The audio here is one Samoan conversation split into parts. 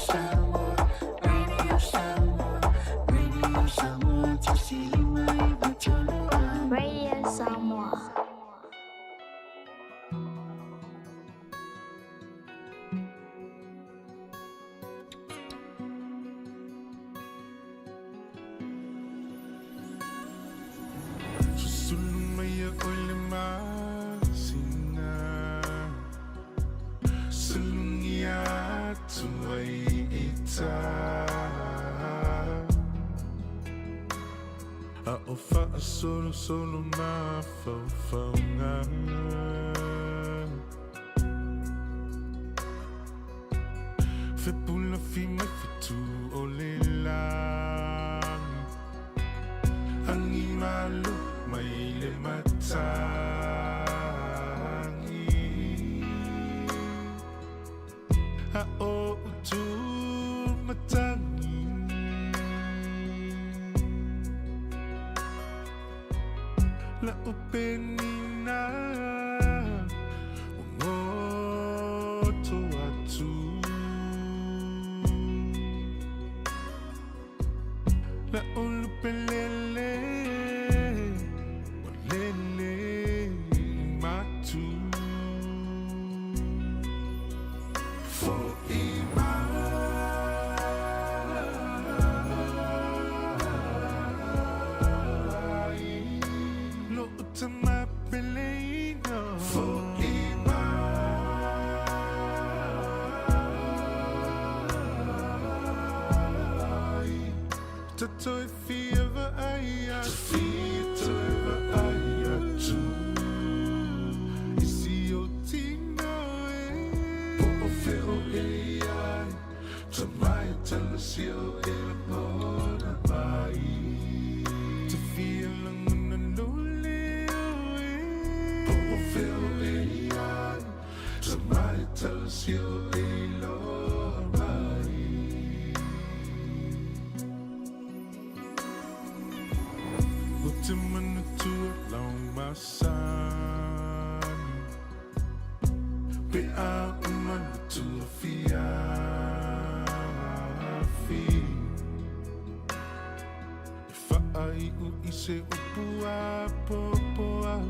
Samoa, Radio Samoa, Radio Samoa, 1593. Radio Samoa. Susulu mai a oe le masina, Sulugia atu ai i tā, A o faasolosolo mafaufauga. Fepulafi mai fetu o le lagi, Agi malo mai le matagi, A o utu matagi, La upenina ua goto atu, La ulupelele ua lele i matu. Fo'i mai lo'u tama peleina. Fo'i mai tatou e fia vaai atu. Fia vaai atu i si ou tino e. Po o fea o e i ai, Tamai talasi o e lagona mai. Te fia lagona lou leo e. Po o fea o e i ai, Tamai talasi o e iloa mai. Ou te manatua lau masani, Pe a uma le tua fiafi, E faaiu i se upu apoapoai.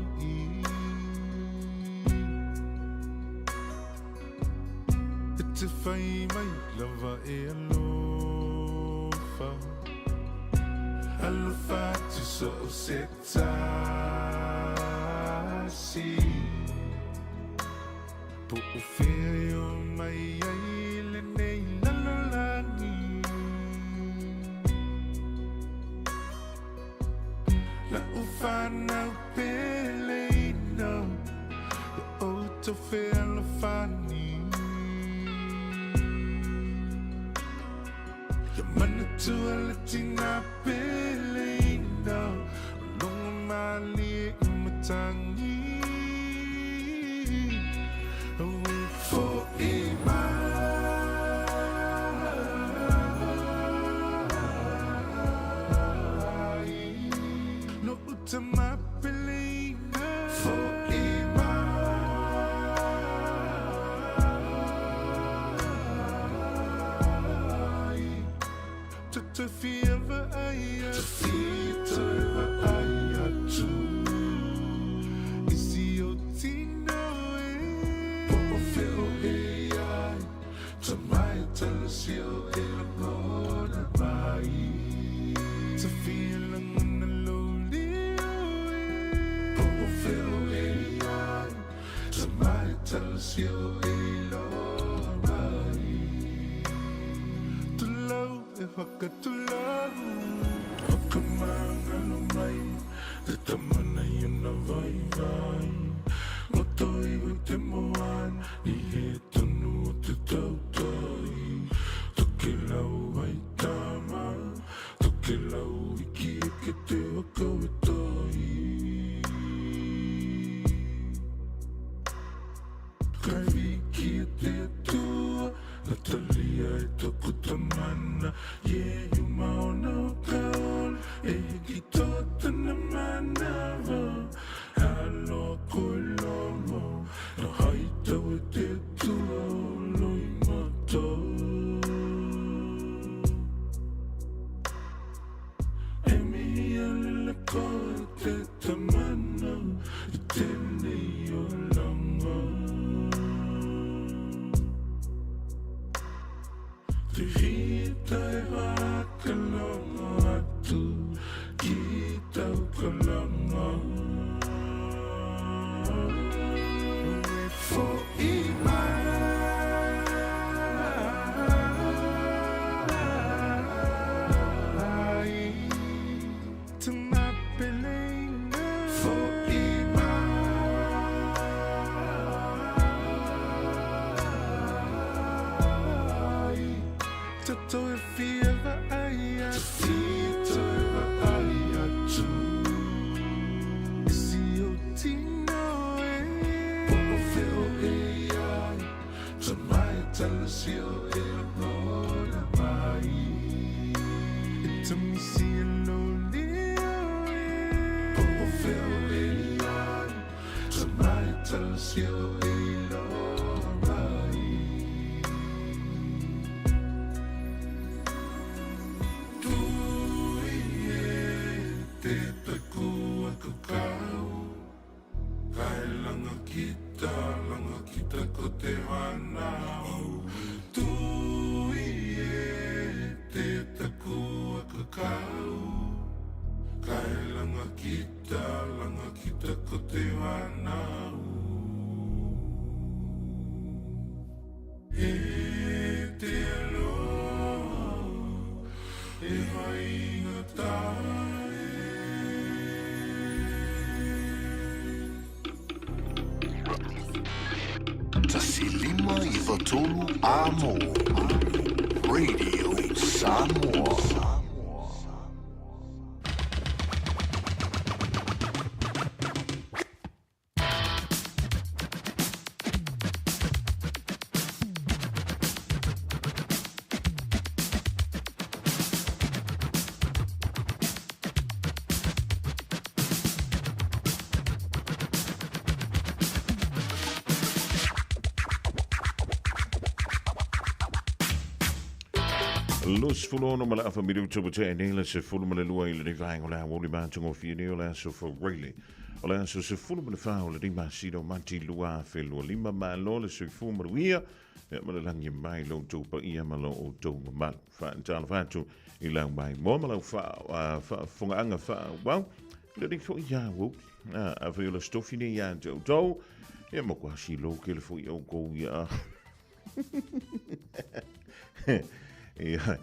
E te fai mai lava e alofa, Alofa atu so o se tasi. Po o fea e o mai ai lenei lalolagi, Lau fanau peleina, Ia outou fealofani. Ia manatua le tina peleina, O logo malie i matagi. Aue fo'i mai lo'u tama peleina. Fo'i mai tatou fia vaai atu. Fia vaai atu i si ou tino e. Po o fea o e i ai, Tamai talasi o e lagona mai. Te fia lagona lou leo e. Po o fea o e i ai, Tamai talasi o e iloa mai. Tulou e whakatulou. O ka mangalo mai, te tama nei ona vaivai. Roto iwi te moana, i he tonu o te tautai. Tokelau ai tama, tokelau iki eke te waka o tai. Kai wiki e te Atua, Natalia e toku tamana, Ie uma ona o ka ola, E hiki toa tana manawa. Aloha koe lomo, Na hai tau e te Atua o loi matou. Te hita e whakalongo atu ki tau kalongo. E whoi mai. 1.593 Amo Radio Samoa. 26 ma le afa minuta ua tea nei le 12 i lenei vaega o le aoauli matagofie nei o le aso Faraile o le aso 14 o lenei masina o Mati 2025. Malo le soifua manuia ia ma le lagi mai lo outou paia ma lo outou mamalu. Faatalofa atu i lau maimoa ma lau faafofogaaga faaauau i lenei foi aoauli. Afai o le aso tofi nei ia te outou, ia matua silo tele foi outou ia. Ia,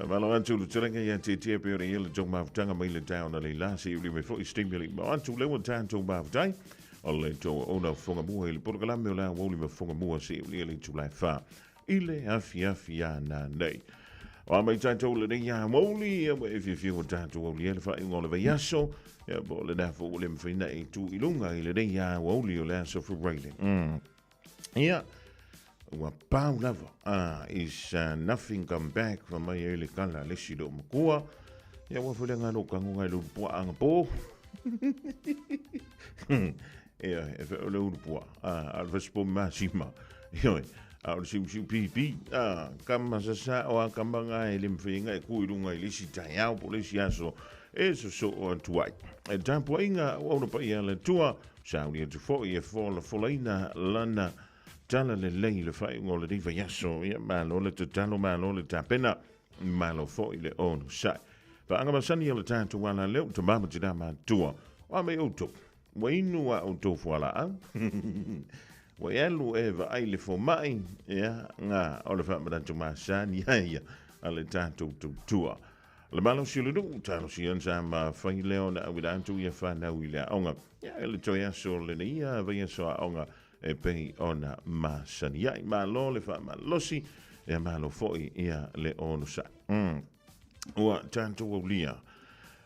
malo atu le tulaga ia te tia pe ora ia le tau mafutaga mai le taeao na leila se uli mai foi steam le ma atu le ua tatou mafutai o le tau ona fonga mua i le polokalame o le aoauli ma fonga mua se uli le tulai fa i le afiafi ana nei. O a mai tatou lenei aoauli, ia ua e fiafia ua tatou aulia le faaiuga o le vaiaso, ia po o lena foi ua le mafai na e tu i luga i lenei aoauli o le aso Faraile. Ia, ua pau lava. Ah, is nothing come back, fa mai ai le tala a le isi loo matua. Ia, ua foi le ngalo tango ngai le pua anga po. Ia, e fe o le ulu pua. Ah, a le fasipo masima. Ia, a o le siu siu pipi. Ah, kama sasa o a kama ngai le mwhainga e kui runga i le isi taiao po le isi aso. E so so o atu ai. E tapuaiga o auna paia le tua. Sauni atu foi e folafolaina lana tala lelei i le faaiuga o lenei vaiaso. Ia, malo le tatalo, malo le tapena, malo foi le onosai. Faaga masani o le tatou ala leo, tama ma tina matua. O a mai outou, ua inu a outou fualaau. Ua e alu e vaai le fomai, ia, nga o le faamanatu masani ai ia a le tatou tautua. Le malosi o le nuu, talosia sa mafai lea ona auina atu ia fanau i le aoga. Ia, e le toe aso lenei ia vaiaso aoga e pei ona masani ai. Malo le faamalosi, ia malo foi ia le onosai. Ua tatou aulia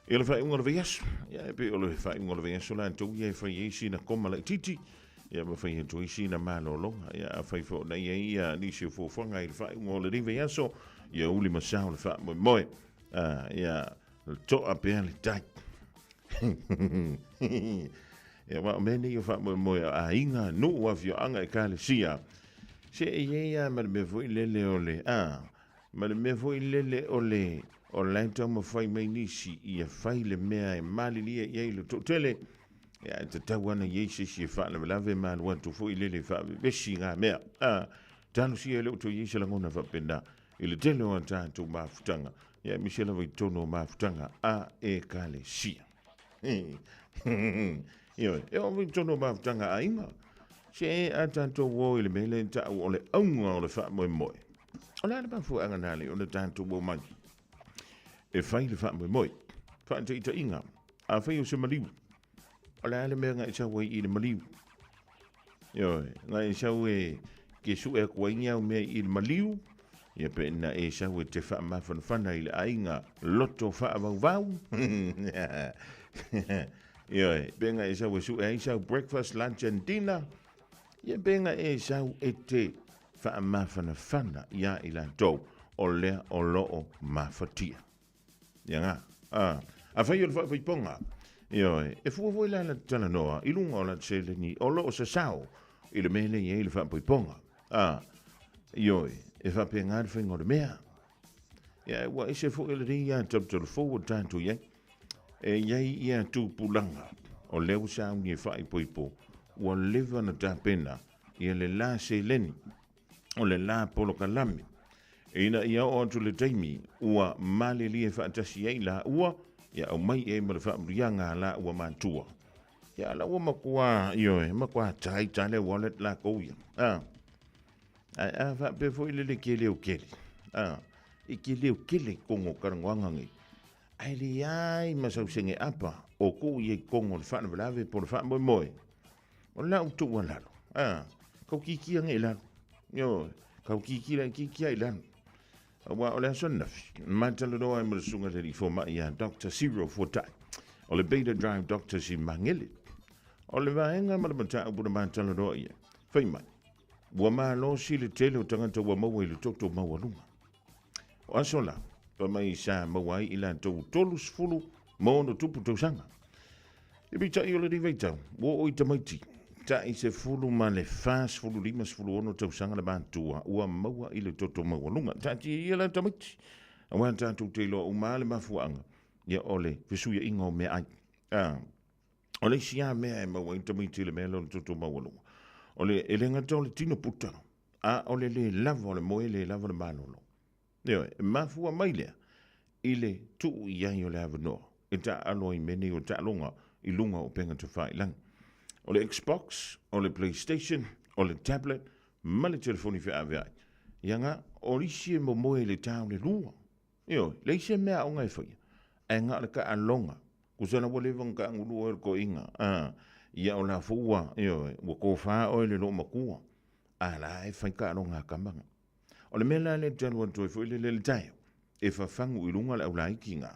i le faaiuga o le vaiaso. Ia, e pei o le faaiuga o le vaiaso latou ia e fai ai sina koma laitiiti, ia ma fai atu ai sina malologa. Ia, afai foi ona i ai ia nisi o fuafuaga i le faaiuga o lenei vaiaso, ia uli ma sao le faamoemoe. Ia, toa pea le tai. Ia, aua o mea nei o faamoemoe o aiga, nuu, afioaga, ekalesia, se e i ai lava ma le mea foi lele o le, ma le mea foi lele o le, o la e taumafai mai nisi ia fai le mea e malilie i ai le toatele, ia, e tatau lava ona i ai se isi e faalavelave ma alu atu foi lele e faavevesi na mea. Talosia e le o toe i ai se lagona faapena i le tele o a tatou mafutaga, ia aemaise lava i totonu o mafutaga a Ekalesia. Ioe, e oo foi i totonu o mafutaga a aiga. Se a tatou o i le mea lea e ta'u o le auga o le faamoemoe. O le a le mafuaaga na alii ona tatou omai e fai le faamoemoe? Faataitaiga, afai o se maliu, o le a le mea na e sau ai i le maliu? Ioe, na e sau e ke suʻe atu ai ni au mea i le maliu, ia pe na e sau e te faamafanafana i le aiga loto faavauvau. Ioe, pe na e sau e suʻe ai sau breakfast, lunch and dinner, ia pe na e sau e te faamafanafana iā i latou o lea o loo mafatia. Ia ngā. A, afai o le faafaipoga, ioe, e fua foi la la talanoa i luga o la seleni o loo sasao i le mea lea i ai le faapoipoga. A, ioe, e faapena le faiga o le mea. Ia, ua ese foi lenei ia talotalo fou o tatou i ai. E i ai ia tupulaga o lea ua sauni e faaipoipo, ua leva ona tapena ia le la seleni, o le la polokalame, ina ia oo atu le taimi ua malilie faatasi ai laua, ia aumai i ai ma le faamuliaga a laua matua. Ia la ua matua, ioe, matua tight lava le wallet lakou ia. A, ae a faapea foi le le keleu kele, a, e keleu kele i totonu o talanoaga nei, ae leai ma sau sene apa o tuu i ai i totonu o le faalavelave po o le faamoemoe. O lau tuualalo, a, kau kikia nei i lalo. Ioe, kau kiki laitiiti lava i lalo. Aua o le aso ananafi, ma talanoa ai ma le susuga i le alii fomai ia Doctor Cyril Fuatai, o le Beta Drive Doctors i Magele. O le vaega ma le mataupu na ma talanoa i ai, fai mai, ua malosi le tele o tagata ua maua i le toto maualuga. O aso la, fai mai sa maua ai i latou 30 ma ono tupu tausaga. E peitai o lenei vaitau, ua oo i tamaiti, tai 14, 15, 16 tausaga le matua ua maua i le toto maualuga. Taatia ia la tamaiti, aua tatou te iloa uma lava le mafuaaga, ia o le fesuiaiga o meaai. Ah, o le isi lava mea e maua ai tamaiti i le mea lea o le toto maualuga, o le, e le gata o le tino puta, a o le le lava o le moe, le lava o le malolo. Ioe, e mafua mai lea i le tuu i ai o le avanoa e taaalo ai mea nei o taaloga i luga o upega tafailagi. O le Xbox, o le PlayStation, o le tablet ma le telefoni feaveai. Ia nga, o isi e momoe i le ta o le lua. Ioe, leai se mea aoga e faia, ae na o le taaloga. Tusa la ua leva ona taagulu oe i le toeaina, a, ia o la foi ua, ioe, ua tofa oe i le loomatua, a la e fai taaloga a tama na. O le mea la lea e te alu atu ai foi lele i le taeao, e fafagu i luga le aulaiti na,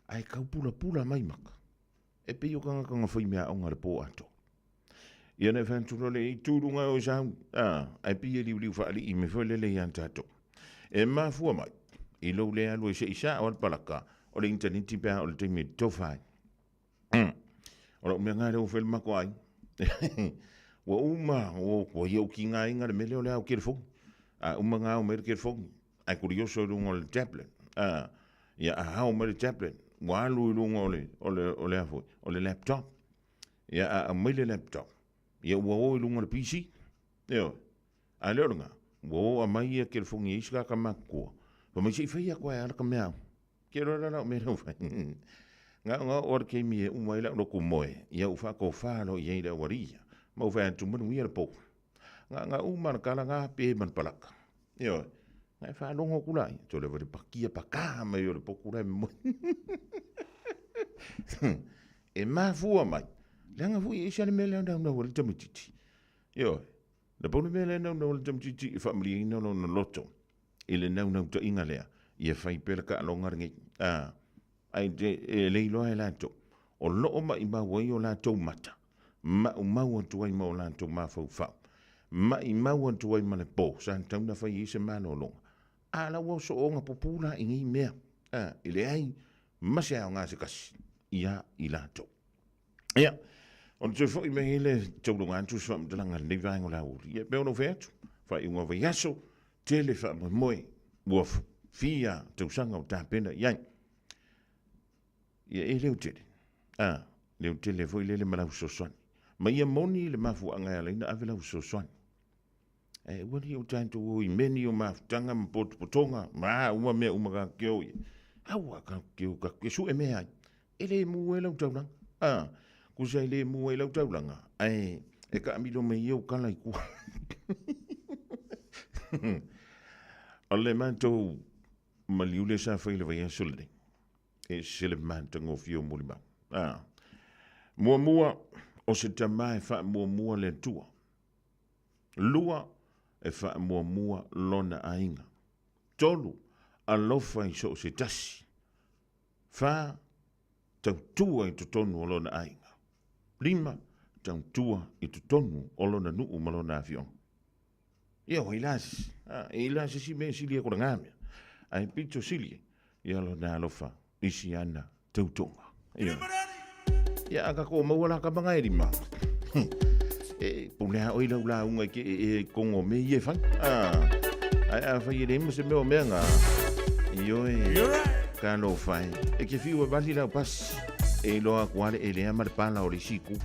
ae tau pulapula mai maka. E pei o tagata na fai meaaoga i le po atoa. Ia na e fai atu loa lea, i tu i luga oe sau, a, ae pei e liuliu faalii mai foi lele ia tatou. E mafua mai, i lou le alu ai se i sao le palaka o le initaneti pe a o le taimi e tofa ai. O lau mea lena lea ua fai le matou aiga. Ua uma, ua ua ia utigaina le mea lea o le ao telefoni. A uma ona ao mai le telefoni, ae kurioso i luga o le tablet. A, ia a ao mai le tablet, ua alu i luga o le, o le, o le a foi, o le laptop. Ia a aumai le laptop, ia ua o i luga o le PC. Ioe. A le o lena, ua o aumai ia telefoni e isi tagata matutua, fai mai se i fai atu ai lava lata mea au. Ke loa la lau mea lea ua fai. Na ona oo lava le taimi e uma ai lau lotu moe, ia ou faatofa loa i ai i le aualii ia, ma ou fai atu, manuia le po. Na ona uma le tala na pe ma le palaka. Ioe. Na e faalogo atu la ia, toe leva le pakia paka mai o le potu la e moe. E mafua mai, leaga foi e ese lava le mea lea na naunau ai le tamaitiiti. Ioe. Na pau le mea lea e naunau ai le tamaitiiti e faamalieina lona loto i le naunautaiga lea, ia fai pea le taaloga lenei. A, ae e le iloa e latou, o lo o maimau ai o latou mata, maumau atu ai ma o latou mafaufau, maimau atu ai ma le po sa tatau ona fai ai se malologa. A la ua soona pupū la i nei mea, a, e leai ma se aoga se tasi ia i latou. Ia, ona toe foi mai ai le taulaga atu se faamatalaga i lenei vaega o le aoauli. Ia, e pei ona ou fai atu, faaiuga o vaiaso, tele faamoemoe ua fia tausaga o tapena i ai. Ia, e leotele, a, leotele foi lele ma lau fesoasoani. Ma ia moni le mafuaaga e ala ai ona ave lau fesoasoani. Ae ua li o tatou o i meni o mafutaga ma potopotoga ma a uma mea uma ka ke o i. Aua ka ke o ka ke sue mea ai. E le mu ai lau taulaga. A, kusa e le mu ai lau taulaga, ae e kaamilo mai ai ou kala i tua. O le matou maliu lea sa fai i le vaiaso lenei, e ese le matagofie o molimau. A, muamua, o se tama e faamuamua le Atua. Lua, e faamuamua lona aiga. Tolu, alofa i so o se tasi. Fa, tautua i totonu o lona aiga. Lima, tautua i totonu o lona nuu ma lona afioaga. Ia, o ai la se isi? A, e i la se isi mea e sili aku lena mea. Ae pito sili ia lona alofa i si ana tautoga. Ia. Ia, a tatou maua la tama na e lima. E pule a oi lau lauga i ke e e kongo me i e fai. A, ai a fai e le ma se mea o mea ngā. Ioe, ka lo fai. E ke fiu e vali lau pasi. E iloa atu lava le elea ma le pala o le isi itu.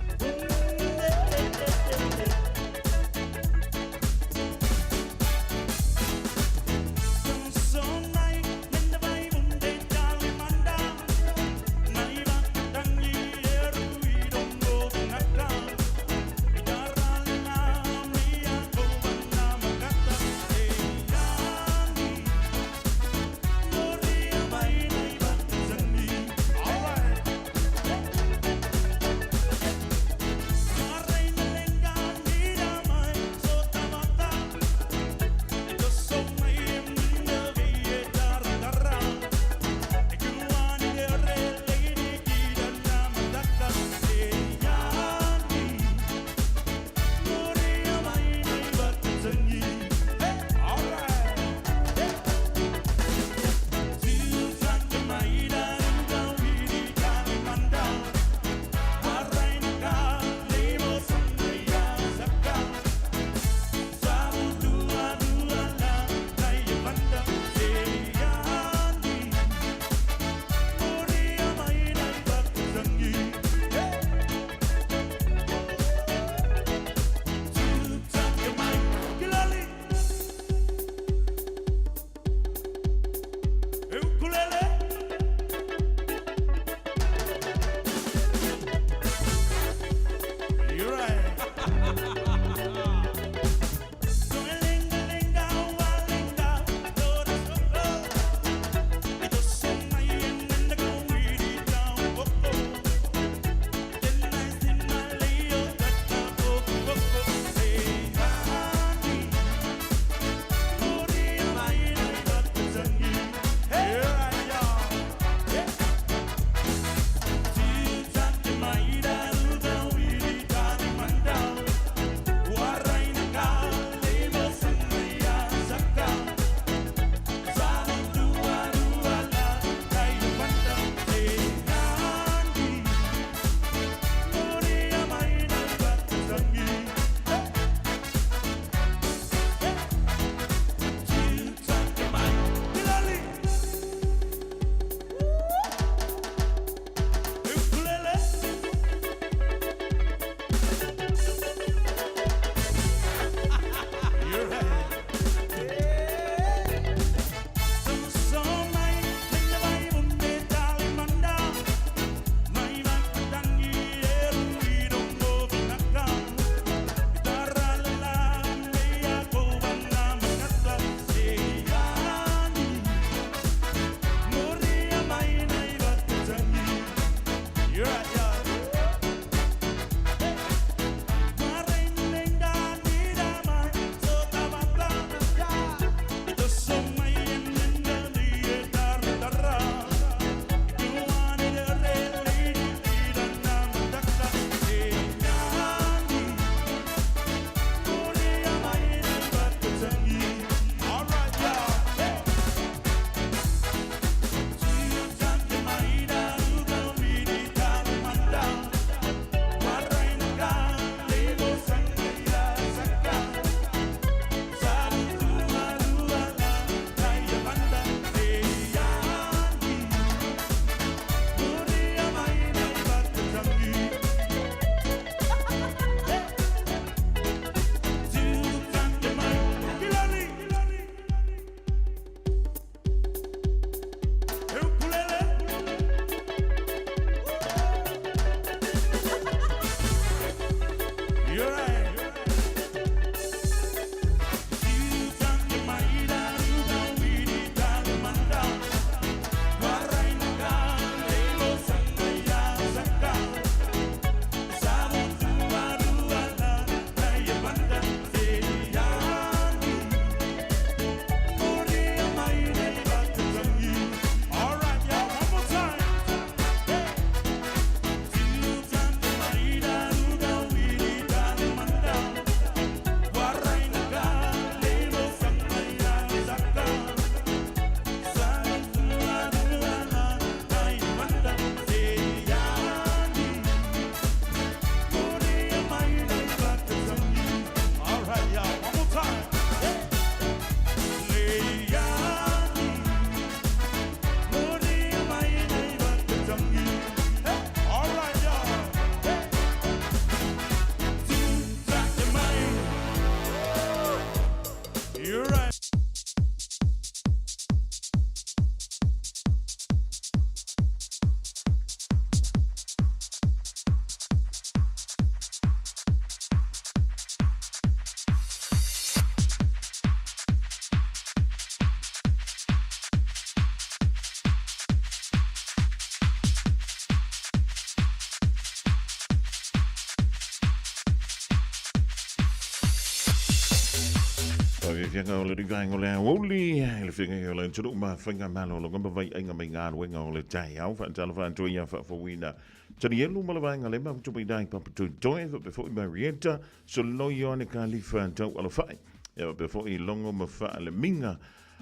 fiafiaga o le rivaenga o le aoauli, i le feagai o le atunuu ma faigamalologa ma vaiaiga mai galuega o le taeao. Faatalofa atu ai ia faafouina Tanielu ma le vaega le mafutumaidai Papatoetoe, faapea foi Marietta, Soloi Ioane Kalifa Tau Alafai, ia faapea foi Logo ma Faalemiga.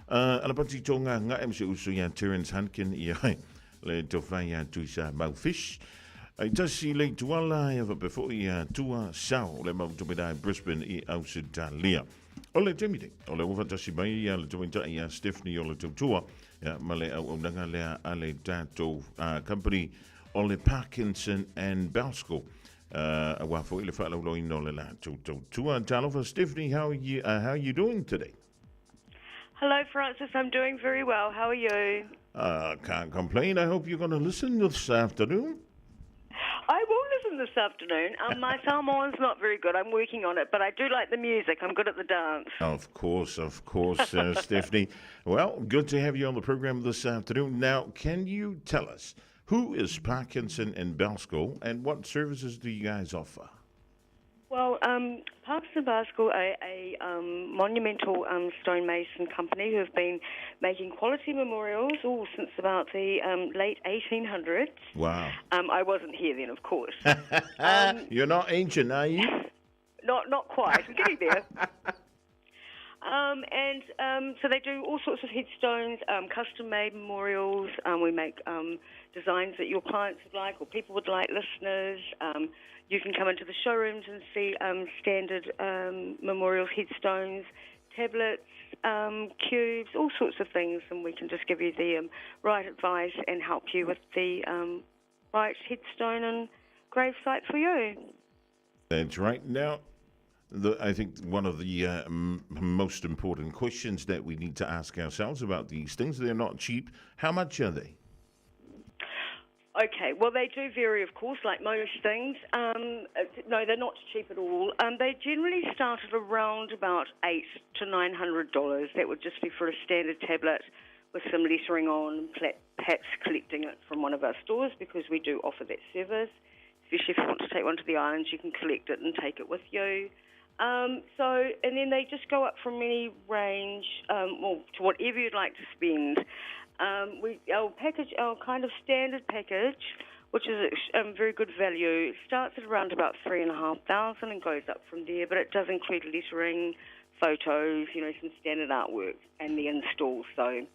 Alapati Tonga Gae ma si uso ia Terence Hunkin, ia le tofa ia Tuisa Mau Fish. Ai tasi le tuala ia faapea foi ia Tua Sao le mafutumaidai Brisbane i Ausitalia. O le taimi nei, o le ua faatasi mai ia le tamaitai ia Stephanie o le tautua ia, ma le auaunaga lea a le tatou company o le Parkinson and Bouskell. Aua foi le faalauiloaina o le latou tautua. Talofa Stephanie, how are you doing today? Hello, Francis. I'm doing very well. How are you? Can't complain. I hope you're going to listen this afternoon. I will listen this afternoon. My Samoan's not very good. I'm working on it, but I do like the music. I'm good at the dance. Of course, Stephanie. Well, good to have you on the program this afternoon. Now, can you tell us who is Parkinson and Bouskell and what services do you guys offer? Well, Parkinson Bouskell are a monumental stonemason company who have been making quality memorials all since about the late 1800s. Wow. I wasn't here then, of course. You're not ancient, are you? Not quite. I'm getting there. So they do all sorts of headstones, custom-made memorials. We make designs that your clients would like or people would like, listeners. You can come into the showrooms and see standard memorials, headstones, tablets, cubes, all sorts of things, and we can just give you the right advice and help you with the right headstone and gravesite for you. That's right. Now, I think one of the most important questions that we need to ask ourselves about these things, they're not cheap. How much are they? Okay, well, they do vary, of course, like most things. No, they're not cheap at all. They generally start at around about $800 to $900. That would just be for a standard tablet with some lettering on, perhaps collecting it from one of our stores, because we do offer that service. Especially if you want to take one to the islands, you can collect it and take it with you. And then they just go up from any range, well, to whatever you'd like to spend. Our kind of standard package, which is very good value, starts at around about $3,500 and goes up from there. But it does include lettering, photos, you know, some standard artwork, and the install. So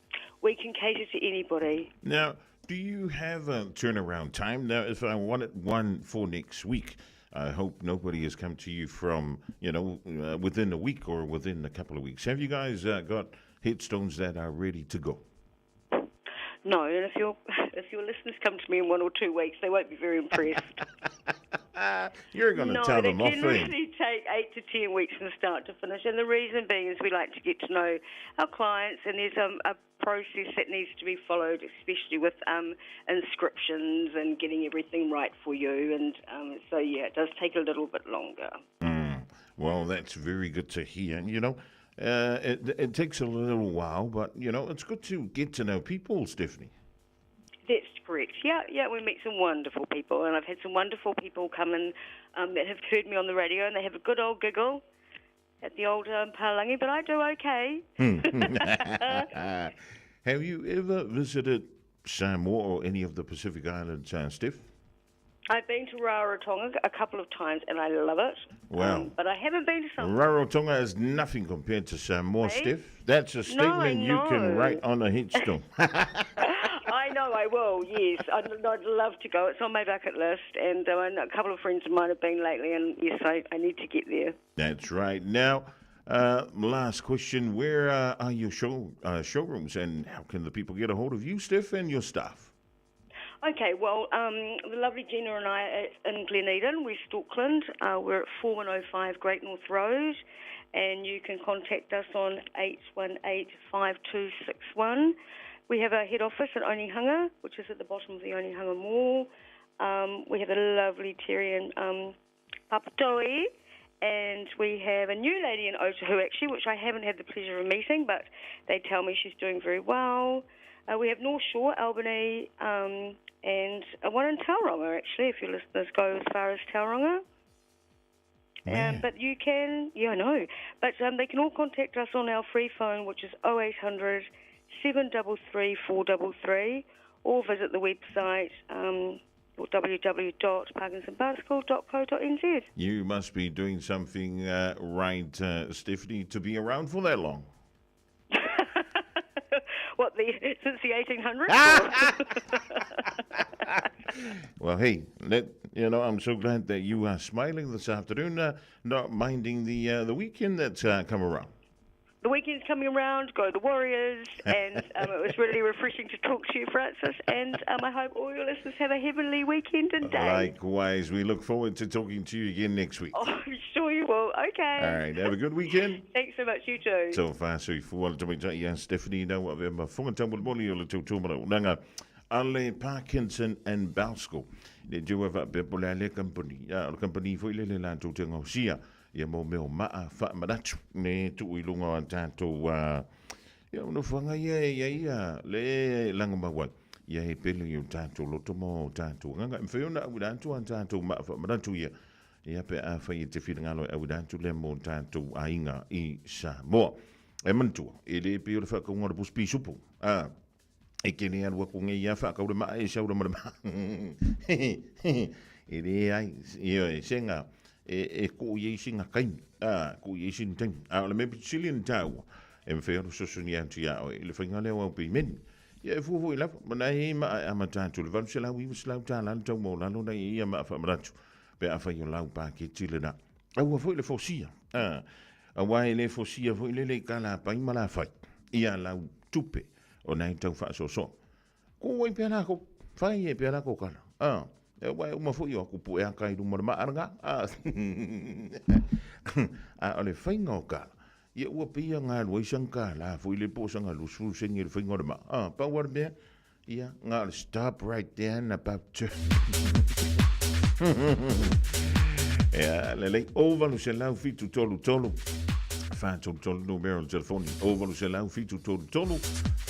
we can cater to anybody. Now, do you have a turnaround time? Now, if I wanted one for next week, I hope nobody has come to you from, you know, within a week or within a couple of weeks. Have you guys got headstones that are ready to go? No, and if your listeners come to me in 1 or 2 weeks, they won't be very impressed. You're going to tell them off, No, they generally take 8 to 10 weeks from start to finish, and the reason being is we like to get to know our clients, and there's a process that needs to be followed, especially with inscriptions and getting everything right for you, and so, yeah, it does take a little bit longer. Well, that's very good to hear. You know, it takes a little while, but, you know, it's good to get to know people, Stephanie. That's correct. Yeah, we meet some wonderful people, and I've had some wonderful people come in that have heard me on the radio, and they have a good old giggle at the old Palangi, but I do okay. Have you ever visited Samoa or any of the Pacific Islands, Steph? I've been to Rarotonga a couple of times, and I love it. Wow. But I haven't been to Samoa. Rarotonga is nothing compared to Samoa, Steph. That's a statement you can write on a headstone. I know I will, yes. I'd love to go. It's on my bucket list, and a couple of friends of mine have been lately, and yes, I need to get there. That's right. Now, last question. Where are your showrooms, and how can the people get a hold of you, Steph, and your staff? Okay, well, the lovely Gina and I are in Glen Eden, West Auckland. We're at 4105 Great North Road, and you can contact us on 818-5261. We have our head office at Onehunga, which is at the bottom of the Onehunga Mall. We have a lovely Terry and Papatoi, and we have a new lady in Otahu, actually, which I haven't had the pleasure of meeting, but they tell me she's doing very well. We have North Shore, Albany, and one in Tauranga, actually, if your listeners go as far as Tauranga. But you can, yeah, I know. But they can all contact us on our free phone, which is 0800 733 433, or visit the website www.parkinsonbowschool.co.nz. You must be doing something right, Stephanie, to be around for that long. What, since the 1800s? Well, hey, I'm so glad that you are smiling this afternoon, not minding the weekend that's come around. The weekend's coming around, go the Warriors, and it was really refreshing to talk to you, Francis, and I hope all your listeners have a heavenly weekend and day. Likewise, we look forward to talking to you again next week. Oh, I'm sure you will. Okay. All right, have a good weekend. Thanks so much, you too. So far, so fua le tamaitai ia Stephanie na ua avea ma fofoga taumolimoli o le tautua manaonaga a le Parkinson and Bowel School. Le teu e faapea po o le a lea kamupani. Ia, o le kamupani foi lele latou te gaosia ia mo mea o maa faamanatu ne tuu i luga o a tatou ia o nofoaga ia e i ai ia le lagomau ai. Ia he pele i o tatou loto ma o tatou agaga. E mafai ona auina atu a tatou maa faamanatu ia. Ia pe afai e te finagalo e auina atu lea mo tatou aiga i Samoa. E manatua, e le pei o le faakauga o le pusi pisupo. A, e ke le alu aku nei ia whaakau le maa e sau le ma le maa. E le ai, ia e senga, e ko i ei singa kaimi, a, ko i ei sin taimi. A, o le mea pito sili ona tāua, e mawhai anu sosoni atu ia oe, i le whainga lea o au peimeni. Ia e fua foi lava, ma nai e maa e amata atu le 800 $900 le tau maualalo nai e ia maa whaamanatu, pe afai o lau paketi lena. Aua foi le fosia, a, aua e le fosia foi lele i ka la pai ma la whai, ia lau tupe, o nai tau whaasoasoa. Ko wai pea la ko, whai e pea la ko kala. A, e wai uma foi o aku pu e aka i luma le maaranga. A, a o le whainga o kala. Ia ua pia ngā lua i sang kala, foi le po sanga lusu sengi le whainga o le maa. A, pa ua le mea, ia, ngā le stop right there and about to. Ia, lelei, o valu se lau fitu tolu tolu. Wha tolu tolu numero le telefoni. O valu se lau fitu tolu tolu.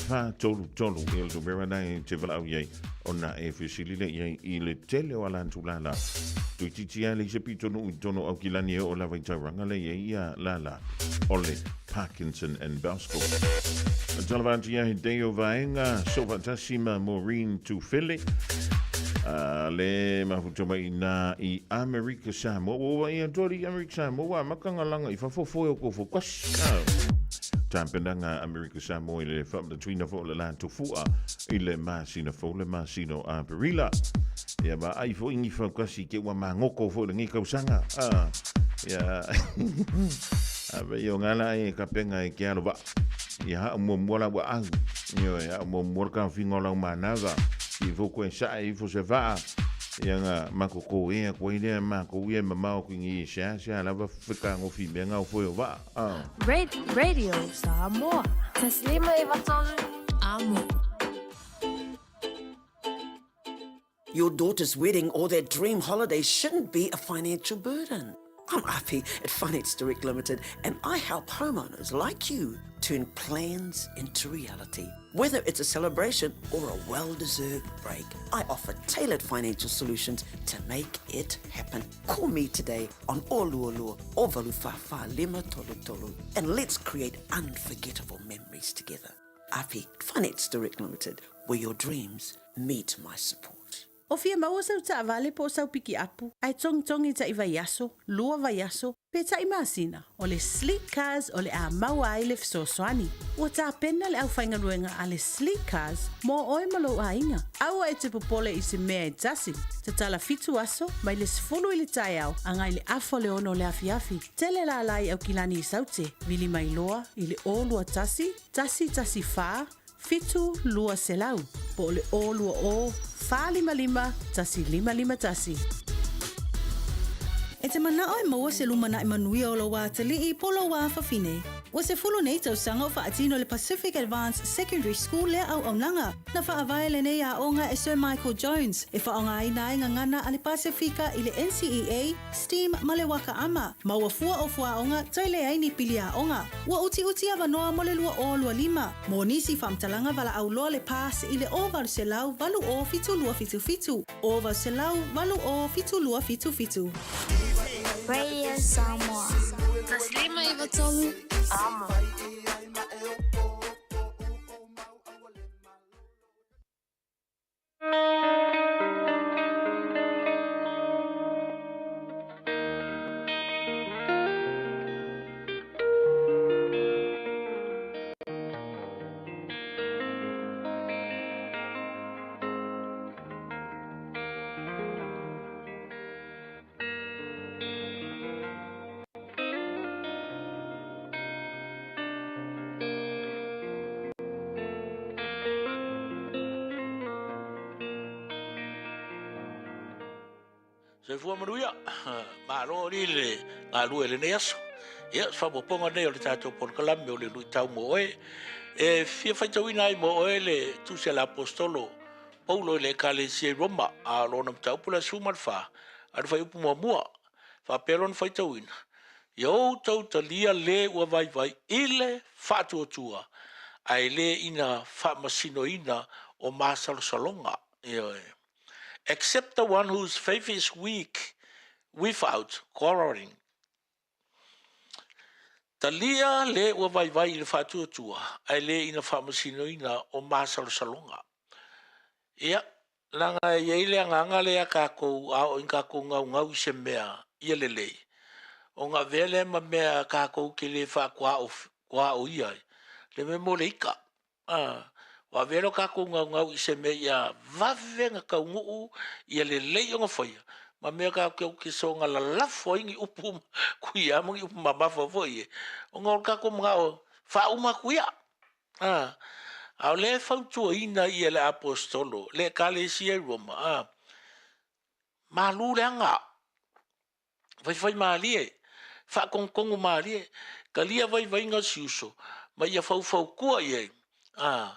Wha tolu tolu. Ia le numero nei te walau iai. O na e fesili le iai i le tele o alantu lala. Tui titi a le se pito no i tono au ki lani e o lava i tauranga le iai ia lala. O le Parkinson and Bowel School. Talavanti ia he deo vaenga, sofatasi ma Maureen Tufele. Le mafuta mai nā i Amerika Samoa. Ua ua ia tori i Amerika Samoa, ua makanga langa i whafofoe o ko fokasi. Tāpenanga Amerika Samoa i le whamanatuina fo le lātou fua i le masina fo le masina o Aperila. Ia ma ai fo ingi whaukasi ke ua mangoko fo le ngi kausanga. Ia, a ve o ngala e kapenga e ke alo va. Ia haa mua mua la ua au. Ia e haa mua mua ka whinga o lau manava. I fo koe saa i fo se vaa. Ia ngā mako ko ea koe lea mako ia mamao ki ngi sea sea lava whika ngofi mea ngau foe o vaa. Radio Samoa. Taslima e vatolu amo. Your daughter's wedding or their dream holiday shouldn't be a financial burden. I'm Api at Finance Direct Limited, and I help homeowners like you turn plans into reality. Whether it's a celebration or a well-deserved break, I offer tailored financial solutions to make it happen. Call me today on Olualua o Valufafa Lima Tolu Tolu, and let's create unforgettable memories together. Api, Finance Direct Limited, where your dreams meet my support. O fia maua sau taavale po o sau pikiapu, ae togitogi ta'i vaiaso, lua vaiaso, pe ta'i masina, o le Sleek Cars o le a maua ai le fesoasoani. Ua tapena le aufaigaluega a le Sleek Cars mo oe ma lou aiga. Aua e te popole i se mea e tasi. Tatala 7 aso, mai le 10 i le taeao, agai le 5:30 o le afiafi. Tele lala i Aukilani i Saute, vili mai loa i le 021 114 7 200 po o le 020 455 1551. E te manao e maua se lumana'i manuia o lou atalii po o lou afafine. Ua 10 nei tausaga o faatino le Pacific Advanced Secondary School lea auaunaga. Na faavae lenei aoga e Sir Michael Jones e faaaogaina ai gagana a le Pasefika i le NCEA, STEAM ma le Waka Ama. Ma ua fua o fuaoga toe leai ni pili aoga. Ua utiuti avanoa mo le 2025. Mo nisi faamatalaga valaau loa le PASS i le 0800 80 72 77. 0800 80 72 77. Radio Samoa. 1 5 93 Amo. Soifua manuia, malo alii le galue i lenei aso. Ia, se faaopoopoga lenei o le tatou polokalame o le luitau mo oe. E fia faitauina ai mo oe le tusi a le Aposetolo Paulo i le Ekalesia i Roma, a o lona mataupu le aso 14, a o le fuaiupu muamua, faapea lona faitauina, Ia outou talia le ua vaivai i le faatuatua, ae le ina faamasinoina o masalosaloga. Ioe. Accept the one whose faith is weak without quarreling. Talia le ua vaivai i le faatuatua, ae le ina faamasinoina o masalosaloga. Ia, leaga e i ai le agaga lea tatou, a oo ina tatou naunau i se mea ia lelei, ona avea lea ma mea tatou te le faatuaoia ai, le mea mo le ita. Ua avea lo tatou naunau i se mea ia vave ona taunuu, ia lelei ona faia, ma mea tatou te soona lalafo ai ni upu kuia ma ni upu mamafa foi e, ona o le tatou manao faauma atu ia. A o lea e fautuaina ia le Aposetolo, le Ekalesia i Roma, malu le aga, faifaimalie, faatonutonu malie, talia vaivaiga o si uso, ma ia faufautua i ai, a,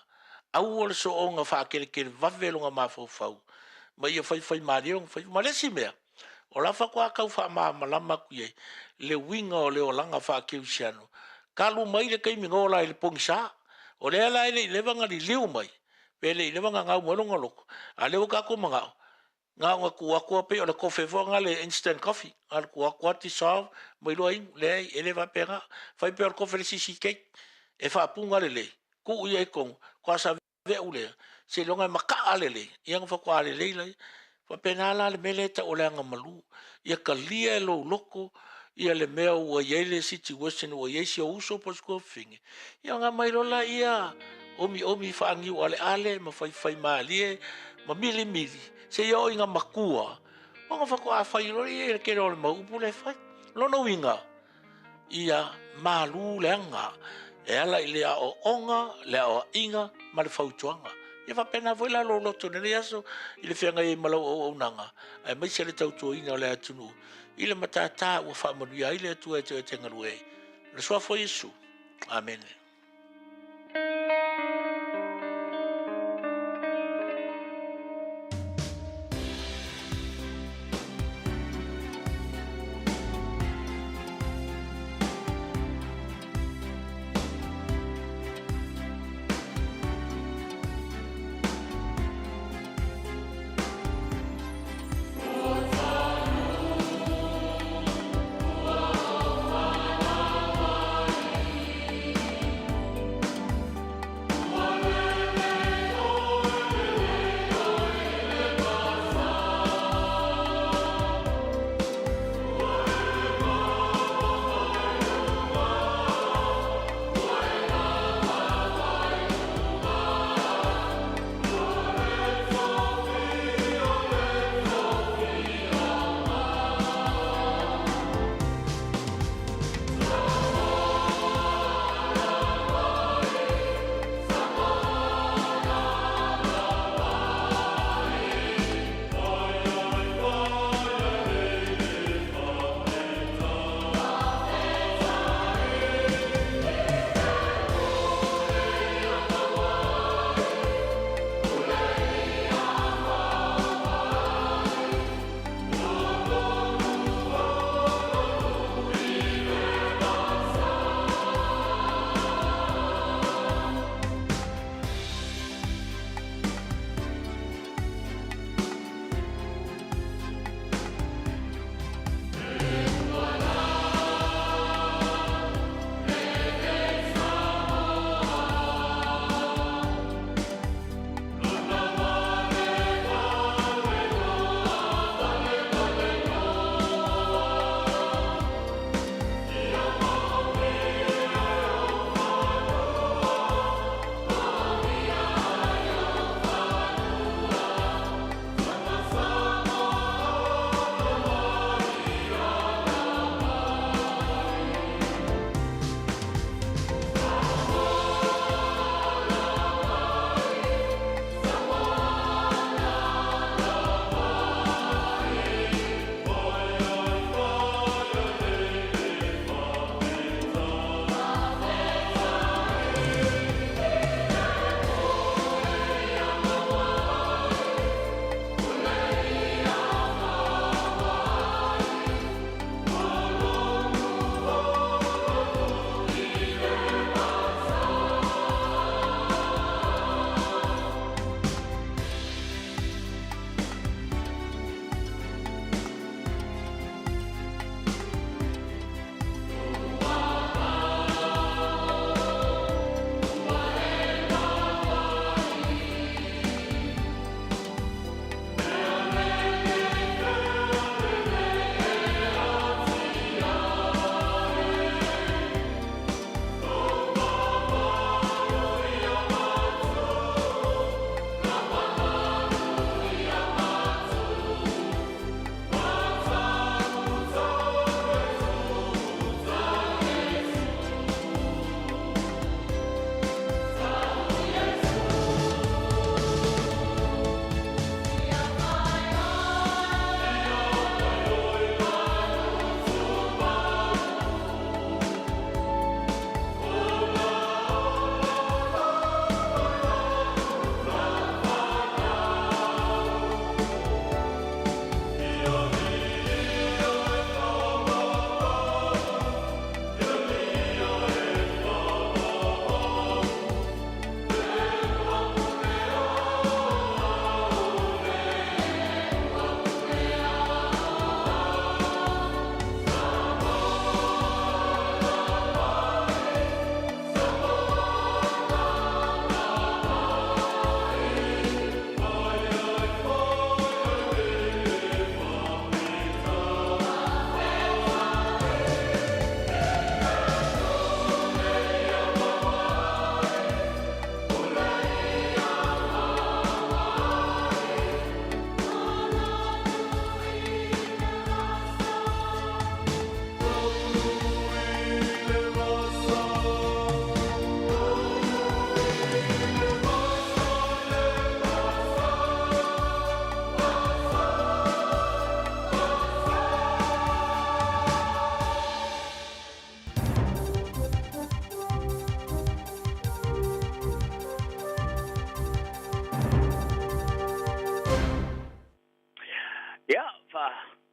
aua le soona faakelekele vave lona mafaufau, ma ia faifaimalie lona faiva. Ma le isi mea, o la faatoa tau faamalamalama atu i ai le uiga o le olaga faakerisiano, talu mai le taimi na ola ai i le pogisa, o lea la e le i leva ona liliu mai, pe le i leva ona gau mai lona loto, a o lea ua tatou manao, Na ona tuu atu lava pei o le kofe foi lena le instant coffee, na ona tuu atu lava dissolve ma iloa inu. Leai, e le faapena. Fai pea o le kofe le sisi cake, e faapuna lelei, tuu i ai i totonu, faatoa saveu lea, seiloga e makaa lelei, ia ona faatoa lelei lea. E faapena la le mea lea e tau o le agamalu, ia talia e lou loto ia le mea ua i ai le situation ua i ai si ou uso po o si tuafafine, Ia ona aumai loa lea omiomi faaniualeale ma faifaimalie ma milimili seia oo ina matua ona faatoa fai loa lea i le tele o le mau upu lea e fai. Lona uiga, ia malu le aga e ala i le aoaoga, le aoaiga ma le fautuaga. Ia faapena foi la lou loto i lenei aso i le feagai ai ma lau auaunaga aemaise le tautuaina o le atunuu i le matata ua faamanuia ai le Atua e te galue ai. O le Suafa o Iesu. Amene.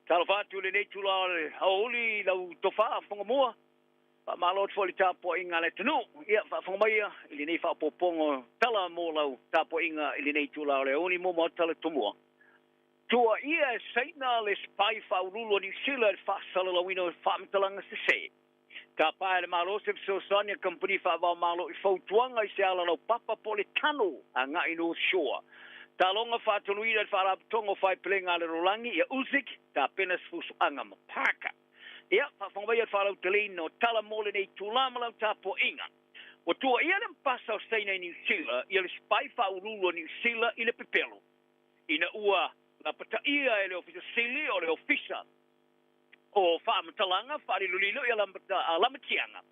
Talofa atu i lenei itula o le aoauli i lau tofa Fogamua. Faamalo atu foi i le tapuaiga a le atunuu. Ia, faafofoga maia i lenei faaopoopoga o tala mo lau tapuaiga i lenei itula o le aoauli mo Maota le Tomua. Tuuaia e Saina le spy faauluulu a Niu Sila i le faasalalauina o faamatalaga sese. Tapa e le Malo se fesoasoani a kamupani faava-o-Malo i fautuaga i se ala laupapa po o le tunnel agai i North Shore. Taaloga faatonuina e le Faalapotopotoga o Faepelega a le Lalolagi ia Usyk, tapena se fusuaga ma Parker. Ia, faafofoga mai le faalauteleina o tala mo lenei itula ma lau tapuaiga. Ua tuuaia le Ambasa o Saina i Niu Sila ia le spy faauluulu a Niu Sila i le pepelo ina ua lapataia e le Ofisa Sili o le Ofisa o faamatalaga faalilolilo i lamatiaga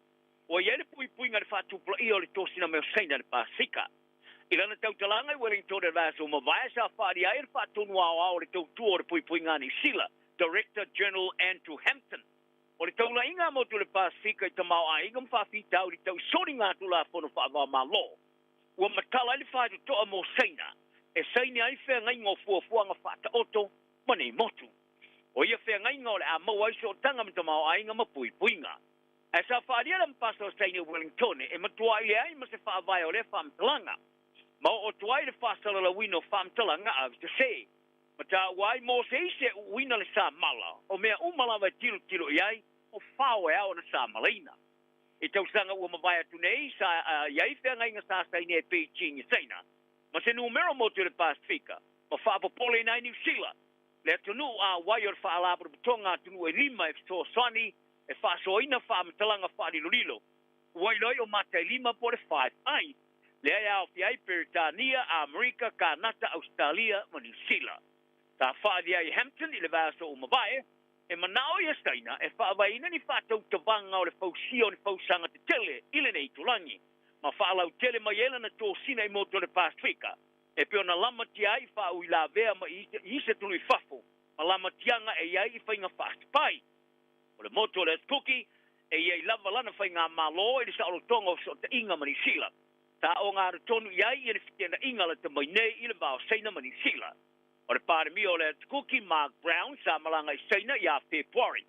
ua i ai le puipuiga i le faatupulaia o le tosina mai o Saina i le Pasefika. I lana tautalaga i Wellington i le vaiaso ua mavae, sa faaalia ai le faatonu aoao o le tautua o le puipuiga a Niu Sila, Director General Andrew Hampton, o le taulaiga a motu o le Pasefika i tamaoaiga ma faafitauli tau soligatulafono faava-o-Malo ua matala ai le faitotoa mo Saina e saini ai feagaiga o fuafuaga faataoto ma nei motu. O ia feagaiga o le a maua ai sootaga ma tamaoaiga ma puipuiga. Ae sa faaalia le Ambasa o Saina i Wellingtone e matuai leai ma se faavae o lea faamatalaga, ma oo atu ai le faasalalauina o faamatalaga avesese. Ma taua ai mo se isi e uuina le samala, o mea uma lava e tilotilo i ai, o fao e ao ona samalaina. I tausaga ua mavae atu nei, sa i ai feagaiga sa sainia e Beijing i Saina, ma se numera motu i le Pasefika, ma faapopoleina ai Niu Sila, le atunuu auai o le Faalapotopotoga Atunuu e lima e fesoasoani e faasoaina faamatalaga faalilolilo ua iloa ai o Matailima po o le Five Eyes, lea e aofia ai Peretania, Amerika, Kanata, Ausetalia ma Niu Sila. Sa faaalia ai Hampton i le vaiaso ua mavae, e manao ia Saina e faavaeina ni faatautavaga o le fausia o ni fausaga tetele i lenei itulagi ma faalautele mai ai lana tosina i motu o le Pasefika e pei ona lamatia ai i faauilavea ma i isi atunuu i fafo ma lamatiaga e i ai i faiga faasipai. O le motu o le Atu Kuki e i ai lava lana faigamalo i le saolotoga o fesootaiga ma Niu Sila. Sa ogatotonu i ai ia le feteenaiga lata mai nei i le va o Saina ma Niu Sila. O le Palemia o le Atu Kuki, Mark Brown, sa malaga i Saina ia Fepuari.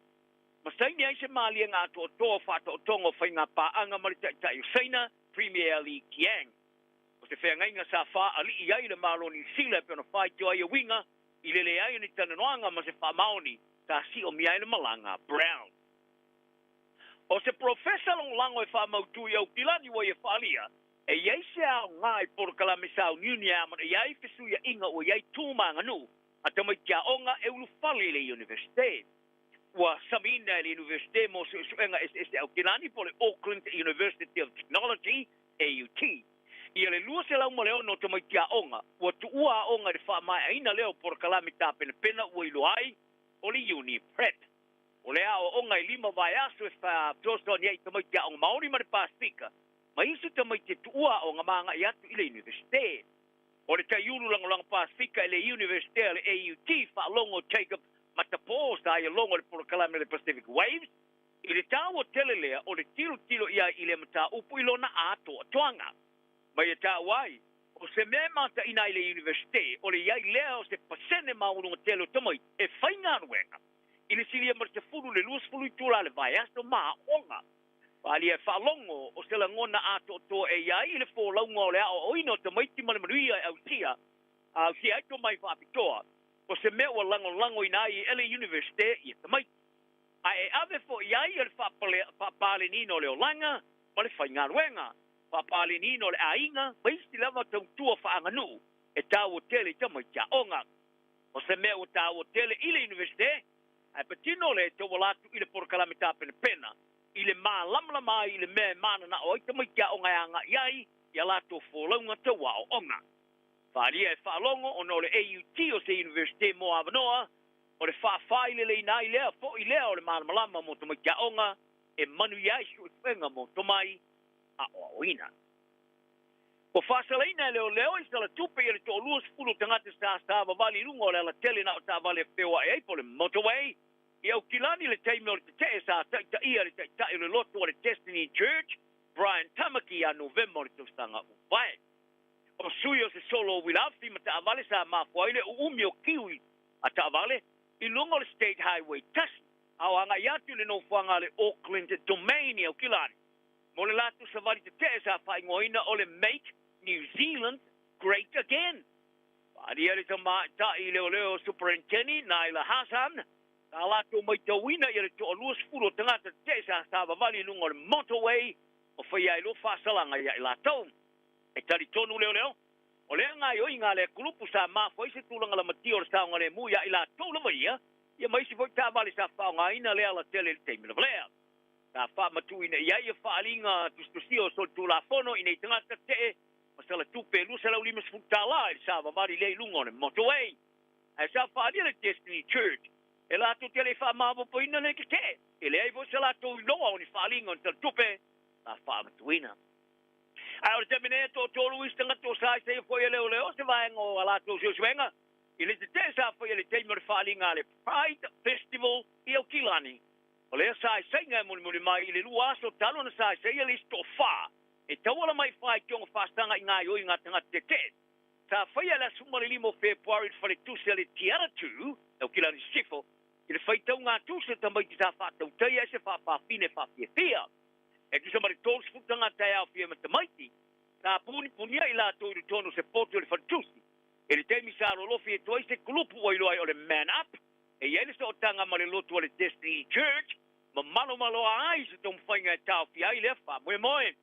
Ma saini ai se maliega atoatoa o faataotoga o faiga paaga ma le Taitai o Saina, Premier Li Qiang. O se feagaiga sa faaali'i ai le Malo o Niu Sila e pei ona faitio ai ia uiga i le leai o ni talanoaga ma se faamaoni sa siomia ai le malaga a Brown. O se polofesa lagolago e faamautu i Aukilani ua ia faaalia, e i ai se aoga i polokalame sauniuni e amanaia ai fesuia'iga ua i ai tu ma aganuu a tamaiti aoga e ulufale i le Iunivesite. Ua samiina e le Iunivesite mo Suesuega Eseese Aukilani po o le Auckland University of Technology, AUT, ia le 206 o tamaiti aoga ua tuua aoga i le faamaeaina lea o polokalame tapenapena ua iloa ai o le Uni Prep. O le aoaoga e lima vaiaso e fesoasoani ai i tamaiti aoga Maori ma le Pasefika ma isi tamaiti e tuua aoga ma agai atu i le Iunivesite. O le Taiulu Lagolago Pasefika i le Iunivesite a le AUT faalogo Jacob Matapo sa ia logo i le polokalame o le Pacific Waves i le taua tele lea o le tilotilo i ai i lea mataupu i lona atoatoaga. Ma ia taua ai, o se mea e mataina ai le Iunivesite o le i ai lea o se pasene maualuga tele o tamaiti e faigaluega i le silia ma le 10 i le 20 itula le vaiaso ma aoga. Faaalia e faalogo o se lagona atoatoa e i ai i le folauga o le aoaoina o tamaiti ma le manuia e ausia ausia ai tomai faapitoa o se mea ua lagolagoina ai e le Iunivesite ia tamaiti. A e ave foi i ai le faapaleniina o le olaga ma le faigaluega, faapaleniina o le aiga ma isi lava tautua faaganuu e taua tele i tamaiti aoga. O se mea ua taua tele i le Iunivesite, ae patino le tauala atu i le polokalame tapenapena i le malamalama ai i le mea e mananao ai tamaiti aoga e agai ai i a latou folauga tauaoaoga. Faaalia e faalogo ona o le AUT o se Iunivesite mo avanoa o le faafaileleina ai lea foi lea o le malamalama mo tamaiti aoga e manuia ai suesuega mo tomai aoaoina. Ua faasalaina e leoleo i Salatupe ia le toa-20 o tagata sa savavali i luga o le alatele na o taavale e feoai ai po o le motorway i Aukilani i le taimi o le tetee sa taitaia e le taitai o le lotu a le Destiny Church, Brian Tamaki ia Novema o le tausaga ua mavae. O sui o se solo uila afi ma taavale sa mafua ai le uumi o kiui a taavale i luga o le State Highway 1, a o agaʻi atu i le nofoaga a le Auckland Domain i Aukilani mo le latou savali teteʻe sa faaigoaina o le Make New Zealand Great Again. Faaalia e le tamaitai leoleo Superinteni Naila Hassan sa latou maitauina ia le toa-20 o tagata teteʻe sa savavali i luga o le motorway ma faia ai loa faasalaga ia i latou. E talitonu leoleo, o lea gaoioiga a lea kulupu sa mafua ai se tulaga lamatia o le saogalemu ia i latou lava ia, ia ma isi foi taavale sa faaaogaina lea alatele i le taimi lava lea. Sa faamatuuina i ai ia faaaliga tusitusia o solitulafono i nei tagata tetee ma salatupe e $250 i le savavali lea i luga o le motorway. Ae sa faaalia le Destiny Church e latou te le i faamaopoopoina lenei tetee. E leai foi se latou iloa o ni faaaliga o ni salatupe sa faamatuuina. Ae o le taimi nei e toatolu isi tagata ua saisai foi e leoleo se vaega o a latou suesuega i le tetee sa faia i le taimi o le faaaliga a le Pride Festival i Aukilani. O lea saisaiga e mulimuli mai i le 2 aso talu ona saisaia le isi toafa e tauala mai i faitioga faasaga i gaoioiga a tagata tetee. Sa faia i le aso 15 o Fepuari i le faletusi a le Tiara 2, Aukilani Sisifo, i le faitauga tusi o tamaiti sa faatautaia e se faafafine faafiafia. E tusa ma le 30 tagata e aofia ma tamaiti, sa punipunia i latou i totonu o se poto i le faletusi. I le taimi sa lolofi atu ai se kulupu ua iloa ai o le Man Up, e i ai le sootaga ma le lotu a le Destiny Church, ma malomaloa ai se taumafaiga e taofia ai lea faamoemoe.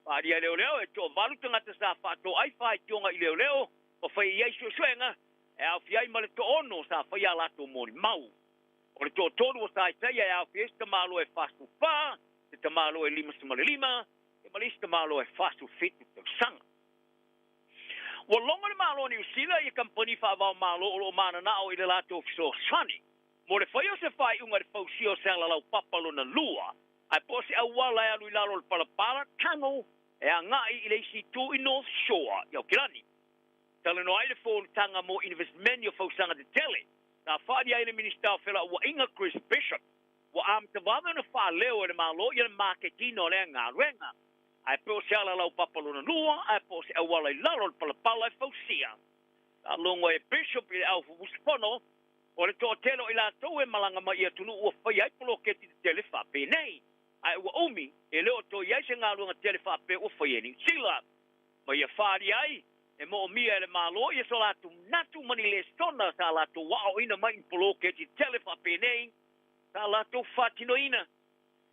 Faaalia e leoleo, e toavalu tagata sa faatoai faitioga i leoleo ma fai i ai suesuega, e aofia ai ma le toaono sa faia a latou molimau. O le toatolu ua saisai e aofia ai se tamaloa e 44, se tamaloa e 55, e ma le isi tamaloa e 47 tausaga. Ua logo le Malo o Niu Sila i kamupani faava-o-Malo o loo mananao i le latou fesoasoani mo le faia o se faaiuga i le fausia o se alalaupapa lona lua, ae po o se auala e alu i lalo o le palapala, tunnel, e agai i le isi itu i North Shore i Aukilani. Talanoa ai le fonotaga mo inivesimeni o fausaga tetele sa faaalia ai le Minisita o Felauaiga Chris Bishop ua amata vave ona faaleo e le Malo ia le maketina o lea galuega, ae po o se alalaupapa lona lua, ae po o se auala i lalo o le palapala e fausia. Sa logo e Bishop i le au usufono o le toatele o i latou e malaga mai i atunuu ua faia ai poloketi tetele faapenei, ae ua umi e le o toe i ai se galuega tele faapea ua faia e Niu Sila. Ma ia faaalia ai e moomia e le Malo ia so latou manatu ma ni lesona sa latou aoaoina mai i ni poloketi tetele faapenei sa latou faatinoina.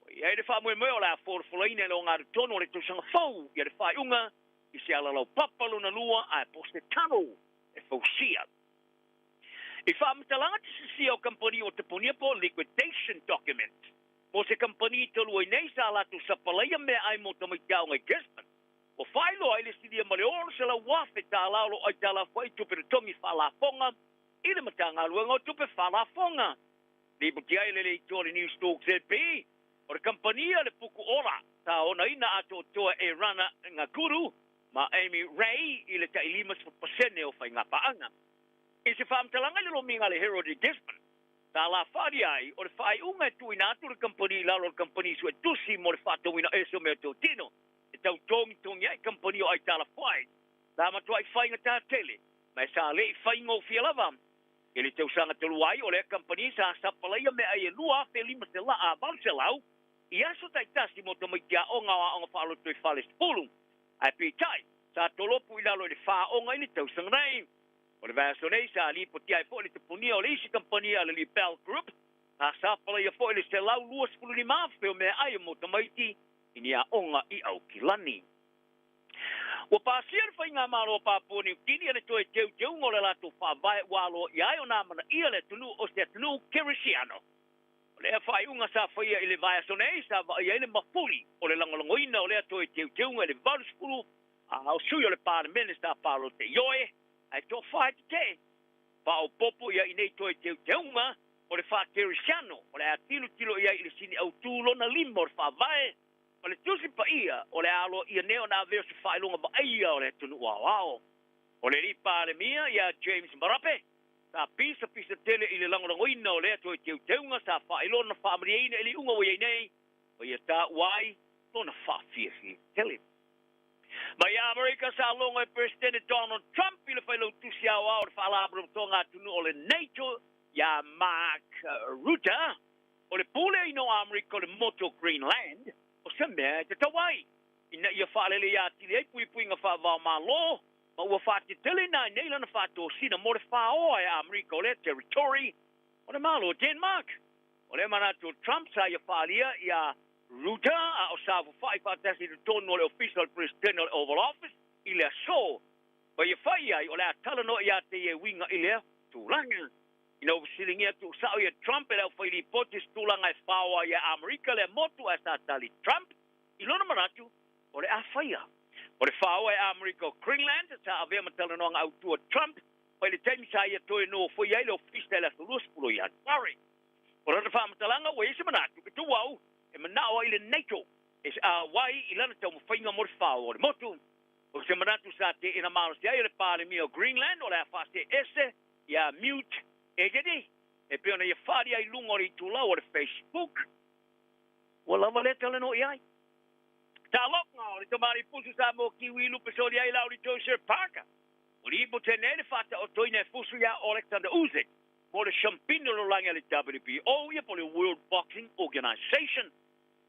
Ua i ai le faamoemoe o le a folafolaina i le ogatotonu o le tausaga fou ia le faaiuga i se alalaupapa lona lua ae po o se tunnel e fausia. I faamatalaga tusitusia o kamupani o tapunia po o liquidation document mo se kamupani talu ai nei sa latou sapalaia meaai mo tamaiti aoga i Gisborne, ua faailoa ai le silia ma le $600,000 o loo aitalafu ai tupe totogi faalafoga i le Matagaluega o Tupe Faalafoga. Lipoti ai le leitioa o le Newstalk ZB, o le kamupani a le Puku Ola sa onaina atoatoa e Rana Ngakuru ma Amy Ray i le tai 50% o faigapaaga. I se faamatalaga i le lomiga a le Herald i Gisborne, sa lafaalia ai o le faaiuga e tuuina atu le kamupani i lalo o le kamupani suetusi mo le faatauina ese o meatotino e tau togitogi ai kamupani o aitalafu ai. Sa matuai faigata tele, ma e sa le i faigofie lava. I le tausaga talu ai, o lea kamupani sa sapalaia meaai e 2,500 i aso taitasi mo tamaiti aoga o aoga faalotoifale 10, ae peitai, sa tolopu i lalo i le 4 aoga i le tausaga nei. O le vaiaso nei sa lipotia ai foi le tapunia o le isi kamupani a le Libel Group, sa sapalaia foi le 125,000 o meaai mo tamaiti i ni aoga i Aukilani. Ua pasia le faigamalo a Papua Niu Kini le toe teuteuga o le latou faavae ua aloaia ai ona amanaia le atunuu o se atunuu kerisiano. O lea faaiuga sa faia i le vaiaso nei sa vaaia ai le mafuli o le lagolagoina o lea toe teuteuga i le 80 a o sui o le Palemene sa palota ioe, ae toafa e tetee. Faaopoopo ia i nei toe teuteuga o le faakerisiano o le a tilotilo i ai i le sini autū lona 5 o le faavae ma le Tusi Paia o le a aloaia nei ona avea o se faailoga vaaia o le atunuu aoao. O le alii Palemia ia James Marape sa pisapisa tele i le lagolagoina o lea toe teuteuga sa faailoa na faamalieina i le iuga ua i ai nei, ma ia taua ai lona faafiafia tele. Mai Amerika sa logo e Peresetene Donald Trump i le failautusi aoao o le Faalapotopotoga a Atunuu o le NATO Iā Mark Rutte, o le puleaina o Amerika o le motu o Greenland, o se mea e tatau ai ina ia faaleleia atili ai puipuiga faava-o-Malo ma ua faateteleina ai nei lana faatosina mo le faoa e Amerika o lea territory o le Malo o Denmark. O lea manatu o Trump sa ia faaalia iā Rutte a o saofafai faatasi i totonu o le Ofisa o le Peresetene o le Oval Office i le aso ma ia fai ai o le a talanoa ia te ia e uiga i lea tulaga. Ina ua fesiligia tuusao ia Trump e le aufailipoti i se tulaga e faoa ai e Amerika lea motu ae sa tali Trump i lona manatu o le a faia. O le faoa e Amerika o Greenland sa avea ma talanoaga autu a Trump mai le taimi sa ia toe nofoia ai le ofisa i le aso 20 o Ianuari. O lana faamatalaga ua i ai se manatu e tuu au e manao ai le NATO e auai i lana taumafaiga mo le faoa o le motu. O se manatu sa teena malosi ai e le Palemia o Greenland o le a faasee ese ia Mute Egede e pei ona ia faaalia ai i luga o le itulau o le Facebook. Ua lava lea talanoa i ai. Taloga o le tamalii pusu Samoa Kiwi lupe soli ai la o Sir Parker. O lipote nei le faataotoina e fusu iā Oleksandr Usyk mo le siampini o le lalolagi a le WBO ia po o le World Boxing Organization.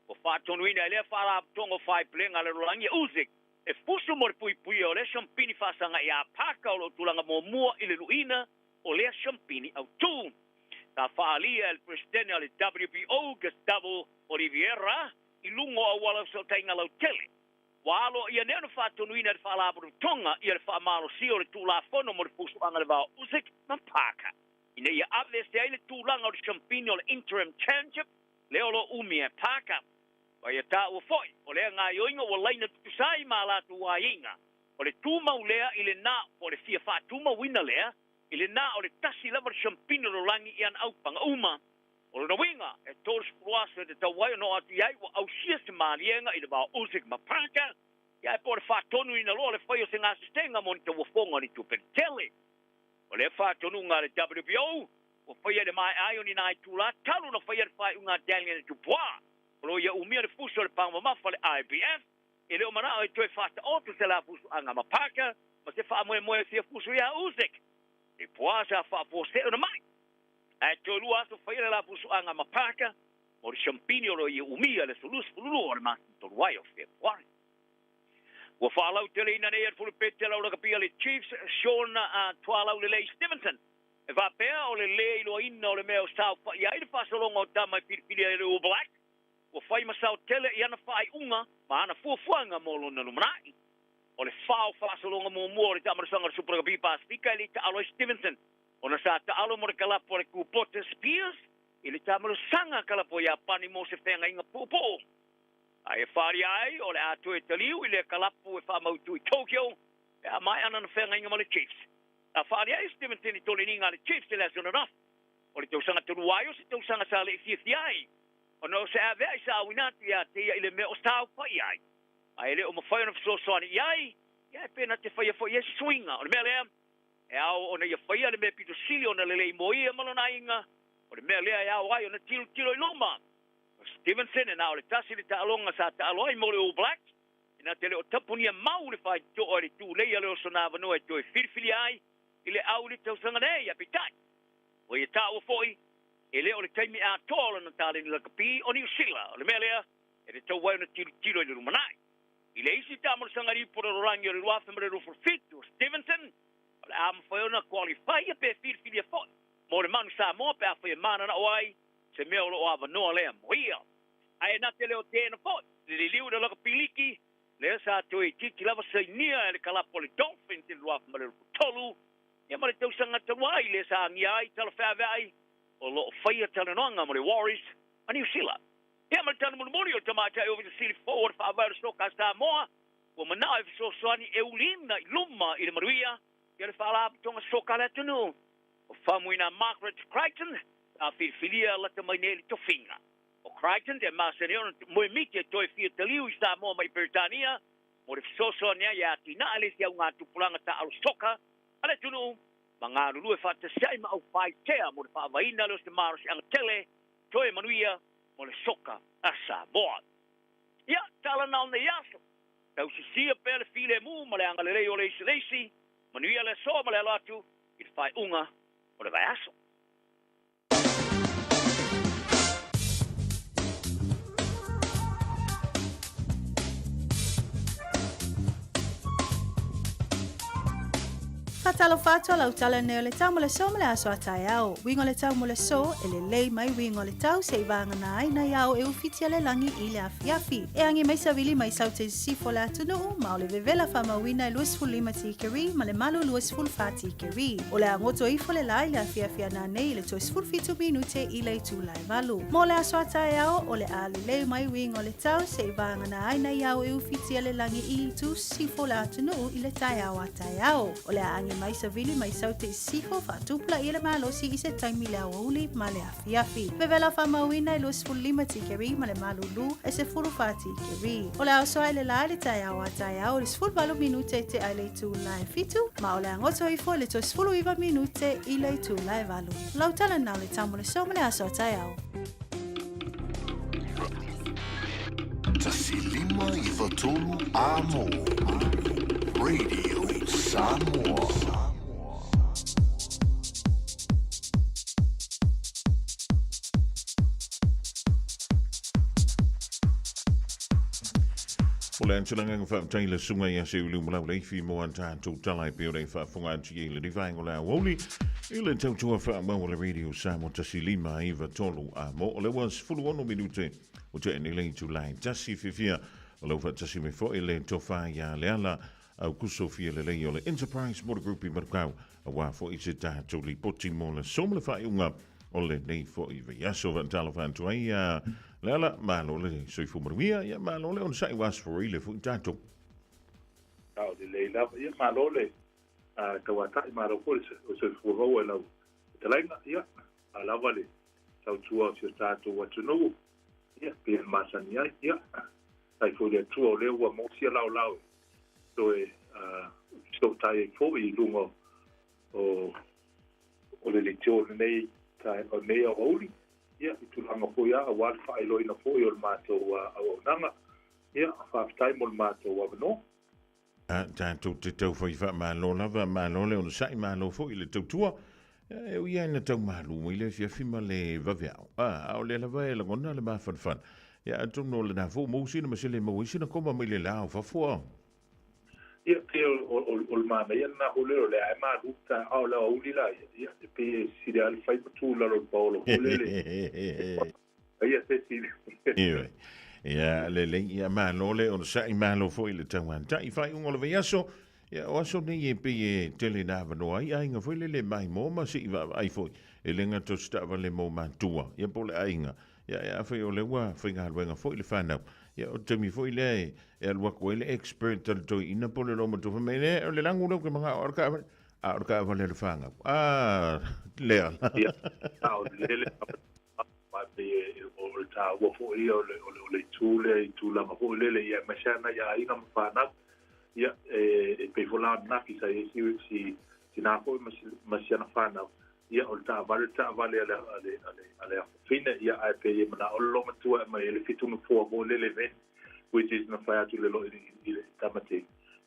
Ua faatonuina e lea faalapotopotoga o faaipulega a le lalolagi ia Usyk e fusu mo le puipuia o lea siampini faasaga iā Parker o lo o tulaga muamua i le luiina o lea siampini autū. Sa faaalia e le Peresetene o le WBO Gustavo Oliveira i luga o auala o fesootaiga lautele. Ua aloaia nei ona faatonuina e le Faalapotopotoga ia le faamalosia o le Tulafono mo le Fusuaga le Va o Usyk ma Parker ina ia aveese ai le tulaga o le siampini o le Interim Championship lea o lo o umia e Parker. Ua ia taua foi, o lea gaoioiga ua laina tutusa ai ma a latou aiaiga, o le tumau lea i le na po o le fia faatumauina lea i le na o le tasi lava le siampini o le lalolagi i ana aupaga uma. O lona uiga, e 30 aso e tatau ai ona oo atu i ai ua ausia se maliega i le va o Usyk ma Parker, ia ae po o le faatonuina loa o le fai o se gasesega mo ni tauofoga o ni tupe tetele. O lea faatonuga a le WBO ua faia i le maea ai o ni nai itula talu ona faia le faaiuga a Daniel Dubois o lo o ia umia le fusi o le paga mamafa le IBF e le o manao e toe faataoto se la fusuaga ma Parker ma se faamoemoe e fia fusu iā Usyk. Dubois sa faafuasei ona mai ae toe lua aso faia le la fusuaga ma Parker mo le siampini o lo o ia umia le aso 22 o le masina talu ai o Fepuari. Ua faalauteleina nei e le Fulupete lau lakapi a le Chiefs Sean Tualaulelei Stevenson e faapea o le lē iloaina o le mea o saofai ai le faasologa o tama e filifili ai le All Blacks ua fai ma sao tele i ana faaiuga ma ana fuafuaga mo lona lumanai. O le fao faasologa muamua o le taamalosaga o le Super Rugby Pasifika e le i taalo ai Stevenson ona sa taalo mo le kalapu a le Kubota Spears i le taamalosaga a kalapu a Iapani mo se feagaiga puupuu. A e faaalia ai o le a toe taliu i lea kalapu e faamautu i Tokyo pe a maea lana feagaiga ma le Chiefs. Sa faaalia ai Stevenson i toleniga a le Chiefs i le aso ananafi o le tausaga talu ai o se tausaga sa le i fiafia ai ona o se aveai sa auina atu ia te ia i le mea o saofai ai ae e le o mafai ona fesoasoani i ai ia e pe na te faia foi i ai se suiga. O le mea lea e ao ona ia faia le mea pito sili ona lelei mo ia ma lona aiga, o le mea lea e ao ai ona tilotilo i luma. O Stevenson e na o le tasi le taaloga sa taalo ai mo le All Blacks, e na te le o tapunia mau le faitotoa i le tulei a le osona avanoa e toe filifilia ai i le au i le tausaga nei, ae peitai, ua ia taua foi e le o le taimi atoa o lana taleni lakapi o Niu Sila. O le mea lea e tatau ai ona tilotilo i le lumanai. I le isi taamalosaga lipu o le lalolagi o le 2027, o Stevenson o le a mafai ona qualify pe filifilia foi mo le Manu Samoa pe afai e mananao ai se mea o lo o avanoa lea mo ia. Ae na te le o teena foi le liliu i le lakapi liki lea sa toe itiiti lava sainia e le kalapu a le Dolphins i le 2023 ia ma le tausaga talu ai lea sa agia ai tala feaveai o lo o faia talanoaga mo le Warriors a Niu Sila. Ia ma le tala mulimuli o le tamaitai Ofisa Sili fou o le Faavae o le Soka a Samoa ua manao e fesoasoani e uliina i luma i le manuia ia le Faalapotopotoga Soka a le atunuu. O Faumuina Margaret Crichton sa filifilia lata mai nei i le tofiga. O Crichton e masani ona moemiti e toe fia taliu i Samoa mai Peretania mo le fesoasoani ai e atinae le isi augatupulaga taaalo soka a le atunuu ma galulue faatasi ai ma aufaitea mo le faavaeina lea o se malosiaga tele toe manuia mo le soka a Samoa. Ia, tala na o nei aso. Tausisia pea le filemu ma le agalelei o le isi le isi, manuia le aso ma le alo atu i le faaiuga o le vaiaso. Faatalofa atu a lau tala nei o le tau mo le aso ma le aso a taeao. Uiga o le tau mo le aso, e lelei mai uiga o le tau se'i vagana ai nai ao e ufitia le lagi i le afiafi. E agi mai savili mai saute i sisifo o le atunuu, ma o le vevela faamauina e 25 tikeri ma le malu 24 tikeri. O le a goto ifo le la i le afiafi a nanei i le toe 17 minute i le itula e valu. Mo le aso a taeao, o le a lelei mai uiga o le tau se'i vagana ai nai ao e ufitia le lagi i itu sisifo o le atunuu i le taeao a taeao. O le a agi mai savili mai saute i sisifo faatupulaia le malosi i se taimi i le aoauli ma le afiafi. Vevela faamauina e 25 tikeri ma le malulu e 14 tikeri. O le a oso ae le la i le taeao a taeao i le 18 minute e tea i le itula e 7, ma o le a goto ifo i le toe 19 minute i le itula e 8. Lau tala na o le tau mo le aso ma le aso a taeao. 1 5 9 3 Amo. Radio Samoa. O le antilagaga faafetai le susuga ia Seuliu Malau Leifi mo a tatou tala e pei ona e faafofoga atu i ai lenei vaega o le aoauli i le tautua faaauau a le Radio Samoa 1 5 9 3 a mo o le ua 16 minute o tea nei le itula e tasi fiafia o lau faatasi mai foi le tofa ia Leala Aukuso fia lelei o le Enterprise Motor Group i Manukau aua foi se tatou lipoti mo le aso ma le faaiuga o lenei foi vaiaso. Faatalofa atu ai ia Leala, malo le soifua manuia, ia malo le onosai ua aso foraile foi tatou. Ao lelei lava, ia malo le tauata'i, malo foi le soifua maua i lau fetalaiga, ia a lava le tautua o si o tatou atunuu, ia pei ona masani ai, ia tai foi le Atua o lea ua maua sia laolao e toe fesootai ai foi i luga o le leitio lenei o lenei aoauli, ia i tulaga foi a auā le faailoaina foi o le matou auaunaga. Ia faafetai mo le matou avanoa. A tatou te taufai faamalo lava, malo le onosai, malo foi le tautua. E ui lava ina tau malu mai le afiafi ma le vaveao, a o lea lava e lagona le mafanafana. Ia atonu o lena foi ua maua sina masele e maua ai sina koma mai le la o fafo a. Ia pei o le manaia lena foi lele o lea e malu ta a o le aoauli la ia, ia e pei e sili lava le fai ma tu i lalo o le paolo foi lele. Ia se sili. Ioe. Ia lelei, ia malo le onosai, malo foi le tauanta'i faaiuga o le vaiaso. Ia o aso nei e pei e tele na avanoa ai aiga foi lele maimoa ma se'i vaavaai foi. E le gata o se taavale mo matua, ia po o le aiga. Ia e afai o lea ua faigaluega foi le fanau. Ia o le taimi foi lea e e alu atu ai le expert a le toeaina po o le loomatua fai mai, le o le lagu lea ou te manao a o le taavale, a o le taavale a le fanau. Ah, lea. Ia, a o le lele ma pei o le taua foi ia o le, o le, o le itu lea i tulaga foi lele, ia aemaise lava nai aiga ma fanau. Ia, e pei foi la ananafi sa i ai si, si tinā foi ma si, ma si ana fanau, ia o le taavale, le taavale a le, a le, a le, a le afafine, ia ae pei e manao le loomatua e aumai ai le fitu nofoa foi lele van, which is na fai atu le lo i, i le tamate.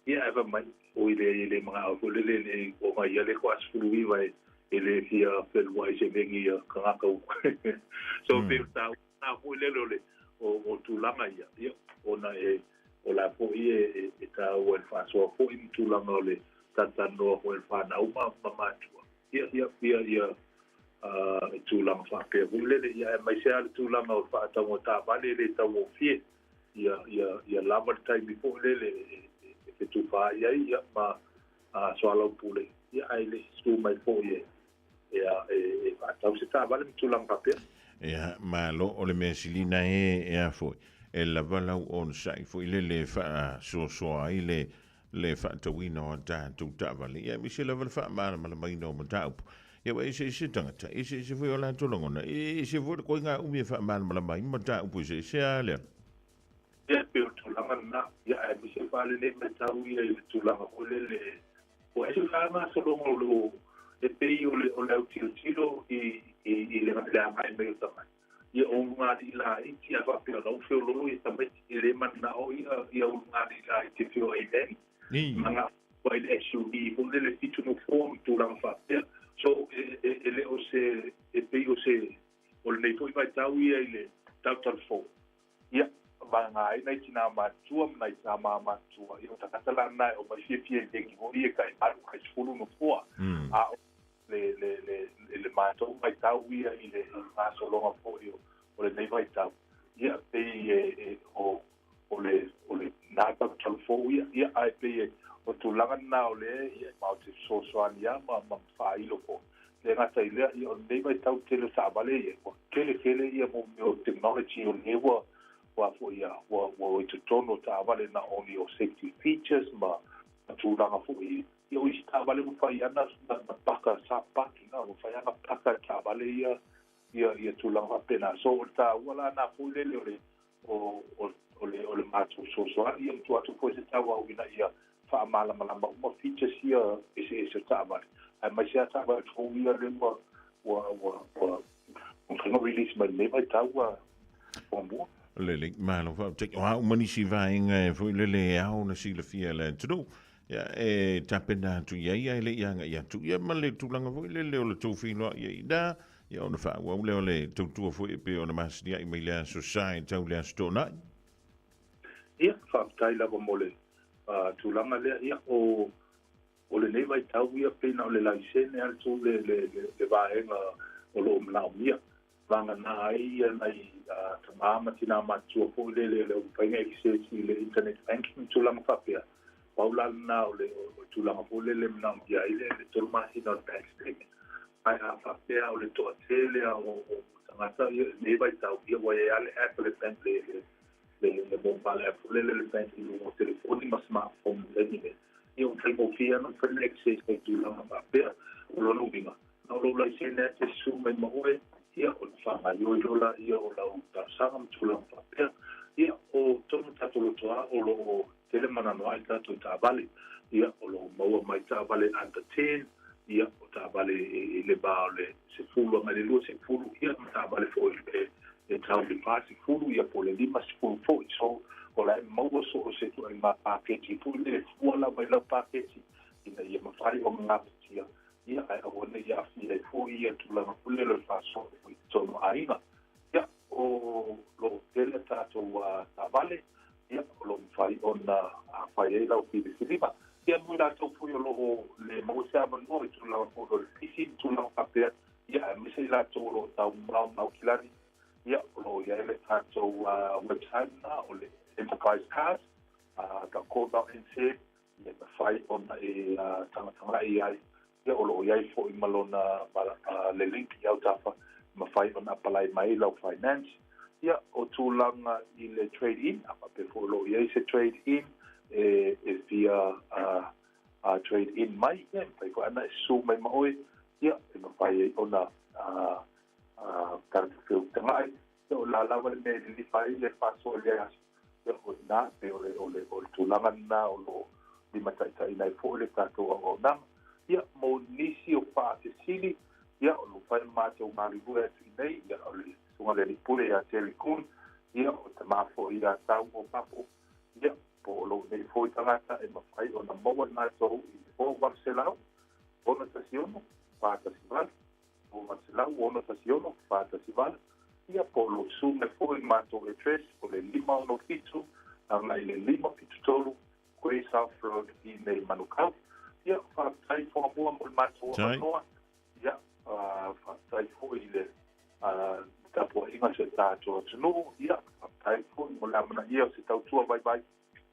Ia ae fai mai, oi leai e le manao foi lele le o ia le ko 19 e e le fia feluai se vengi ia kangaka u. So pe ta na foi lele o le o tulaga ia, ia ona e o la foi e e taua i le faasoa foi ma tulaga o le talatalanoa foi o le fanau ma matua. Ia ia ia ia i tulaga faapea foi lele, ia aemaise lava le tulaga o le faatauga o taavale e le taugofie. Ia ia ia lava le taimi foi lele e fetufaai ai ia ma soalaupule, ia ae le i susu mai foi e e faatau se taavale ma tulaga faapea. Ia, malo o le mea silina e e a foi, e lava lau onosai foi lele e faasoasoa ai le le faatauina o a tatou taavale, ia aemaise lava le faamalamalamaina o mataupu. Ia ua eseese tagata, eseese foi o latou lagona, ese foi le koiga umi e faamalamalama ai mataupu eseese a lea. Ia pei o le tulaga lena, ia aemaise faalenei matau ia i le tulaga foi lele ua ese la gasologa o lo e pei o le o le autilotilo i i i le le agai mai o tamaiti. Ia o ulugalii laiti a faapea o la ua feololo ia tamaiti e le mananao ia ia ulugalii laiti e feoai ai manao ai le SUV foi lele fitu nofoa ma tulaga faapea. So e e e le o se e pei o se o lenei foi vaitau ia i le tautalafou. Ia, vagana ai nai tinā matutua ma nai tamā matutua, ia o tagata la na e omai fiafia i lengi foi e tai 8, tai 10 nofoa. A o le le le le matou vaitau ia i le gasologa foi o lenei vaitau, ia pei e e o o le o le na talutalu fou ia, ia ae pei e o tulaga lena o lea ia matou te fesoasoani lava ma ma faailo foi. E le gata i lea, ia o lenei vaitau tele o taavale ia, ua tele tele ia mo mea o technology o lea ua ua foi ia ua ua i totonu o taavale na o ni o safety features ma tulaga foi ia. O isi taavale ua fai ana na paka sa parking, ua fai ana paka taavale ia ia ia tulaga faapena. So o le taua la na foi lele o le o o o le o le matou fesoasoani ia ma tuu atu foi se tauau ina ia faamalamalama uma features ia eseese o taavale, aemaise lava taavale fou ia lea ua ua ua ua ua release mai lenei vaitau ua muamua. Lelei, malo faafetai. O a uma nisi vaega e foi lele e ao ona silafia e le atunuu, ia, e tapena atu i ai ae le i agai atu. Ia ma le tulaga foi lele o le tou feiloai ai i ina, ia ona faaauau lea o le tautua foi e pei ona masiniai mai le Aso Sa e tau i le Aso Toonai. Ia, faafetai lava mo le tulaga lea. Ia, o o lenei vaitau ia pei na o le laisene lava le le le le vaega o lo o manaomia. Vagana ai ia nai tamā ma tinā matutua foi lele o le mafai ona access i le internet banking ma tulaga faapea. Pau la lena o le tulaga foi lele e manaomia ai le 3 masina o le bank statement. Ae a faapea o le toatele lava o tagata ia i lenei vaitau, ia ua i ai lava le app a le bank, le le le mobile app foi lele a le bank i luga o telefoni ma smartphone i le taimi nei. Ia ua faigofie lava ona mafai ona access i tulaga faapea. O lona uiga, Na o lou laisene lava e te susu mai ma oe, ia, ona faagaoioi loa laia o lau talosaga ma tulaga faapea. Ia, o totonu o tatou lotoa o lo o tele ma anoanoai tatou taavale. Ia, o lo o maua mai taavale under ten, ia, o taavale i le va o le 10 agai i le 20, ia, ma taavale foi e tau i le 40, ia, po o le 50 foi. So, o la e maua so o se ituaiga paketi foi lele, e fua lava i lau paketi ina ia mafai ona gafatia. Ia, ae aua ne i aafia ai foi ia tulaga foi lele o le faasoa foi i totonu o aiga. Ia, o lo o tele a tatou taavale, ia, o lo o mafai ona fai ai lau filifiliga. Ia, mo i latou foi o lo o le maua se avanoa i tulaga foi o le pisi ma tulaga faapea, ia, aemaise i latou o lo o taumamao ma Aukilani, ia, o lo o i ai le tatou website lena o le Enterprise Cars dot co dot nz, Ia mafai ona e tagatagai ai, ia o lo o i ai foi ma lona le link i autafa e mafai ona apalai mai ai lau finance. Ia o tulaga i le trade in, a faapea foi o lo o i ai se trade in e fia trade in mai, ia e mafai foi ona e susu mai ma oe, ia e mafai ai ona tatou feutagai. Ia o le a lava le mea e lilifa ai le faasoa i lea aso, ia o i ina, pei o le, o le, o le tulaga lena o lo o limataitaiina ai foi le tatou auaunaga. Ia, mo nisi o faafesili, ia, o lo o fai le matou galulue atu i inei, ia, o le Susuga i le Alii Pule ia Terry Kuhn, ia, o tama foi ia Tauo Papo, ia, po o lou nei foi tagata e mafai ona maua i matou i le 0800 616 418. 216 418, ia po o lou susu mai foi i le matou address o le 567 agai i le 573 Quay South Road i nei Manukau. Ia, faafetai Fogamua mo le matou avanoa. Ia, faafetai foi i le tapuaiga a si o tatou atunuu. Ia, faafetai foi mo le amanaia o se tautua vaivai.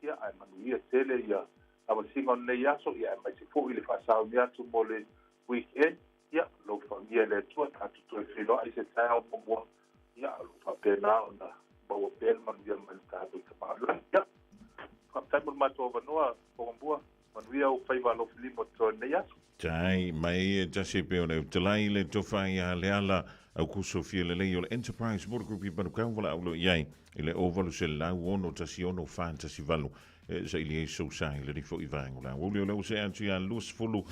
Ia, ae manuia tele ia lavasiga o lenei aso, ia aemaise foi le faasauni atu mo le weekend. Ia, lou fagia e le Atua, tatou toe feiloai i se taeao muamua, ia, o lo o faapena ona maua pea le manuia mai le tatou Tama o le Lagi. Ia, faafetai mo le matou avanoa, Fogamua, manuia ou faiva alofilima o totoe i lenei aso. Tai mai e tasi e pei ona e utalai le tofa ia Leala Aukuso Fialelei o le Enterprise Motor Group i Manukau valaau loa i ai i le 0800 6 4 1 8. E saili ai sou sa i le rifo i vaenga o le aoauli o le ose atu ia 20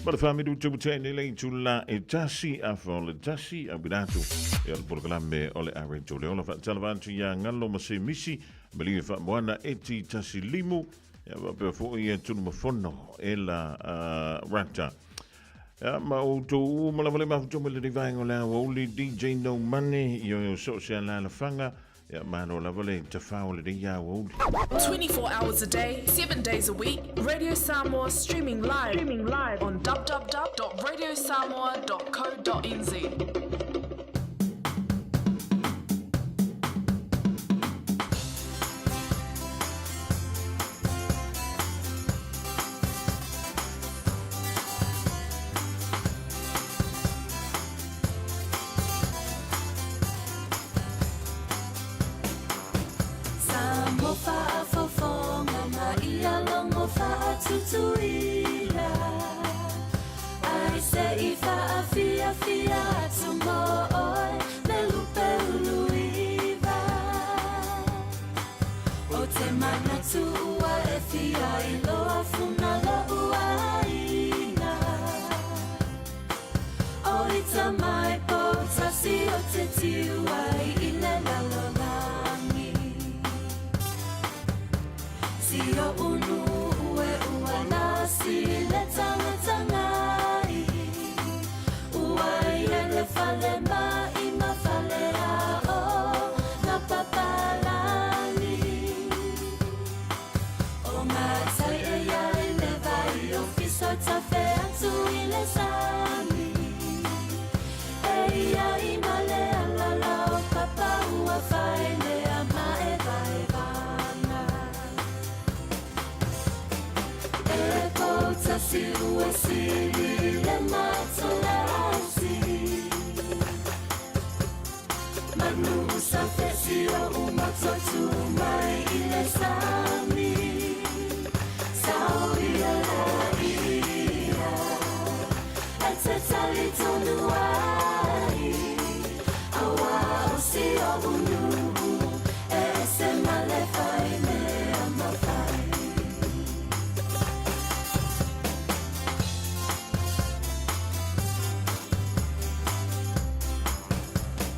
ma le whamiru te wate nei lei tula e tasi afa o le tasi a wiratu e o le polokalame o le areto le ola whaatalawa atu ia ngalo ma se misi malie whaamoana e ti tasi limu ia wapea fo ia tunu mafono e la rata. Ia, ma o tō u malawa le mafuto me le rivaenga o le aoauli DJ No Money i o so se ala alafanga. Ia, malo lava le tafao o lenei aoauli. 24 hours a day, 7 days a week, Radio Samoa streaming live, streaming live on www.radiosamoa.co.nz. Sa mo faafofoga ma ia logo faatutuila Ai se i faafiafia atu mo oe le lupe uluiva O te manatu ua e fia iloa funa lo'u aiga O ita mai poutasi o te tiu ai i le lalolagi Si o unu ue ua lasi le tagatagai Ua i ai le fale mai ma fale ao na papalagi O ngā tai e ia i le vai o fiso tafe atu i le sami E ia i male alala o papa ua whai lea ma e vai vana E poutasi ua sili le matolasi Manu usa fesi o umototu mai i le sami Sao ia la ia E te tali tonu ai Aua o si o unu E se male fai mea mawhai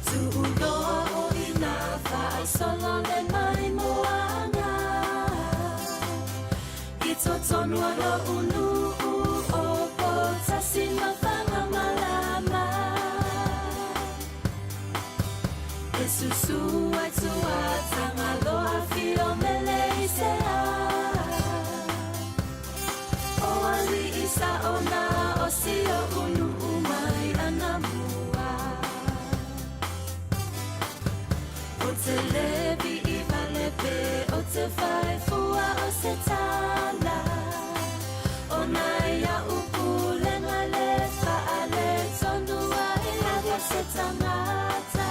Tuuloa o ina faasolo le maimoaga I totonu o lo'u nuu o Poutasi ma Fagamalama E susu ai tua Tagaloa fio mele i se a O alii sa'o na o si o'u nuu mai anamua O te levi i vale pe o te faifua o se tala O nai a'u pulega le faaletonu ai lava se tagata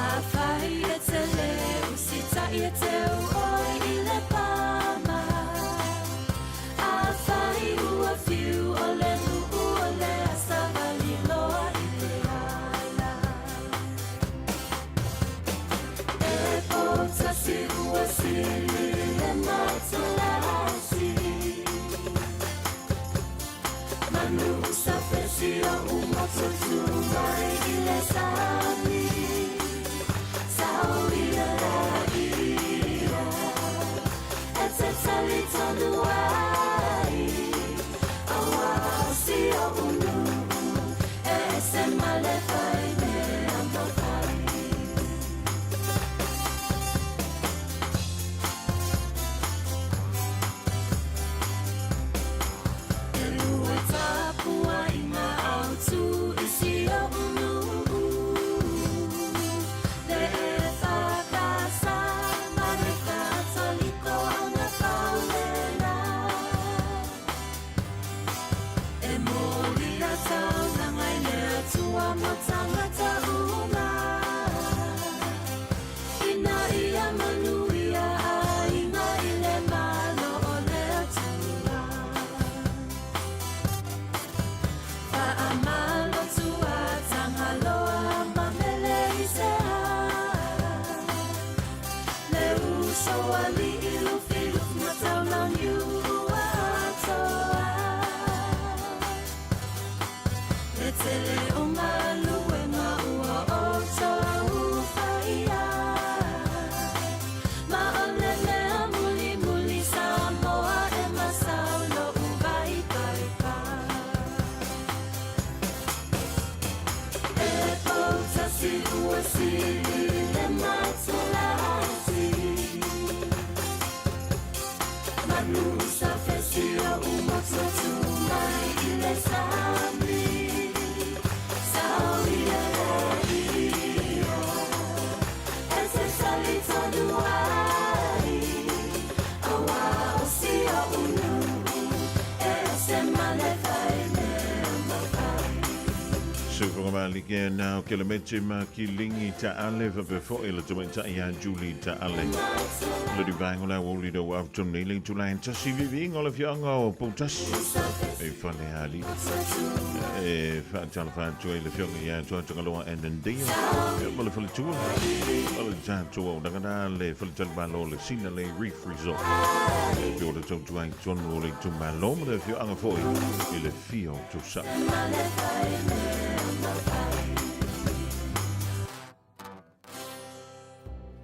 Afai e te le usitai e teu oe i le pama Afai ua fiu o le nuu o le asavali loa i le ala E poutasi ua sili le matolasi Manu sa fesi o umototu mai i le sami Sao ia la ia E te tali tonu ai Aua o si o unu E se male fai mea mawhai E lua tapuaiga autu i si o'u nuu Le EFKS ma le Katoliko Agafaulela E moli a taulaga i le Atua mo tagata uma Ina ia manuia aiga i le Malo o le Atua Faamalo tua Tagaloa ma mele i se a Le uso alii Lufilufi ma Taulauniu ua atoa Le tele o galuega ua outou faia Ma o le mea mulimuli Samoa e masau lo'u vaipaipa E poutasi ua Ua sili le matolati Manu sa fesia umotu atu mai i le sami Sao ia ia E te sali tonu ai Aua o sia unu E se male fai mea mafai. Sufogamalike na o Kelemete ma Kilingi Taale faapea foi le tamaitai ia Julie Taale. Le divaenga o le aoauli le ua afu nei le itula e tasi viviiga o le afioaga o Poutasi e Falealili. E faatalofa atu ai le afioga ia Tuatagaloa Anandia ma le faletua ma le tatou auaunaga le faletalimalo o le Sinalei Reef Resort. E pei o le tautua ai tonu o le itumalo ma le afioaga foi i le fia o tausaga.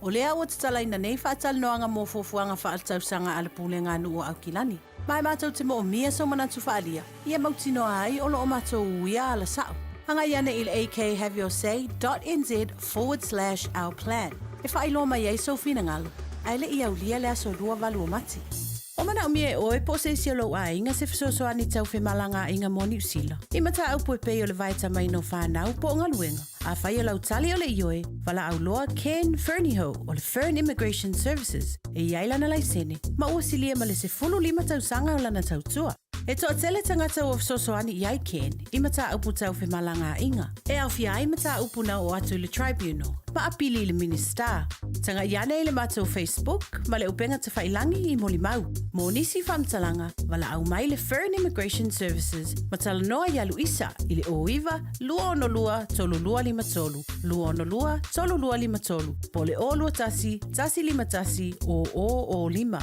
O lea ua tatalaina nei faatalanoaga mo fuafuaga faaletausaga a le Pulega a Nuu o Aukilani. Ma e matou te moomia sou manatu faaalia, ia mautinoa ai o lo o matou uia ala sao. Agai ane i le akhaveyourSay dot nz forward slash our plan e faailoa mai ai sou finagalo, ae le i aulia le aso 28 o Mati. O manaomia e oe po o se isi o lou aiga se fesoasoani tau femalagaaiga mo Niu Sila, i mataupu e pei o le vaetamaina o fanau po o galuega. Afai o lau tali o le ioe, valaau loa Ken Fernihough o le Fern Immigration Services e i ai lana laisene ma ua silia ma le 15 tausaga o lana tautua. E toatele tagata ua fesoasoani i ai Ken i mataupu tau femalagaaiga, e aofia ai mataupu na oo atu i le Tribunal ma apili i le Minisita. Tagai ane i le matou Facebook ma le upega tafailangi i molimau. Mo nisi faamatalaga, valaau mai le Fern Immigration Services ma talanoa ia Luisa i le 09 262 3253, 262 3253, po o le 021 151 0005.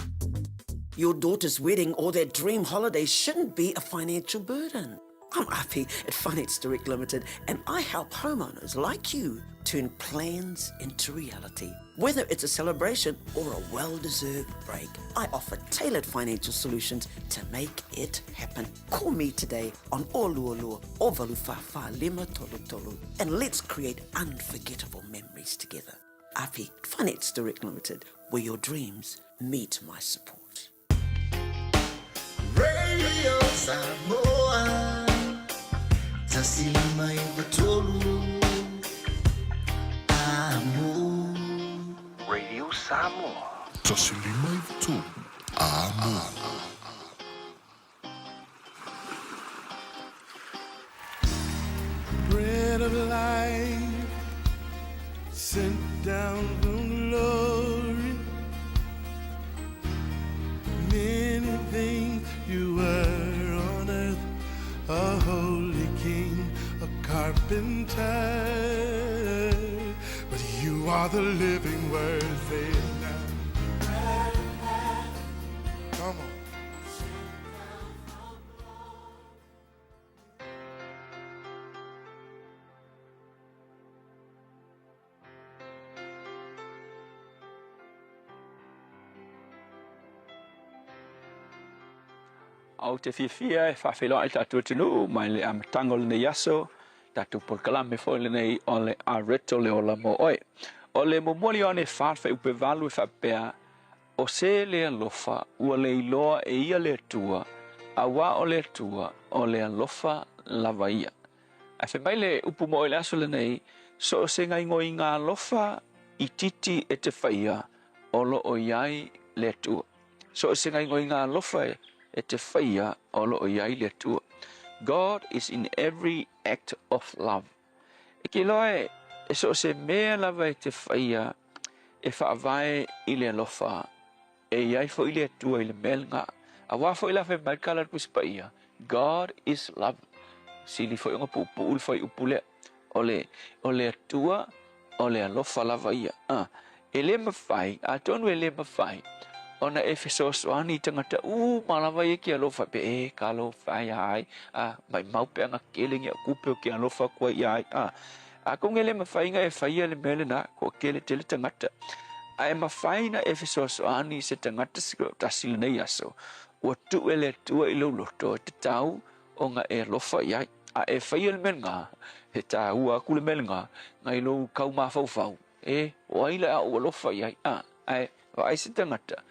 Your daughter's wedding or their dream holiday shouldn't be a financial burden. I'm Api at Finance Direct Limited and I help homeowners like you turn plans into reality. Whether it's a celebration or a well-deserved break, I offer tailored financial solutions to make it happen. Call me today on Olualua o Valufafa Lima Tolu Tolu and let's create unforgettable memories together. Api Finance Direct Limited, where your dreams meet my support. Radio Samoa 153 Amo. Radio Samoa. 153 Amo. Bread of life sent down from glory. Many things you were on earth, a holy king, a carpenter. But you are the living word, say it now. Come on. Ou te fiafia e faafeiloai le tatou atunuu mai le amataga o lenei aso, tatou polokalame foi lenei o le Areto le Ola mo Oe. O le muamua le Ioane 4 fuaiupu 8 e faapea, O se le alofa ua le iloa e ia le Atua, auā o le Atua o le alofa lava ia. Ae fai mai le upu mo oe i le aso lenei, so o se gaoioiga alofa itiiti e te faia, o lo o i ai le Atua. So o se gaoioiga alofa e te faia, o lo o i ai le Atua. God is in every act of love. E ke iloa e so o se mea lava e te faia e faavae i le alofa, e i ai foi le Atua i le mea lena. Auā foi la fai mai le tala a le Tusi Paia, God is love. Sili foi ona puupuu le fuaiupu lea. O le, o le Atua, o le alofa lava ia. A, e le mafai, atonu e le mafai, ona e fesoasoani i tagata uma lava ia ke alofa pe e ka alofa ai ai, a, maimau pe ana kele ni au kupe o ke alofa aku ai ia ai, a. Atonu e le mafai ona e faia le mea lena, kua kele tele tagata. Ae mafai ona e fesoasoani i se tagata se tasi i lenei aso, ua tuu e le Atua i lou loto e tatau ona e alofa i ai. A e faia le mea lena, e taua atu le mea lena, nai lou tau mafaufau, e, o ai le a ou alofa i ai, a, ae vaai se tagata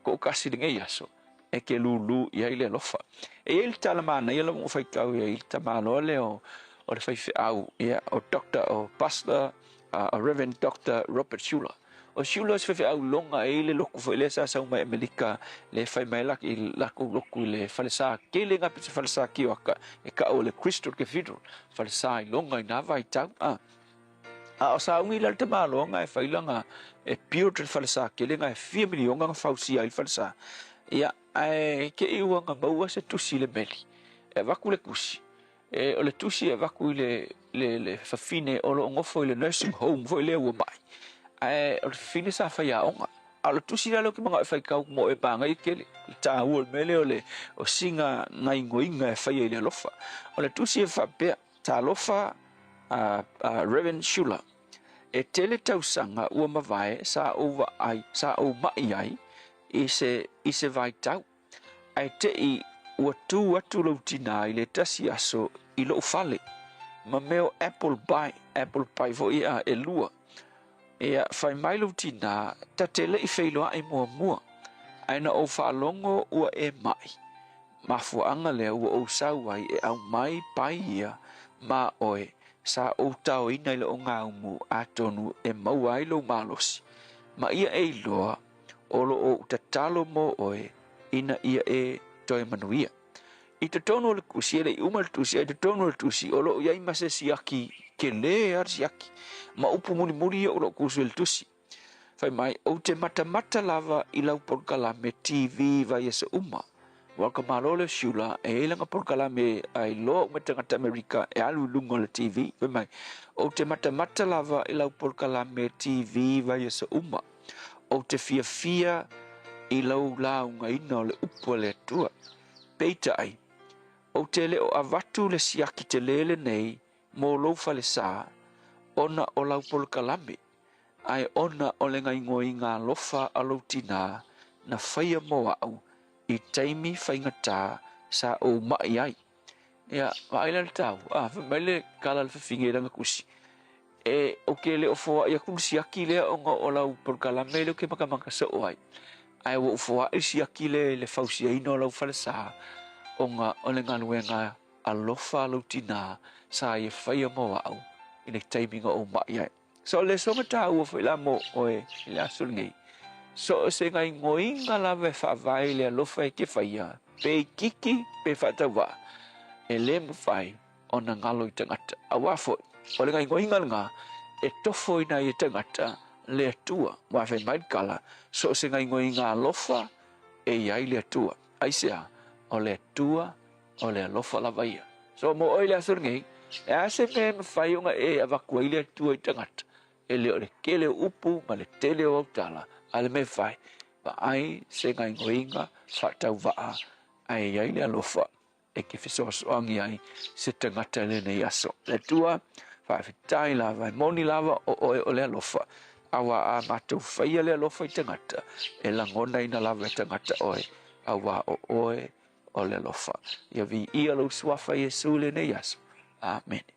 toatasi i lenei aso, e te lūlū i ai le alofa. E i ai le tala manaia lava na ou faitau i ai i le tamaloa lea o, o le faifeau, ia, o Doctor, o Pastor, uh, Reverend Doctor Robert Schuller. O Schuller o se faifeau iloga e i ai le lotu foi lea sa sau mai Amerika, lea e fai mai ai i latou lotu i le falesa tele na pei se falesa Kioaka e tau o le Crystal Cathedral, falesa iloga i na vaitau. A, a o sauni la le tamaloa e fai lana e build le falesa tele na e fia miliona na fausia ai le falesa. Ia, ae te i ua na maua se tusi i le meli. E avatu le tusi, E, o le tusi e avatu i le, le, le fafine o lo o nofo i le nursing home foi lea ua mai. Ae o le fafine sa faiaoga. A o le tusi la lea ou te manao e faitau mo e manaia tele. Le taua o le mea lea o le o sina gaoioiga e faia i le alofa. O le tusi e faapea, Talofa a, a Reverend Schuler, e tele tausaga ua mavae sa ou vaai, sa ou mai ai i se, i se vaitau. Ae te i ua tu atu lou tinā i le tasi aso i lou fale ma mea o apple pie, apple pie foi ia e lua. Ia, fai mai lou tinā, ta te le i feiloai muamua, ae na ou faalogo ua e mai. Mafuaaga lea ua ou sau ai e aumai pai ia ma oe sa ou taoina i le ogaumu atonu e maua ai lou malosi. Ma ia e iloa o lo o ou tatalo mo oe ina ia e toe manuia. I totonu o le tusi, e le i uma le tusi, a i totonu o le tusi, o lo o i ai ma se siaki kelē lava le siaki, ma upu mulimuli ia o lo o kusu i le tusi. Fai mai, ou te matamata lava i lau polokalame TV vaiaso uma. Ua ka malo lea o Shula, e i ai lana polokalame a iloa uma e tagata Amerika e alu i luga o le TV. Fai mai, ou te matamata lava i lau polokalame TV vaiaso uma. Ou te fiafia i lau laugaina o le upu a le Atua. Peitai, ou te le o avatu le siaki telē lenei mo lou falesa ona o lau polokalame, ae ona o le gaoioiga alofa a lou tinā na faia mo a'u i taimi faigata sa ou ma'i ai. Ia, vaai la le taua, a, fai mai le kala a le fafine i lana tusi, E, ou te le o foaʻi atu le siaki lea ona o lau polokalame lea ou te matamata soo ai, ae ua ou foaʻi le siaki lea i le fausiaina o lau falesa ona o le galuega alofa a lou tinā sa ia faia mo a'u i le taimi na ou maʻi ai. So o le soga taua foi la mo oe i le aso lenei, so o se gaoioiga lava e faavae i le alofa e te faia, pe itiiti pe faatauvaa, e lē mafai ona galo i tagata. Auā foi, o le gaoioiga lenā e tofoina ai e tagata le Atua. Ua fai mai le tala, so o se gaoioiga alofa e i ai le Atua. Aisea? O le Atua O le alofa lava ia. So mo oe i le aso lenei, e a se mea e mafai ona e avatu ai le Atua i tagata, e le o le tele o upu ma le tele o autala, a le mea e fai, vaai se gaoioiga faatauvaa ae i ai le alofa e te fesoasoani ai se tagata i lenei aso. Le Atua, faafetai lava, e moni lava o oe o le alofa, auā a matou faia le alofa i tagata, e lagonaina lava e tagata oe, auā o oe o le alofa. Ia viia lou suafa Iesu i lenei aso. Amene.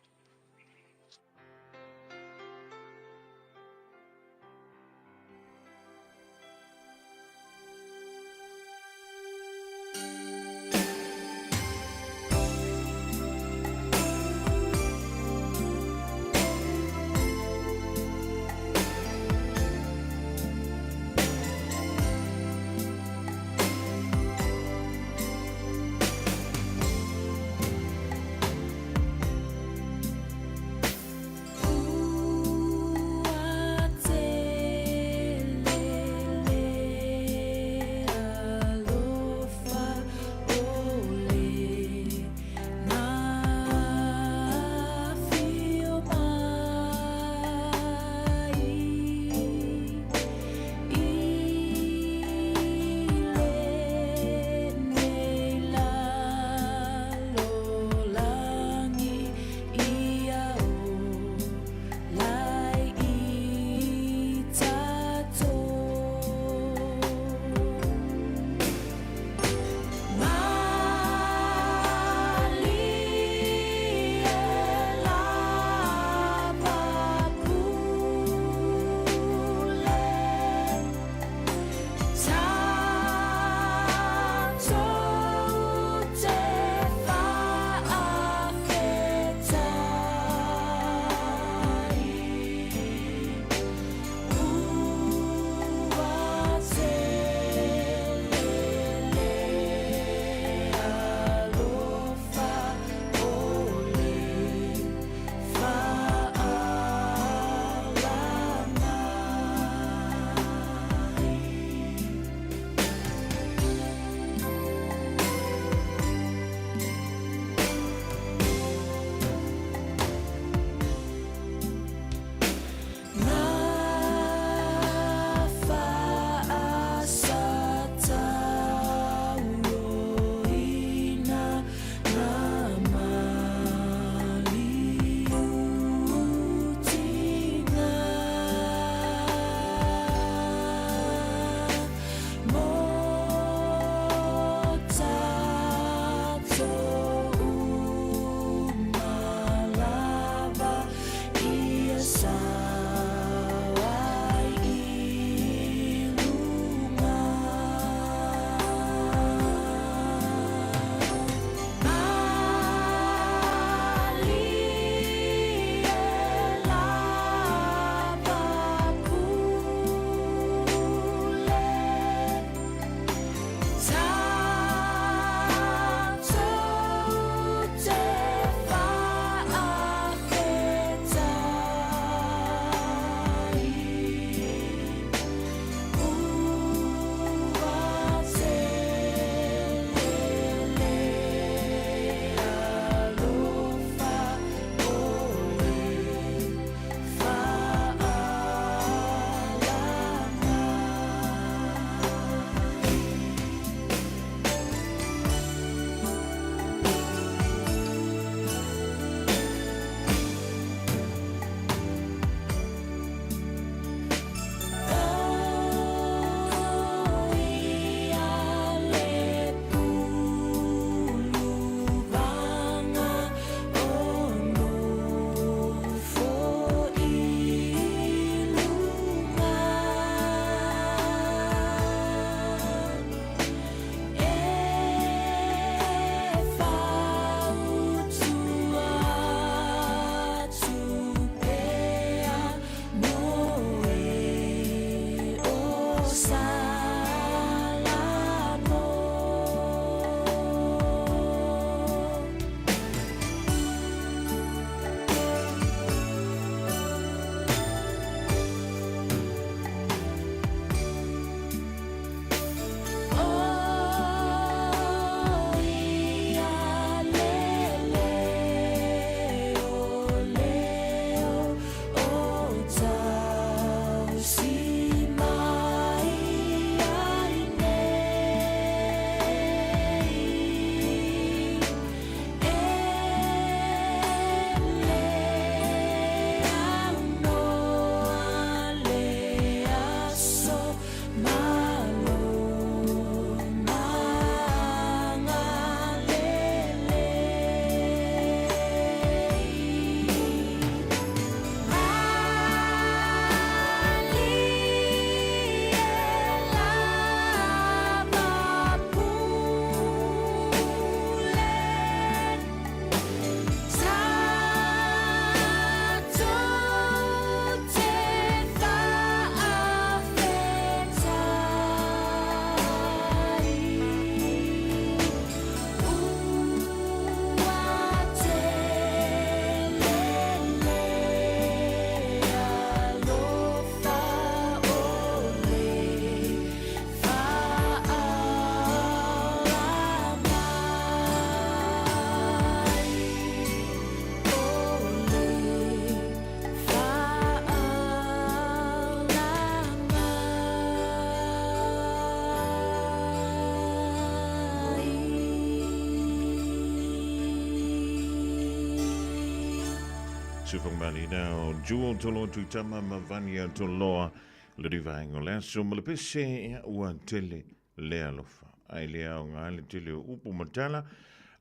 Sufangmali o Jewel Tolo Tuitama ma Vania Toloa le rivaenga o le aso ma le pese ia ua tele le alofa. Ai le ao ngā le tele o upu matala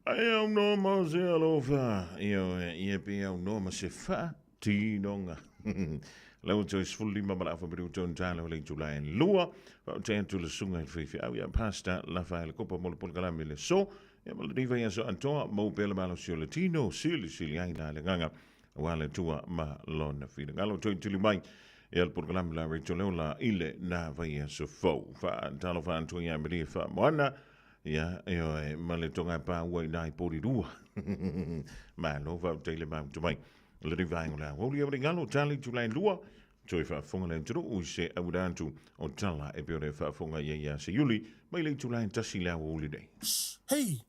ai au no ma se alofa. Ia ia pe au no ma se wha tinonga. Lau toi 15 ma la afa miru tonu tala o le itula e lua. Wha te atu le sunga i whiwhi au ia pasta la wha le kopa mo le polokalame le so. Ia ma le riva ia so antoa mau pele malo si o le tino sili sili ai la le nganga. Wa le tua ma lona whina. Ngalo toi tuli mai. Ia le polokalame la reito leo la ile nā vai ia so fau. Wha talo wha antoa ia maria wha moana. Ia e ma le tonga pā ua i nai pori rua. Malo wha teile mau tumai. Le rivaengo la woli o ngalo tali tulai lua toi faafofoga le atunuu i se auina atu o tala e pei ona e faafofoga i ai ia se Iuli mai le itula e tasi le aoauli nei. Hei!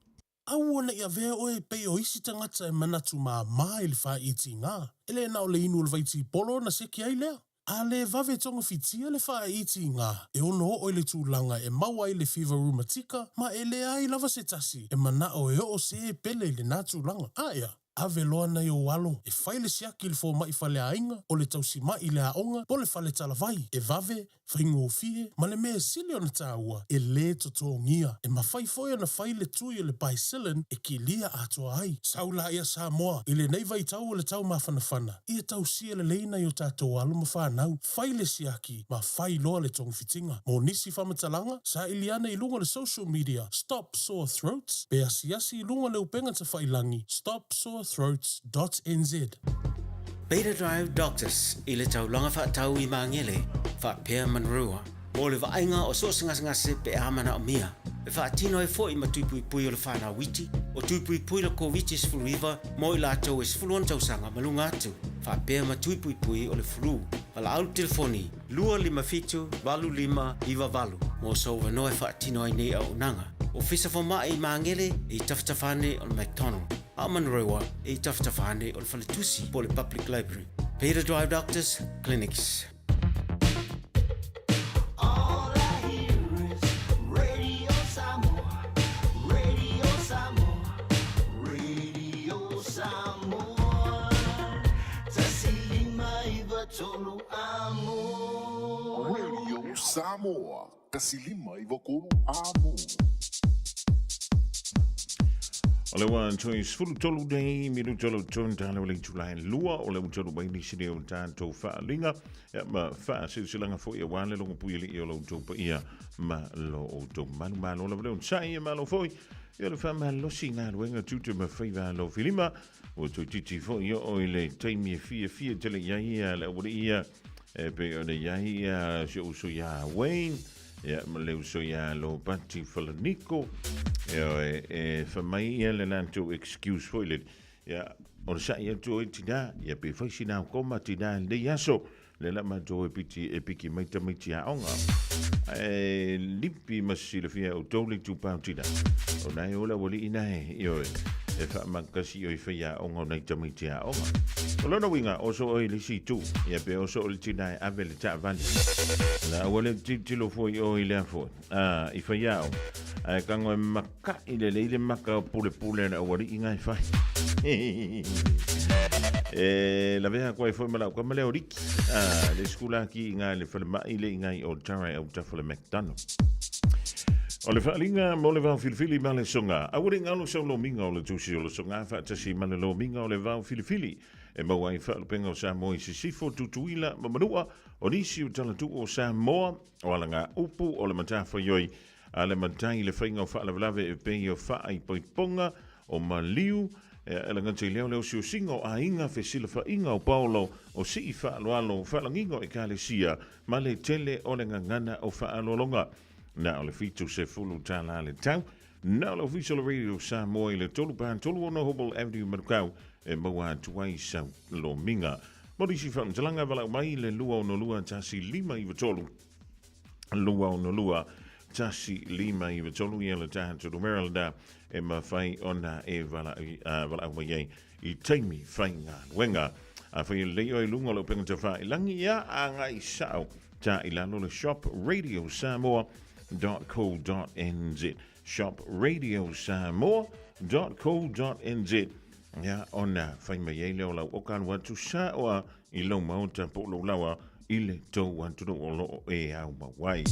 Aua ne i avea oe e pei o isi tagata e manatu māmā i le whāitiga. E le na o le inu o le vaitipolo ona seki ai lea. A le vave togafitia le whāitiga, e ono oo i le tulaga e maua ai le fiva rumatika ma e leai lava se tasi e manao e oo se e pele i lenā tulaga. Aea, ave loa nai ou alo e fai le siaki i le fomai faleaiga, o le tausima'i i le aoga po o le fale talavai, e vave, faigofie, ma le mea e sili ona taua, e lē totogia. E mafai foi ona fai le tui o le Bicillin e kilia atoa ai. Sau laia Samoa, i lenei vaitau o le tau mafanafana, ia tausia lelei nai o tatou alo ma fanau, fai le siaki ma fai loa le togafitiga. Mo nisi faamatalaga, saili ane i luga o le social media Stop Sore Throats pe asiasi i luga o le upega tafailangi stopsorethroats.nz. Beta Drive Doctors i le taulaga faatau i Magele, faapea Manurewa, mo le vaaiga o so o se gasegase pe a manaomia. E faatino ai foi ma tui puipui o le whanau iti, o tui puipui le Koviti-19 mo i latou e 16 tausaga ma luga atu, faapea ma tui puipui o le flu. Valaau le telefoni 257 8598 mo sou avanoa e faatino ai nei auaunaga. Ofisa Fomai i Magele e i tafatafa ane o le McDonald, a o Manurewa e i tafatafa ane o le Faletusi po o le Public Library. Peter Drive Doctors Clinics. All I hear is Radio Samoa, Radio Samoa, Radio Samoa. Tasi lima iva tolu amo. Radio Samoa, tasi lima iva tolu amo. O le ua toe 13 nei minuta o le tonu tala o le itula e lua o le ua mai nisi nei o tatou faaaliga ia ma faasilasilaga foi auā le logopui alii o lo outou paia ma lo outou malu. Malo lava le onosai ia malo foi ia le faamalosi i galuega tiute ma faiva alofilima ua toeitiiti foi oo i le taimi e fiafia tele i ai ia le aualii ia e pei ona i ai ia si ou uso iā Wayne ia ma le uso iā Lopati Falaniko ia e fai mai ia le latou excuse foi lele ia o le sa'i atu o e tinā ia pe fai sina koma tinā i lenei aso lea la matou e piti e piki mai tamaiti aoga ae lipi ma silafia e outou le itupa o tinā o na e ola ualii na e ioe e faamakasi o i fai aoga o nai tamaiti aoga. O lona uiga, oso oe i le isi itu, ia pe oso o le tina e ave le taavale. La aua le tilotilo foi oe i lea foi, a, i fai aoga, ae kago e maka'i lelei le maka o pulepule a le aualii nga e fai. E lavea atu ai foi ma lau kama lea o Riki, a, le sikulaki i nga i le falemai le i nga i Otara e autafa o le McDonald. O le faaaliga mo le vaofilifili ma le soga. Aua le galo sau lomiga o le tusi o le soga faatasi ma le lomiga o le vaofilifili e maua ai faalupega o Samoa i Sisifo, Tutuila ma Manua, o nisi o talatuu o Samoa, o alagaupu o le matafaioi a le matai i le faiga o faalavelave e pei o faaipoipoga, o maliu, e lagata i lea o le osiosiga o aiga, fesilafaiga o paolo, o sii faaaloalo, faalagiga o ekalesia, ma le tele o le gagana o faaaloaloga. Na o le $70 le tau. Na o le Ofisa o le Radio Samoa i le 3 4 36 Hobble Avenue, Manukau, e maua atu ai sau lomiga. Mo nisi faamatalaga, valaau mai i le 262 1593, 262 1593 ia le tatou numera lena e mafai ona e valaau mai ai i taimi faigaluega. Afai e lelei oe i luga o le upega tafailangi, ia agai sao ta i lalo le shop radiosamoa.co.nz, shop radiosamoa.co.nz. Ia, ona fai mai ai lea o lau oka alu atu saoa i lou maota po o lou laoa i le tou atunuu o lo o e aumau ai.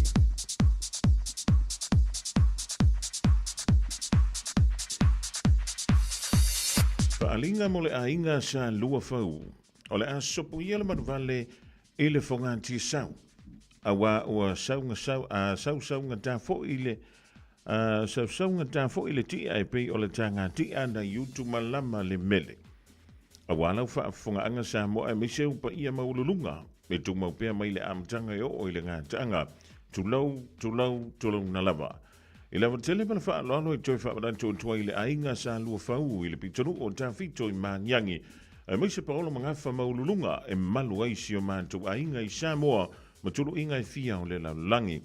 Faaaliga mo le aiga sa lua fau. O le a sopoia le manuvale i le fogatia-sau, auā ua saugasau, a sausaugata foi le a sausaugata foi le ti'a e pei o le taga ti'a nai Utumalama le mele. Auā lau faafofogaaga Samoa aemaise ou paia maualuluga e tumau pea mai le amataga e oo i le gataaga. Tulou, tulou, tulouna lava. I lava tele ma le faaaloalo e toe faamanatu atu ai i le aiga sa luafau i le pitonuu o Tafito i Magiagi, aemaise paolo ma gafa maualuluga e malu ai si o matou aiga i Samoa ma tuluiga e fia o le lalolagi.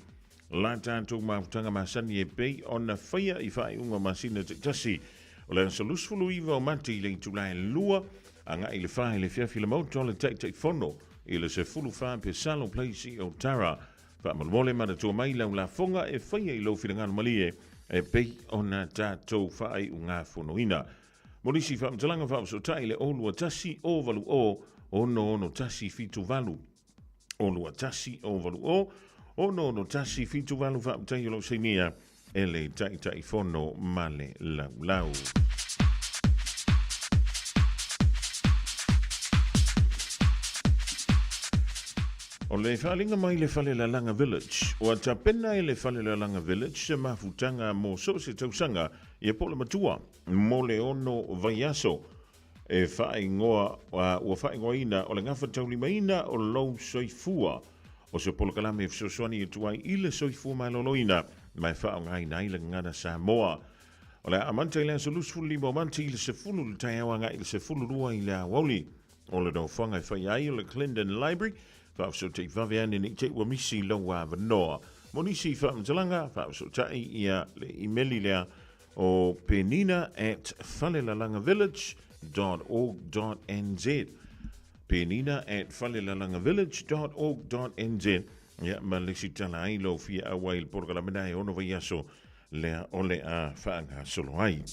La tatou mafutaga masani e pei ona faia i faaiuga o masina taitasi o le aso 29 o Mati i le itula e 2 agai i le 4 i le afiafi le Maota o le Taitaifono i le 14 Pesalo Place i Otara. Faamolemole manatua mai lau lafoga e faia i lou finagalo malie e pei ona tatou faaiugafonoina. Mo nisi faamatalaga faafesootai i le 021 080 661 78 021 080 661 78 Faafetai o lou sainia e le Taitaifono ma le Laulau. O le faaaliga mai le Falelalaga Village. Ua tapena e le Falelalaga Village se mafutaga mo so o se tausaga ia po o le matua mo le ono vaiaso e faaigoa, ua faaigoaina o le gafataulimaina o lou soifua. O se polokalame e fesoasoani atu ai i le soifua maloloina ma e faaaogaina ai le gagana Samoa. O le a amata i le aso 25 o Mati i le 10 i le taeao agai i le 12 i le aoauli. O le nofoaga e faia ai o le Clendon Library, faafesootai vave ane ne i te i ua misi lou avanoa. Mo nisi faamatalaga, faafesootai ia le imeli lea o penina at falelalagavillage dot org dot nz. Penina at falelalagavillage dot org dot nz. Ia, ma le isi tala ai lou fia auai i le polokalame na e ono vaiaso lea o le a faagasolo ai.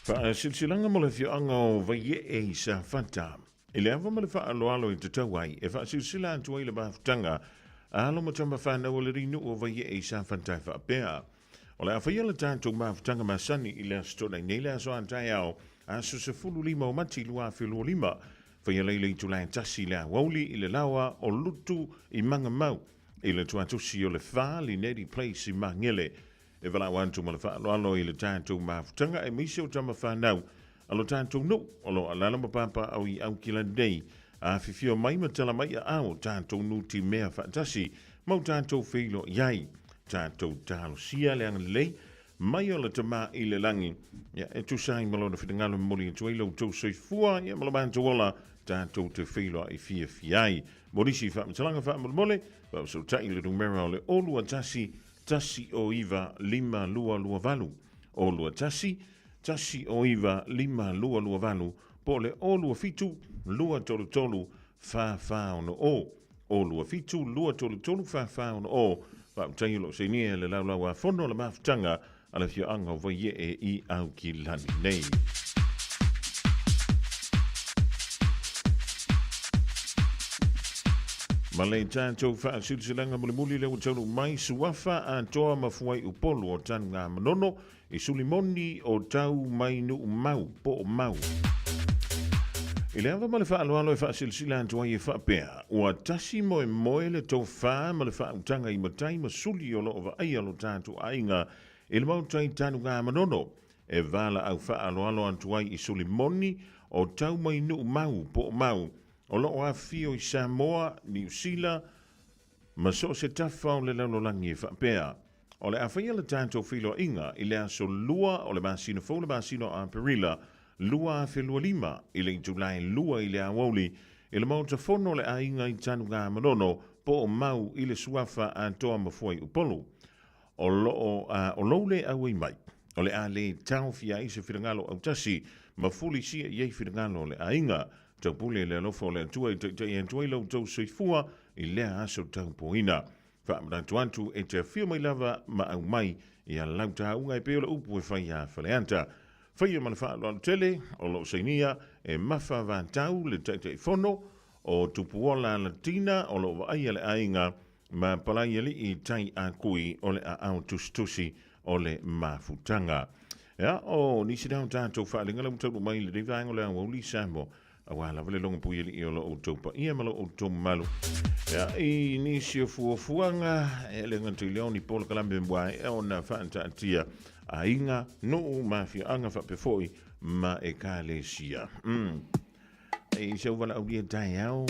Faasilasilaga mo le afioaga o Vaiee i Safata. I le ava ma le faaaloalo e tatau ai, e faasilsila atu ai le mafutaga a alo ma tama fanau o le alii nuu o Vaiee i Safata e faapea, O le a faia le tatou mafutaga masani i le Aso Toonai nei le aso a taeao, aso 15 o Mati 2025. Faia lei le itula e tasi i le aoauli i le laoa o Lutu i Magamau i le tuatosi o le Fa Lineti Place i Magele. E valaau atu ma le faaaloalo i le tatou mafutaga aemaise o tama fanau a lo tatou nuu o lo o alaala ma papaaao i Aukilani nei, afifio mai ma tala mai aao tatou nutimea faatasi ma o tatou feiloai ai. Tatou talosia le agalelei mai o le Tama i le lagi, ia, e tusa ai ma Lona finagalo e momoli atu ai lo outou soifua ia ma lo matou ola, tatou te feiloai fiafia ai. Mo nisi faamatalaga faamolemole, faafesootai i le numera o le 021 109 5228, 021 109 5228, po o le 027 233 4460, 027 233 4460. Faafetai o lo o sainia e le Laulau-a-Fono le mafutaga a le afioaga o Vaiee i Aukilani nei. Ma le tatou faasilasilaga mulimuli lea ua taunuu mai, Suafa atoa ma Fuaiupolu o Tanugamanono i Sulimoni o Tau mai Nuumau po o Mau. I le ava ma le faaaloalo e faasilasila atu ai e faapea, ua tasi moemoe le tofa ma le faautaga i matai ma suli o lo o vaaia lo tatou aiga i le Maota i Tanugamanono, e valaau faaaloalo atu ai i Sulimoni o Tau mai Nuumau po o Mau o lo o afifio i Samoa, Niu Sila ma so o se tafa o le lalolagi e faapea, O le a faia le tatou feiloaiga i le aso 2 o le masina fou le masina o Aperila 2025 i le itula e 2 i le aoauli i le Maota Fono o le Aiga i Tanugamanono po o Mau i le Suafa Atoa ma Fuaiupolu. O lo o o lou le auai mai, o le a le taofia ai se finagalo autasi ma fulisia i ai finagalo o le aiga. Taupule le alofa o le Atua e taitai atu ai la outou soifua i lea aso taupoina. Faamanatu atu e te afio mai lava ma aumai ia lau tauga e pei o le upu e fai a Faleata. Faia ma le faaaloalo tele o lo o sainia e Mafa Vatau le Taitaifono o Tupuola Latina o lo o vaaia le aiga ma Palaialii Tai a Kui o le aao tusitusi o le mafutaga. Ia, o nisi lea o tatou faaaliga lea ua taunuu mai i lenei vaega o le aoauli Samoa, aua lava le logo puialii o lo outou paia ma lo outou mamalu. Ia, i nisi o fuafuaga, e le gata i lea o ni polokalame ua ea ona faataatia aiga, nuu ma afioaga faapea foi ma ekalesia. I se valaaulia taeao,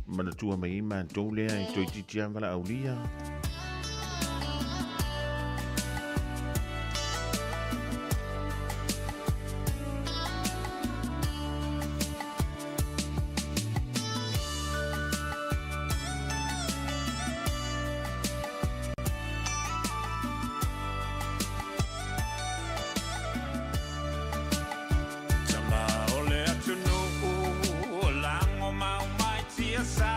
manatua mai ai matou lea e toeitiiti lava valaaulia. Tama o le atunuu o lago mau mai tiasa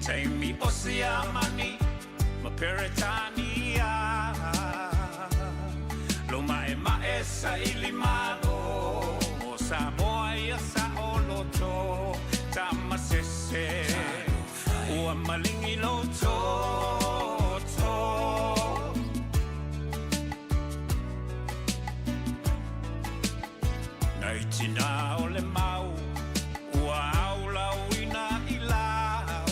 Taimi o Siamani ma Peretania Lo maʻemaʻe saili malo mo Samoa ia saʻoloto Tama sese ua maligi lou toto. Nai tina o le mau ua aulauina i lau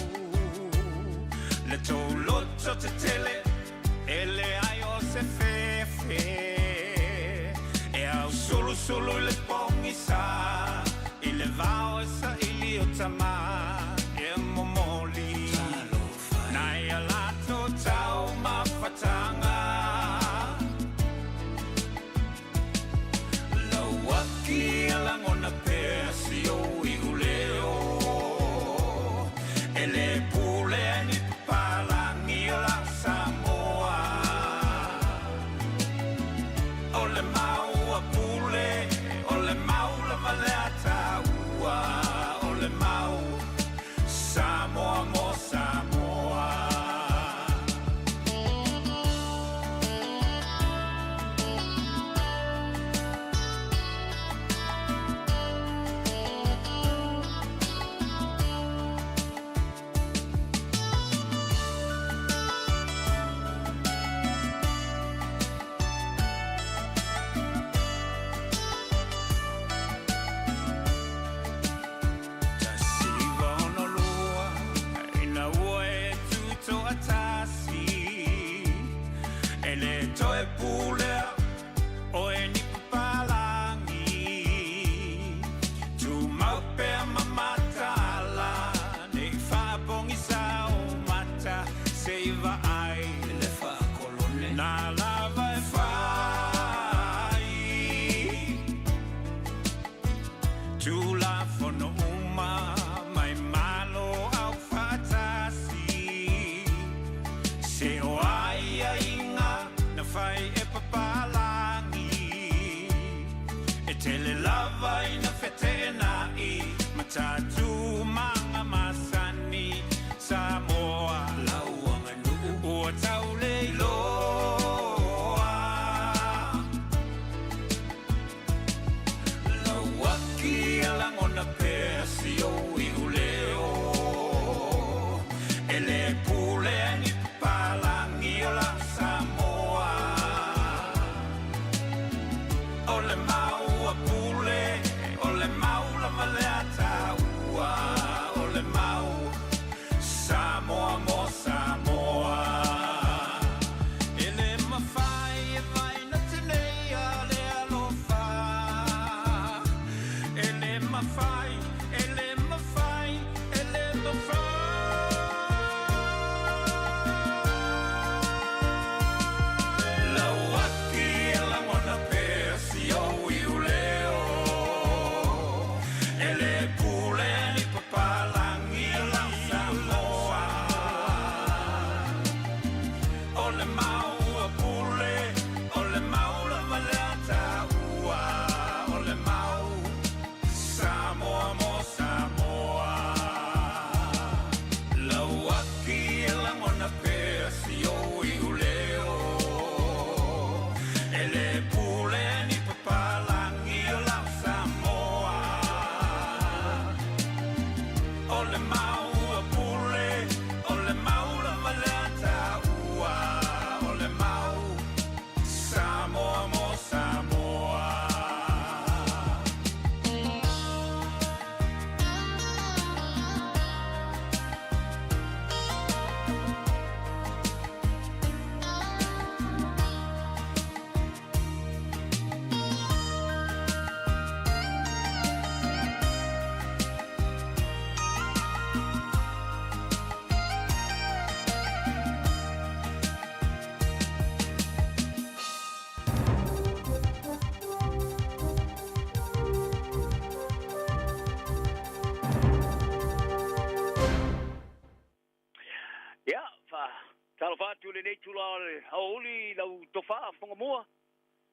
Le tou loto tetele e leai o se fefe E ausulusulu i le pogisa i le vao e saili o tama e momoli Nai a latou taumafatanga Lauaki a lagona pea si ou iuleo E le pule ai ni papalagi o la Samoa O le mau a pule, o le mau lava lea taua O le mau Samoa mo Samoa. 1962 ina ua e tutoatasi E le toe pulea oe ni papalagi Tumau pea ma mataala nei faapogisa o mata Se i vaai le faakolone na lava e fai Tulafono uma mai Malo aufaatasi Se o aiaiga na fai e papalagi E tele lava ina feteenai ma tatou maga masani Samoa lau aganuu ua tau le iloa Lauaki a lagona pea si ou iuleo E le pule ai ni papalagi o la Samoa O le mau a pule, o le mau lava lea taua. Talofa atu i lenei itula o le aoauli i lau tofa Fogamua.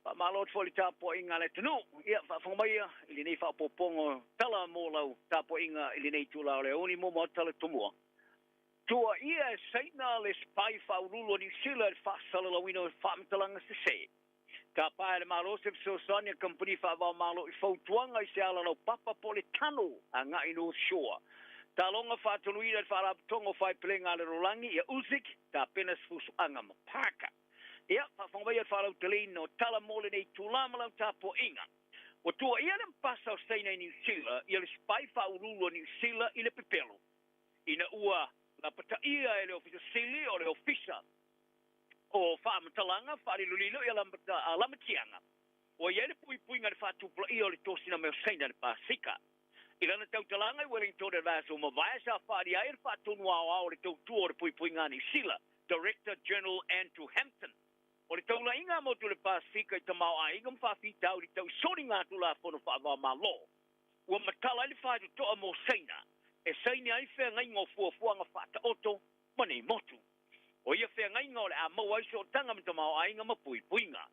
Faamalo atu foi i le tapuaiga a le atunuu. Ia, faafofoga maia i lenei faaopoopoga o tala mo lau tapuaiga i lenei itula o le aoauli muamua atu tala tomua. Tuuaia e Saina le spy faauluulu a Niu Sila i le faasalalauina o faamatalaga sese. Tapa e le Malo se fesoasoani a kamupani faava-o-Malo i fautuaga i se ala laupapa po o le tunnel agai i North Shore. Taaloga faatonuina e le Faalapotopotoga o Faepelega a le Lalolagi ia Usyk, tapena se fusuaga ma Parker. Ia, faafofoga mai le faalauteleina o tala mo lenei itula ma lau tapuaiga. Ua tuuaia le Ambasa o Saina i Niu Sila ia le spy faauluulu a Niu Sila i le pepelo ina ua lapataia e le Ofisa Sili o le Ofisa o faamatalaga faalilolilo i lamatiaga ua i ai le puipuiga i le faatupulaia o le tosina mai o Saina i le Pasefika. I lana tautalaga i Wellington i le vaiaso ua mavae, sa faaalia ai le faatonu aoao o le tautua o le puipuiga a Niu Sila, Director General Andrew Hampton, o le taulaiga a motu o le Pasefika i tamaoaiga ma faafitauli tau soliga Tulafono faava-o-Malo. Ua matala ai le faitotoa mo Saina e saini ai feagaiga o fuafuaga faataoto ma nei motu. O ia feagaiga o le a maua ai sootaga ma tamaoaiga ma puipuiga.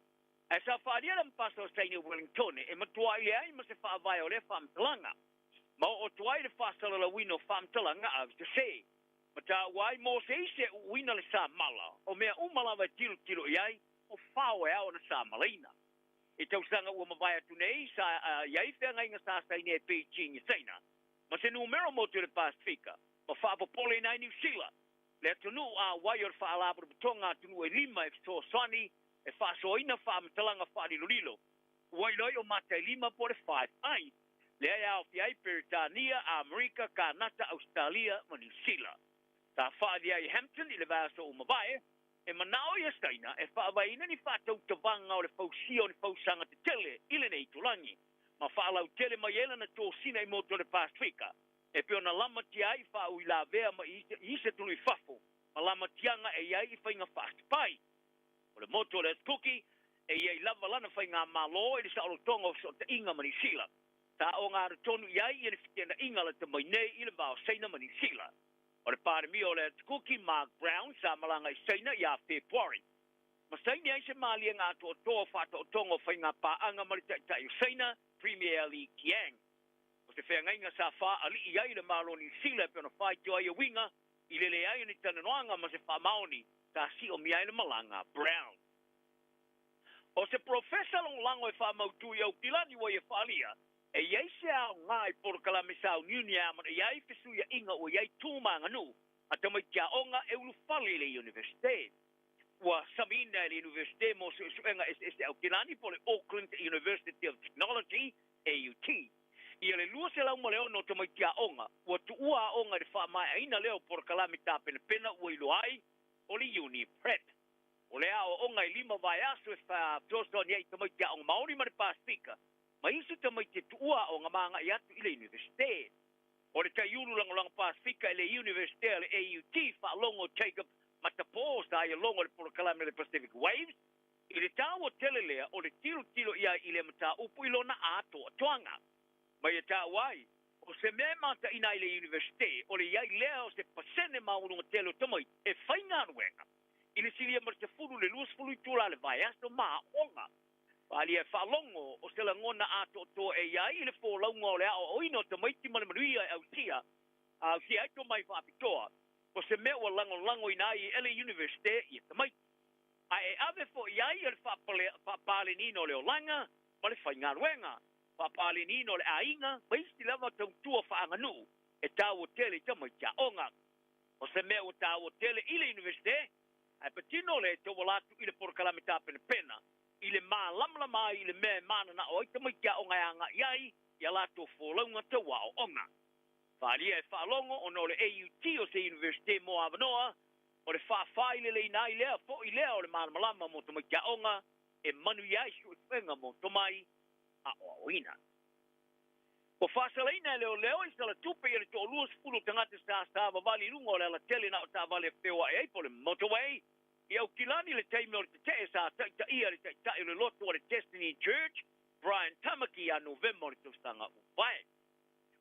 Ae sa faaalia le Ambasa o Saina i Wellingtone e matuai leai ma se faavae o lea faamatalaga. Ma oo atu ai le faasalalauina o faamatalaga avesese. Ma taua ai mo se isi e uuina le samala, o mea uma lava e tilotilo i ai, o fao e ao ona samalaina. I tausaga ua mavae atu nei, sa i ai feagaiga sa sainia e Beijing i Saina ma se numera motu i le Pasefika, ma faapopoleina ai Niu Sila, le atunuu auai o le Faalapotopotoga Atunuu e Lima e fesoasoani e faasoaina faamatalaga faalilolilo ua iloa ai o Matailima po o le Five Eyes, lea e aofia ai Peretania, Amerika, Kanata, Ausetalia ma Niu Sila. Sa faaalia ai Hampton i le vaiaso ua mavae, e manao ia Saina e faavaeina ni faatautavaga o le fausia o ni fausaga tetele i lenei itulagi, ma faalautele mai ai lana tosina i motu o le Pasefika. E pei ona lamatia ai i faauilavea ma i isi atunuu i fafo ma lamatiaga e i ai i faiga faasipai. O le motu o le Kuki e i ai lava lana faigamalo i le saolotoga o fesootaiga ma Niu Sila. Sa ogatotonu i ai ia le feteenaiga lata mai nei i le va o Saina ma Niu Sila. O le Palemia o le Kuki, Mark Brown, sa malaga i Saina ia Fepuari. Ma saini ai se maliega atoatoa o faataotoga o faiga paaga ma le taitai o Saina, Premier Li Qiang. O se feagaiga sa faalii ai le Malo o Niu Sila e pei ona faitio ai ia uiga i le leai o ni talanoaga ma se faamaoni sa siomia ai le malaga a Brown. O se polofesa lagolago e faamautu i Aukilani ua ia faaalia, e i ai se aoga i polokalame sauniuni e amanaia ai fesuiaiga ua i ai tu ma aganuu a tamaiti aoga e ulufale i le Iunivesite. Ua samiina e le Iunivesite mo Suesuega Eseese Aukilani po o le Auckland University of Technology, AUT, ia le 206 o tamaiti aoga ua tuua aoga i le faamaeaina lea o polokalame tapenapena ua iloa ai o le Uni Prep. O le aoaoga e 5 vaiaso e fesoasoani ai i tamaiti aoga Maori ma le Pasefika ma isi tamaiti e tuua aoga ma agai atu i le Iunivesite. O le taiulu lagolago Pasefika i le Iunivesite a le AUT faalogo Jacob Matapo sa ia logo i le polokalame o le Pacific Waves i le taua tele lea o le tilotilo i ai i lea mataupu i lona atoatoaga. Ma ia taua ai, o se mea e mataina ai le Iunivesite, o le i ai lea o se pasene maualuga tele o tamaiti e faigaluega i le silia ma le 10 i le 20 itula o le vaiaso ma aoga. Faaalia e faalogo o se lagona atoatoa e i ai i le folauga o le aoaoina o tamaiti ma le manuia e ausia, ausia ai tomai faapitoa, o se mea ua lagolagoina ai e le Iunivesite ia tamaiti. Ae e ave foi i ai le faapaleniina o le olaga ma le faigaluega, faapaleniina o le aiga ma isi lava tautua faaganuu e taua tele i tamaiti aoga. O se mea ua taua tele i le Iunivesite, ae patino le tauala atu i le polokalame tapenapena i le malamalama ai i le mea e mananao ai tamaiti aoga e agai ai i a latou folauga tauaoaoga. Faaalia e faalogo ona o le AUT o se Iunivesite mo avanoa, o le faafaileleina ai lea foi lea o le malamalama mo tamaiti aoga e manuia ai suesuega mo tomai aoaoina. Ua faasalaina e leoleo i Salatupe ia le 20 o tagata sa savavali i luga o le alatele na o taavale e feoai ai po o le motorway i Aukilani i le taimi o le tetee sa taitaia e le taitai o le lotu o le Destiny Church, Brian Tamaki ia Novema o le tausaga ua mavae.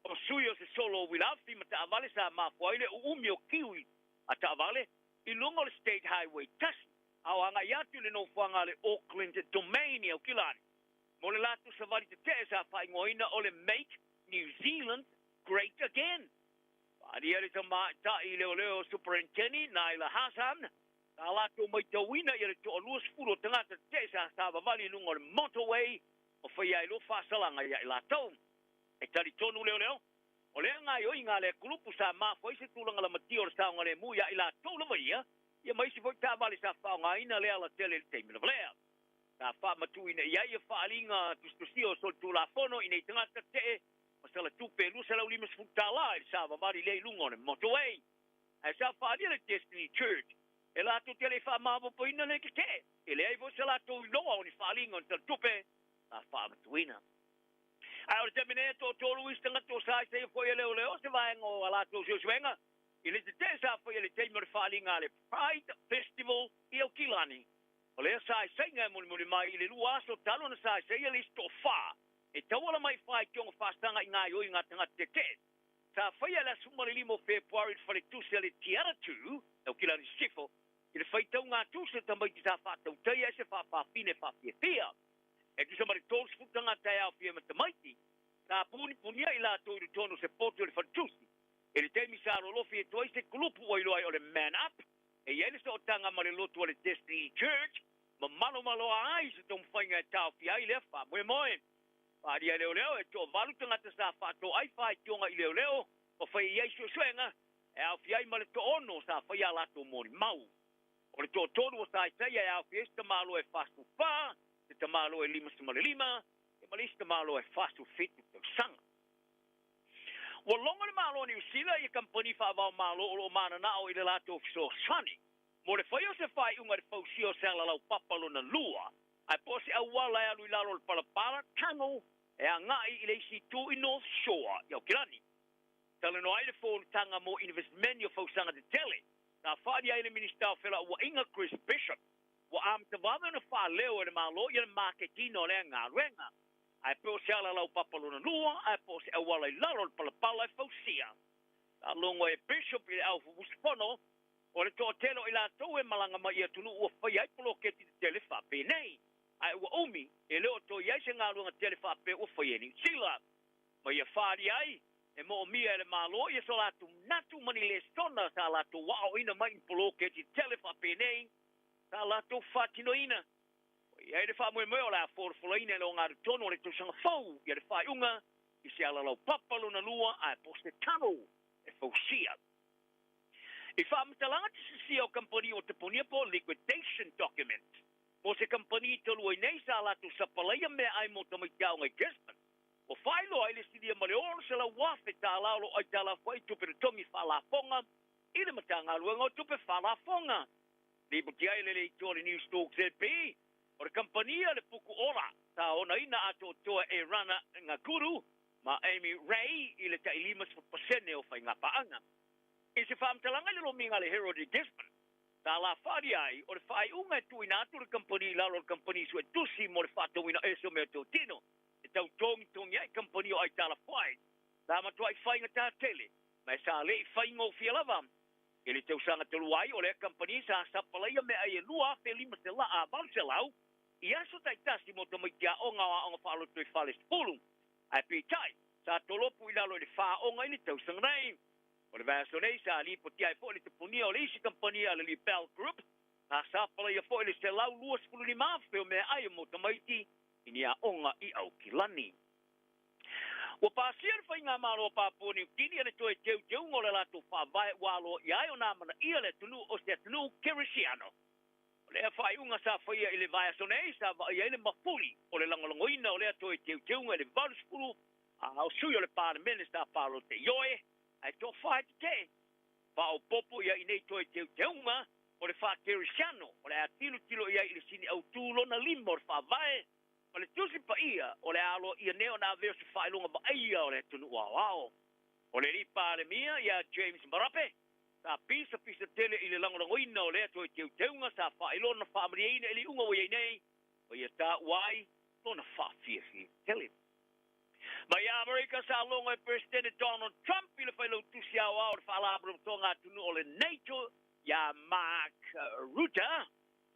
O sui o se solo uila afi ma taavale sa mafua ai le uumi o kiui a taavale i luga o le State Highway 1, a o agaʻi atu i le nofoaga a le Auckland Domain i Aukilani mo le latou savali teteʻe sa faaigoaina o le Make New Zealand Great Again. Faaalia le tamaitai leoleo Superinteni Naila Hassan sa latou maitauina ia le toa-20 o tagata teteʻe sa savavali i luga o le motorway ma faia ai loa faasalaga ia i latou. E talitonu leoleo, o lea gaoioiga a lea kulupu sa mafua ai se tulaga lamatia o le saogalemu ia i latou lava ia, ia ma isi foi taavale sa faaaogaina lea alatele i le taimi lava lea. Sa faamatuuina i ai ia faaaliga tusitusia o solitulafono i nei tagata teteʻe ma sala tupe e $250 i le savavali lea i luga o le motorway. Ae sa faaalia le Destiny Church e latou te le i faamaopoopoina lenei tetee. E leai foi se latou iloa o ni faaaliga o ni talatupe sa faamatuuina. Ae o le taimi nei e toatolu isi tagata ua saisai foi e leoleo se vaega o a latou suesuega i le tetee sa faia i le taimi o le faaaliga a le Pride Festival i Aukilani. O lea saisaiga e mulimuli mai i le 2 aso talu ona saisaia le isi toafa e tauala mai i faitioga faasaga i gaoioiga a tagata tetee. Sa faia i le aso 15 o Fepuari i le faletusi a le Tiara 2 i Aukilani Sisifo i le faitauga tusi o tamaiti sa faatautaia e se faafafine faafiafia. E tusa ma le 30 tagata e aofia ma tamaiti, sa punipunia i latou i totonu o se poto i le faletusi. I le taimi sa lolofi atu ai se kulupu ua iloa ai o le Man Up, e i ai le sootaga ma le lotu a le Destiny Church, ma malomaloa ai se taumafaiga e taofia ai lea faamoemoe. Faaalia e leoleo, e toavalu tagata sa faatoai faitioga i leoleo ma fai i ai suesuega, e aofia ai ma le toaono sa faia a latou molimau. O le toatolu o saisaia e aofia ai se tamaloa e 44, se tamaloa e 55, ia ma le isi tamaloa e 47 tausaga. Ua logo le Malo o Niu Sila i kamupani faava-o-Malo o lo o mananao i le latou fesoasoani mo le faia o se faaiuga i le fausia o se alalaupapa lona lua, ae po o se auala e alu i lalo o le palapala, tunnel, e agai i le isi itu i North Shore i Aukilani. Talanoa ai le fonotaga mo inivesimeni o fausaga tetele sa faaalia ai le Minisita o Felauaiga Chris Bishop ua amata vave ona faaleo e le Malo ia le maketiina o lea galuega. Ae po o se alalaupapa lona lua, ae po o se auala i lalo o le palapala e fausia. Sa logo e Bishop i le au usufono o le toatele o i latou e malaga mai i atunuu ua faia ai poloketi tetele faapenei. Ae ua umi e le o toe i ai se galuega tele faapea ua faia e Niu Sila. Ma ia faaalia ai, e moomia e le Malo ia so latou manatu ma ni lesona sa latou aoaoina mai i ni poloketi tetele faapenei sa latou faatinoina. Ua i ai le faamoemoe o le a folafolaina i le ogatotonu o le tausaga fou ia le faaiuga i se alalaupapa lona lua ae po o se tunnel e fausia. I faamatalaga tusitusia o kamupani ua tapunia po o liquidation documents mo se kamupani talu ai nei sa latou sapalaia meaai mo tamaiti aoga i Gisborne, ua faailoa ai le silia ma le $600,000 o lo o aitalafu ai tupe totogi faalafoga i le Matagaluega o Tupe Faalafoga. Lipoti ai le leitioa le Newstalk ZB, o le kamupani a le Puku Ola sa onaina atoatoa e Rana Ngakuru ma Amy Ray i le tai 50% o faigapaaga. I se faamatalaga i le lomiga a le Herald i Gisborne, sa lafaalia ai o le faaiuga e tuuina atu le kamupani i lalo o le kamupani suetusi mo le faatauina ese o meatotino e tau togitogi ai kamupani o aitalafuai. Sa matuai faigata tele, ma e sa le i faigofie lava. I le tausaga talu ai, o lea kamupani sa sapalaia meaai e 2,500 i aso taitasi mo tamaiti aoga o aoga faaloto i Falesefulu. Ae peitai, sa tolopu i lalo i le 4 i le tausaga nei. O le vaiaso nei sa lipotia ai foi le tapunia o le isi kamupani a le Libel Group, sa sapalaia foi le 125,000 o meaai mo tamaiti i ni aoga i Aukilani. Ua pasia le Faigamalo a Papua Niu Kini le toe teuteuga o le latou faavae ua aloaia ai ona amanaia le atunuu o se atunuu kerisiano. O lea faaiuga sa faia i le vaiaso nei sa vaaia ai le mafuli o le lagolagoina o lea toe teuteuga i le 80 o sui o le Palemene sa palota ioe ae toafa e tetee. Faaopoopo i ai nei toe teuteuga o le faakerisiano o le a tilotilo i ai i le sini autu lona 5 o le faavae ma le Tusi Paia o le a aloaia nei ona avea o se faailoga vaaia o le atunuu aoao. O le alii Palemia ia James Marape sa pisapisa tele i le lagolagoina o lea toe teuteuga sa faailoa na faamalieina i le iuga ua i ai nei ma ia taua ai lona faafiafia tele. Mai Amerika sa logo e Peresetene Donald Trump i le failautusi aoao o le Faalapotopotoga Atunuu o le NATO Iā Mark Rutte,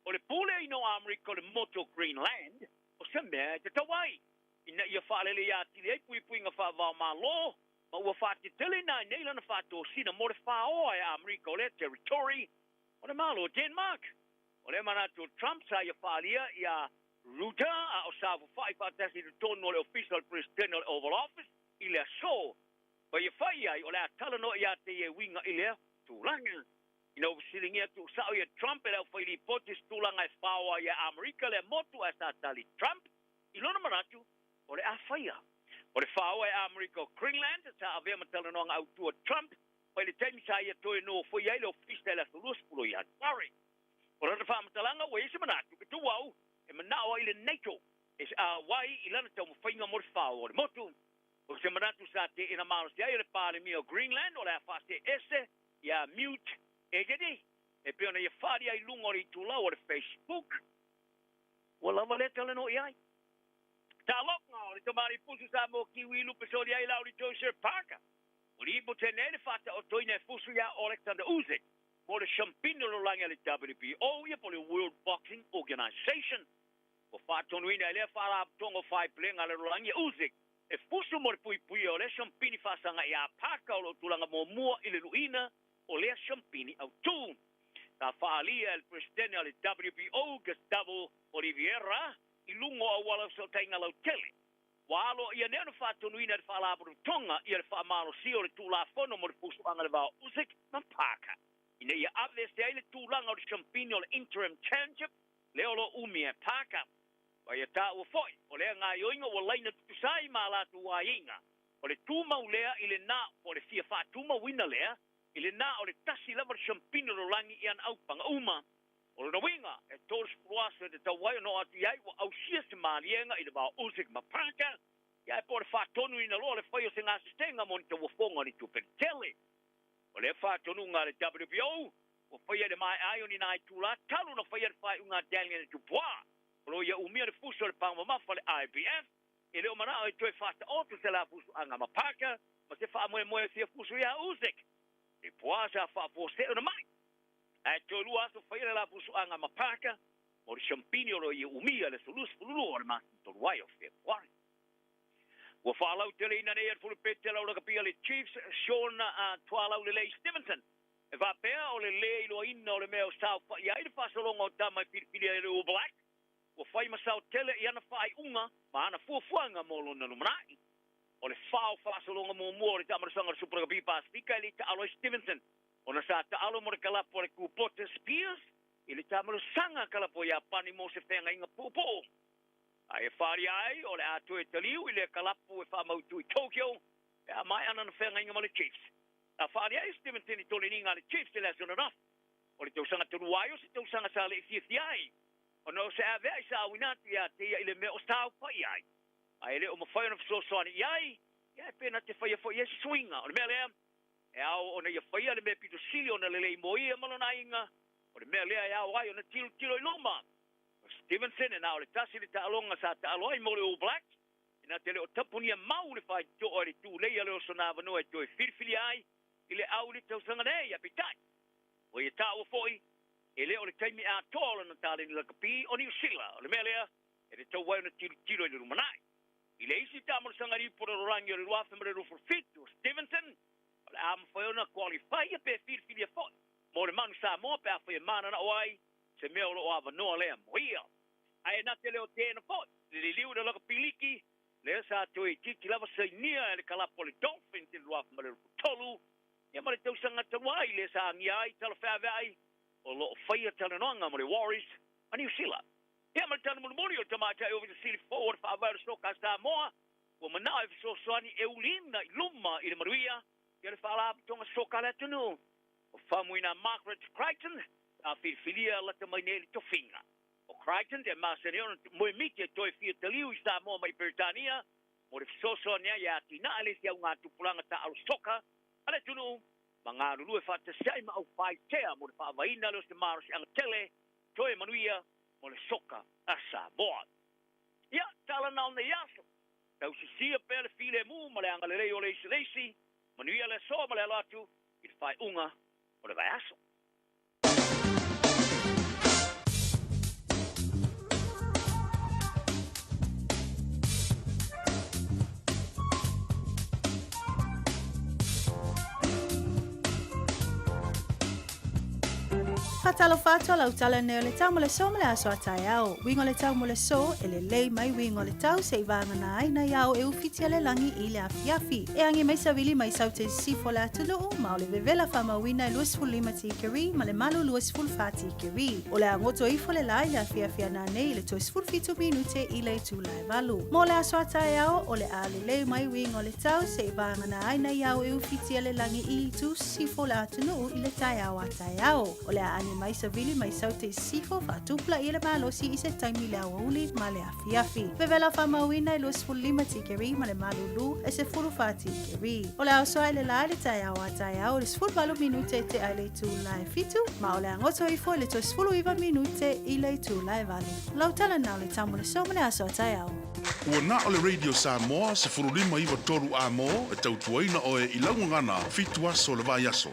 o le puleaina o Amerika o le motu o Greenland, o se mea e tatau ai ina ia faaleleia atili ai puipuiga faava-o-Malo ma ua faateteleina ai nei lana faatosina mo le faoa e Amerika o lea territory o le Malo o Denmark. O lea manatu o Trump sa ia faaalia iā Rutte a o saofafai faatasi i totonu o le Ofisa o le Peresetene o le Oval Office i le aso. Ma ia fai ai, o le a talanoa ia te ia e uiga i lea tulaga. Ina ua fesiligia tuusao ia Trump e le aufailipoti i se tulaga e faoa ai e Amerika lea motu ae sa tali Trump i lona manatu o le a faia. O le faoa e Amerika o Greenland sa avea ma talanoaga autu a Trump mai le taimi sa ia toe nofoia ai le ofisa i le aso 20 o Ianuari. O lana faamatalaga ua i ai se manatu e tuu au e manao ai le NATO e auai i lana taumafaiga mo le faoa o le motu. O se manatu sa teena malosi ai e le Palemia o Greenland o le a faasee ese ia Mute Egede e pei ona ia faaalia ai i luga o le itulau o le Facebook. Ua lava lea talanoa i ai. Taaloga o le tamalii fusu Samoa Kiwi lupe soli ai Lauli Joseph Parker. Ua lipoti nei le faataotoina e fusu iā Oleksandr Usyk mo le Siampini o le Lalolagi a le WBO ia po o le World Boxing Organization. Ua faatonuina e lea Faalapotopotoga o Faipulega a le Lalolagi ia Usyk e fusu mo le puipuia o lea siampini faasaga iā Parker o lo o tulaga muamua i le luiina o lea siampini autū. Sa faaalia e le Peresetene o le WBO Gustavo Oliveira i luga o auala o fesootaiga lautele. Ua aloaia nei ona faatonuina e le Faalapotopotoga ia le faamalosia o le Tulafono mo le Fusuaga i le Va o Usyk ma Parker ina ia aveese ai le tulaga o le siampini o le Interim Championship lea o lo o umia e Parker. Ma ia taua foi, o lea gaoioiga ua laina tutusa ai ma a latou aiaiga, o le tumau lea i le na o le fia faatumauina lea i le na o le tasi lava le siampini o le lalolagi i ana aupaga uma. O lona uiga, e 30 aso e tatau ai ona oo atu i ai ua ausia se maliega i le va o Usyk ma Parker, ia ae po o le faatonuina loa o le fai o se gasesega mo ni tauofoga o ni tupe tele. O lea faatonuga a le WBO ua faia i le maea ai o ni nai itula talu ona faia le faaiuga a Daniel Dubois o lo o ia umia le fusi o le paga mamafa le IBF e le o manao e toe faataoto se la fusuaga ma Parker ma se faamoemoe e fia fusu ia Usyk. Dubois sa faafuasei ona mai ae toe lua aso faia le la fusuaga ma Parker mo le siampini o lo o ia umia i le aso 22 o le masina talu ai o Fepuari. Ua faalauteleina nei e le Fulupete a Laulakapia le Chiefs Sean Tualaulelei Stevenson e faapea o le lē iloaina o le mea o saofai ai le faasologa o tama e filifilia e le All Blacks ua fai ma sao tele i ana faaiuga ma ana fuafuaga mo lona lumanai. O le fao faasologa muamua o le taamalosaga o le Super Rugby Pasefika e le i taalo ai Stevenson ona sa taalo mo le kalapu a le Kubota Spears i le taamalosaga kalapu a Iapani mo se feagaiga puupuu. A e faaalia ai, o le a toe taliu i lea kalapu e faamautu i Tokyo pe a maea lana feagaiga ma le Chiefs. Sa faaalia ai Stevenson i toleniga a le Chiefs i le aso ananafi o le tausaga talu ai o se tausaga sa le i fiafia ai ona o se aveai sa auina atu ia te ia i le mea o saofai ai ae le o mafai ona fesoasoani i ai ia e pe na te faia foi i ai se suiga. O le mea lea e ao ona ia faia le mea pito sili ona lelei mo ia ma lona aiga, o le mea lea e ao ai ona tilotilo i luma. O Stevenson e na o le tasi le taaloga sa taalo ai mo le All Blacks, e na te le o tapunia mau le faitotoa i le tulei a le osona avanoa e toe filifilia ai i le au i le tausaga nei. Ae peitai, ua ia taua foi, e le o le taimi atoa o lana taleni lakapi o Niu Sila. O le mea lea e tatau ai ona tilotilo i le lumanai. I le isi taamalosaga lipo lalolagi o le 2027, o Stevenson o le a mafai ona qualify ia pe filifilia foi mo le Manu Samoa pe afai e mananao ai se mea o lo o avanoa lea mo ia. Ae na te le o teena foi le liliu i le lakapi liki lea sa toe itiiti lava sainia e le kalapu a le Dolphins i le 2023 ia ma le tausaga talu ai lea sa agia ai talafeaveai o lo o faia talanoaga mo le Warriors a Niu Sila. Ia ma le tala mulimuli o le tamaitai Ofisa Sili fou o le Faavae o le Soka a Samoa ua manao e fesoasoani e uliina i luma i le manuia ia le Faalapotopotoga Soka a le atunuu. O Faumuina Margaret Crichton sa filifilia lata mai nei i le tofiga. O Crichton e masani ona moemiti e toe fia taliu i Samoa mai Peretania mo le fesoasoani ai e atinae le isi augatupulaga taaalo soka a le atunuu ma galulue faatasi ai ma aufaitea mo le faavaeina lea o se malosiaga tele toe manuia mo le soka a Samoa. Ia, tala na o nei aso. Tausisia pea le filemu ma le agalelei o le isi le isi, manuia le aso ma le alo atu i le faaiuga o le vaiaso. Faatalofa atu lau tala nei o le tau mo le aso ma le aso a taeao. Uiga o le tau mo le aso, e lelei mai uiga o le tau se'i vagana ai nai ao e ufitia le lagi i le afiafi. E agi mai savili mai saute i sisifo o le atunuu, ma o le vevela faamauina e 25 tikeri ma le malu 24 tikeri. O le a goto ifo le la i le afiafi a nanei i le toe 17 minute i le itula e valu. Mo le aso a taeao, o le a lelei mai uiga o le tau se'i vagana ai nai ao e ufitia le lagi i itu sisifo o le atunuu i le taeao a taeao. O le a agi mai savili mai saute i sisifo faatupulaia le malosi i se taimi i le aoauli ma le afiafi. Vevela faamauina e 25 tikeri ma le malulu e 14 tikeri. O le a oso ai le la i le taeao a taeao i le 18 minute e tea i le itula e 7, ma o le a goto ifo i le toe 19 minute i le itula e 8. Lau tala na o le tau mo le aso ma le aso a taeao. Ua na o le Radio Samoa 1593 amo e tautuaina oe i lau gagana 7 aso o le vaiaso.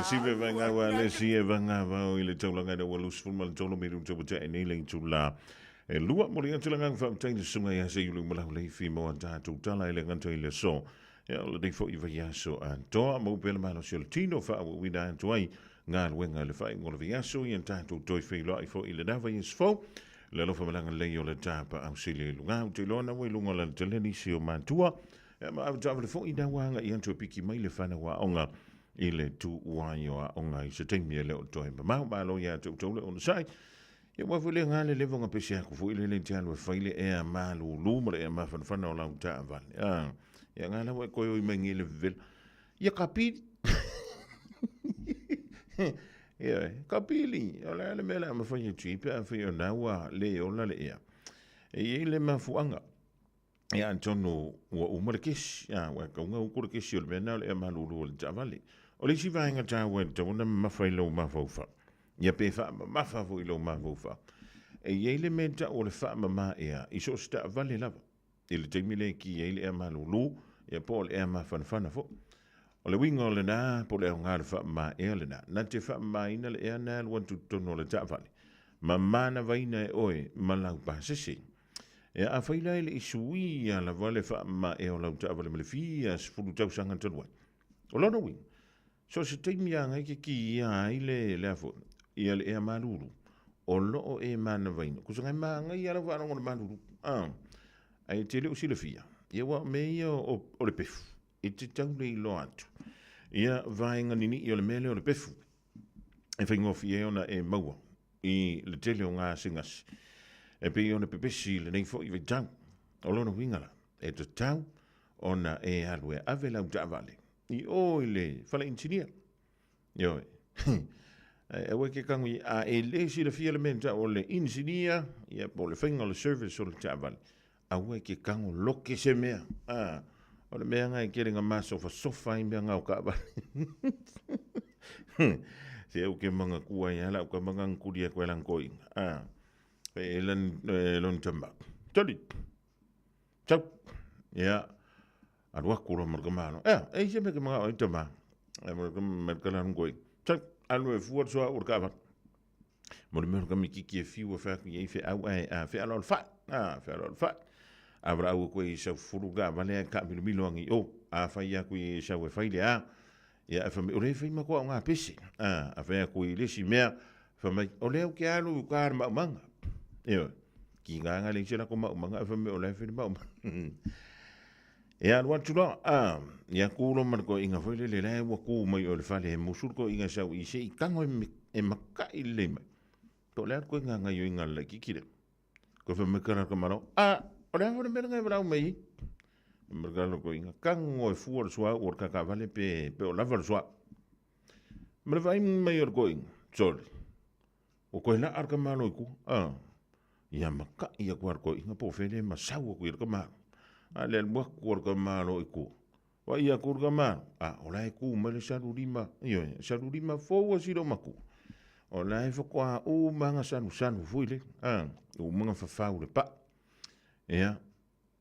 Sive vainga wa le si e vanga vao i le taulaga ina ua 23 minute ua tae nei le itula e lua. Mo le atu le agaga faafetai i le susuga ia Seiulu ma Lauleifi mo a tatou tala i le gata i le aso. Ia o lenei foi vaiaso atoa maua pea le malosi o le tino faaauauina atu ai galuega i le faaiuga o le vaiaso ia tatou toe feiloai foi i lena vaiaso fou. Le alofa ma le agalelei o le tapaau sili i luga. Ou te iloa na ua i luga o le alatele nisi o matua. Ia ma avetaavale foi na ua agai atu e piki mai le fanau aoga i le tuuai o aoga i se taimi e le o toe mamao. Malo ia te outou le onosai. Ia ua foi le gale le vonga pese aku foi le le te alu e fai le ea malulu ma le ea mafanafana o lau taavale. Ah, ia ngā lawa e koe oi mai ngi le vevela. Ia ka pili. Ia, ka pili. O le ale mea le a mawhai e tui pe a whai o nā le ola le ea. E iei le mafuanga. Ia atonu ua uma le kesi, a ua kauga uku le kesi o le mea lena o le ea malulu o le taavale. O le isi vaega taua e tatau ona mamafa i lou mafaufau, ia pe faamamafa foi i lou mafaufau, e i ai le mea e tau o le faamama ea i so o se taavale lava, i le taimi lea e ki ai le ea malulu, ia po o le ea mafanafana foi. O le uiga o lena, po o le aoga o le faamama ea lena, na te faamamaina le ea na alu atu i totonu o le taavale, ma manavaina e oe ma lau pasese. E afai la e le i suia lava le faamamae o lau taavale ma le fia 10 tausaga talu ai. O lona uiga, so o se taimi lava e te kiia ai le, le a foi, ia le ea malulu, o lo o e manavaina. Kusa ngai māngai a lau faalogo le malulu. Ah, ae e te le o silafia, ia ua o mea ia o, o le pefu, e te tau le iloa atu. Ia vaega ninii o le mea lea o le pefu, e faigofie ai ona e maua i le tele o gasegase e pei ona pepesi i lenei foi vaitau. O lona uiga la, e tatau ona e alu e ave lau taavale i o i le fale inisinia. Ioe. Aua e ke kago i, a e le silafia le mea tau o le inisinia, ia po o le faiga o le service o le taavale, aua e ke kago loke se mea. A, o le mea nga e kele nga masofasofa ai mea nga o kaavale. Se au ke manga kua ia la ka manga ngkuri ko elang koi. A, e lan e lon tamba. Toli. Chau. Ia. Alu aku loa ma le tamalo. Ea, e i se mea ke manga o i tama. E ma le ka lan koi. Chau. Alu e fua le soa o le kaavale. Mo le mea o le kamikiki e fiu e whaku i whe au ai a whe alo wha a whe alo wha a wra au koe i sau furu ka vale a ka milo milo angi o a whai a koe i sau e whaile a ia e whamai o le whai makoa o ngā pese a a whai a koe i lesi mea whamai o le au ke alu i ka ara maumanga e ki ngā ngā le isi lako maumanga e whamai o le whai maumanga E alu atu loa, a, ia kū loa ma le koiʻiga foi lele la e ua kū mai o le fale he musu le koiʻiga sau i se i tago e, e makaʻi lelei mai. Po o le a le koiga gaioiga a le laitiiti lea. Koe fai mai kala ka malo, a, o le a foi le mea lenei e valaau mai ai? Fai mai le kala o le koiʻiga, tago e fua le suauu o le kakavale pe, pe o lava le suauu. Ma le vaai mai o le koiʻiga, sole, Ua koe laʻa le tamalo i tua, a, ia makaʻi aku a le toeaina po o fea lea e masau aku i le tamalo. A le alu atu a le tamalo i tua, vaai atu le tamalo, a, o la e tu mai le salu lima, ioe, salu lima fou a si loomatua. O la e faatoa uma ona salusalo foi le, a, uma ona fafau le paa. Ia,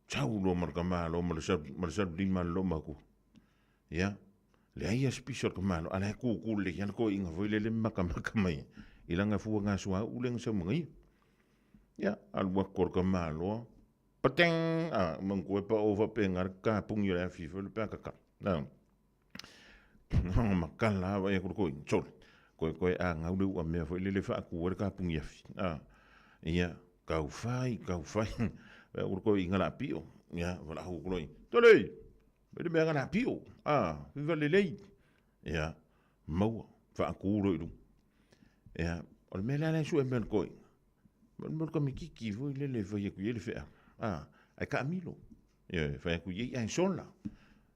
sau loa ma le tamalo ma le salu, ma le salu lima a le loomatua. Ia, leai a se piso o le tamalo, a la e kūkū lelei lava le toeaina foi lele ma makamaka mai i lana fua gasuauu lea na sau ma ia. Ia, alu atu o le tamaloa, pateng! A, manatua e pao faapena le kapuni o le afi foi le pe a tatala. A, na makala lava vaai atu le toeaina, sole, koekoe anau le uamea foi lele e faatu ai le kapuni afi. A, ia, tau fai, tau fai, vaai atu le toeaina o le a pio, ia, valaau atu loa ia, tole! E le mea ngana pio, a, viva lelei. Ia, maua, faatu loa i luga. Ia, o le mea la la e sue mai le toeaina, o le mea o le kamikiki foi lele e fai atu i ai le feau, a, ae taamilo. Ioe, e fai atu i ai ae sola.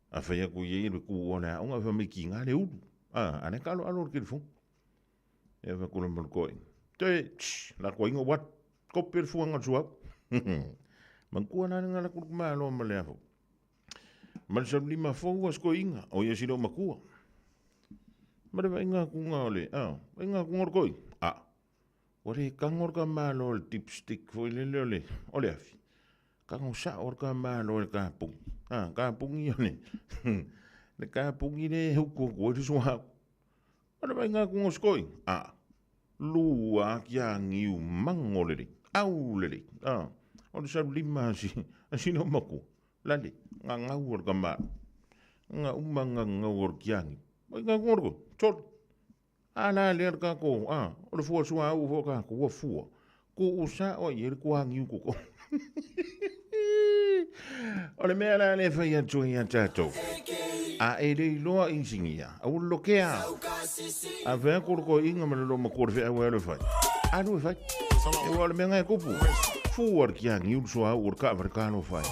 A fai atu i ai le tu o le aoga, fai mai kiga le ulu. A, a lea taaloalo le telefoni. Ia, fai atu loa ma le toeaina, te, tsh, la toeaina ua kope le fuaga o le suauu. Manatua la le gala kulukumaloa ma le aho. Ma le saulima fou a se toeaina, o ia si loomatua. Ma le vaaiga atuga o le, a, vaaiga atuga o le toeaina, a, ua le tago le tamaloa i le dipstick foi lele o le, o le afi. Tago sao le tamaloa i le kapuni. A, kapuni o le, le kapuni lea e utu atu ai le suauu. Ma le vaaiga atu o si toeaina, a, lua kiagiu mago lelei, au lelei, a, o le sau lima a si, a sina matua, lale, gagau o le tamālii, ga uma gagau o le kiagiu. Vaaiga atu o le toeaina, sole, a la lea le tatou, a, o le fua suauu foi o tatou ua fua, tuu sao ai i ai le tuagiu i totonu. O le mea la lea e fai atu ai ia tatou, a e le iloa isinia, aua le lotea. A fai atu le toeaina ma le loomatua le feau e alu e fai, alu e fai. Aua o le mea lena e tupu, fua le tiagiu le suauu o le taavale talofa e.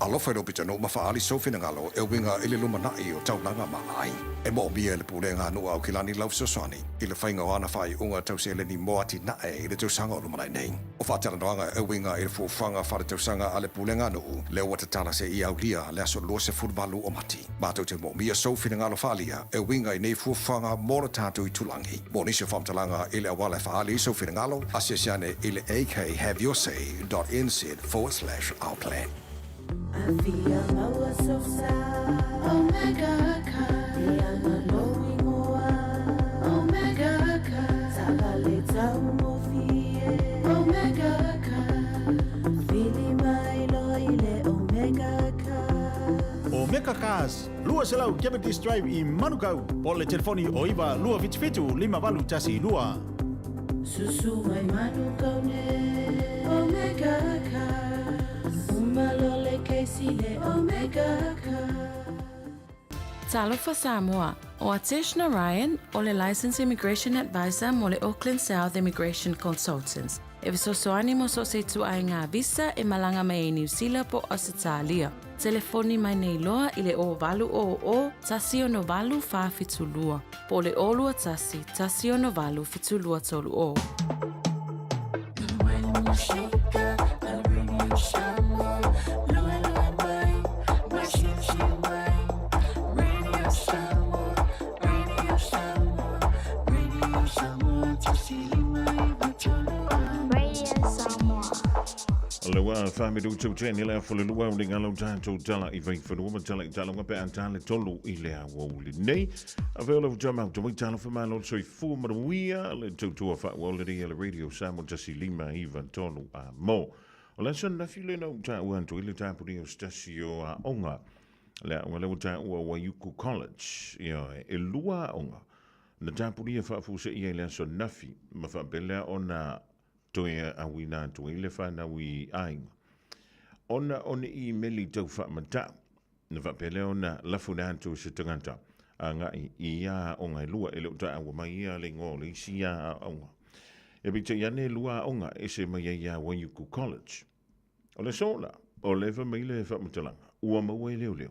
Alofa i lou pitonuu ma faaali sou finagalo e uiga i le lumanai o taulaga ma aiga. E moomia e le Pulega a Nuu a Aukilani lau fesoasoani i le faiga o ana faaiuga tau seleni mo atinae i le tausaga o lumanai nei. O faatalanoaga e uiga i le fuafuaga faaletausaga a le Pulega a Nuu lea ua tatala seia aulia le aso 28 o Mati. Matou te moomia sou finagalo faaalia e uiga i nei fuafuaga mo le tatou itulagi. Mo nisi o faamatalaga i le auala e faaali ai sou finagalo, asiasi ane i le akhaveyoursay.nz/ourplan. Omega Cars, 200 Cavendish Drive i Manukau, po o le telefoni o 9 277 5812. Susu mai Manukau ne Omega Cars. Uma lo le Casey le Omega Cars. Talofa Samoa, o Atesh Narayan, o le Licensed Immigration Advisor mo le Auckland South Immigration Consultants. E fesoasoani mo so o se ituaiga visa e malaga mai ai Niu Sila po o Ausetalia. Telefoni mai nei loa i le 0800 168 472 po o le 021 168 7230. Le ua whaamiru tau tēne le afo le lua o le ngalo tātou tala i vai whanua ma tala i talonga pe a tale tolu i le awa o le nei. A veo le uta mau tawai tala whamalo soi fua maruia le tautua wha ua le rea le radio Samoa tasi lima iwa tolu a mo. O le aso nafi le nau tā ua antu i le tāpuri o stasi o a onga. Le a le uta ua Waiuku College. Ia e lua a onga. Na tāpuri e whaafuse ia i le aso nafi. Ma whaapelea o na toe awina atu i le whanau i aiga. Ona o ni imeli tau whaamatau. Na whaapelea o na lafuna atu se tangata. A ngai i a onga e lua e leo ta awa mai ia le ngoa le isi a onga. E pita i ane lua onga e se mai ai a Waiuku College. O le sola, o lewa mai le whaamatalanga, ua maua e leo leo.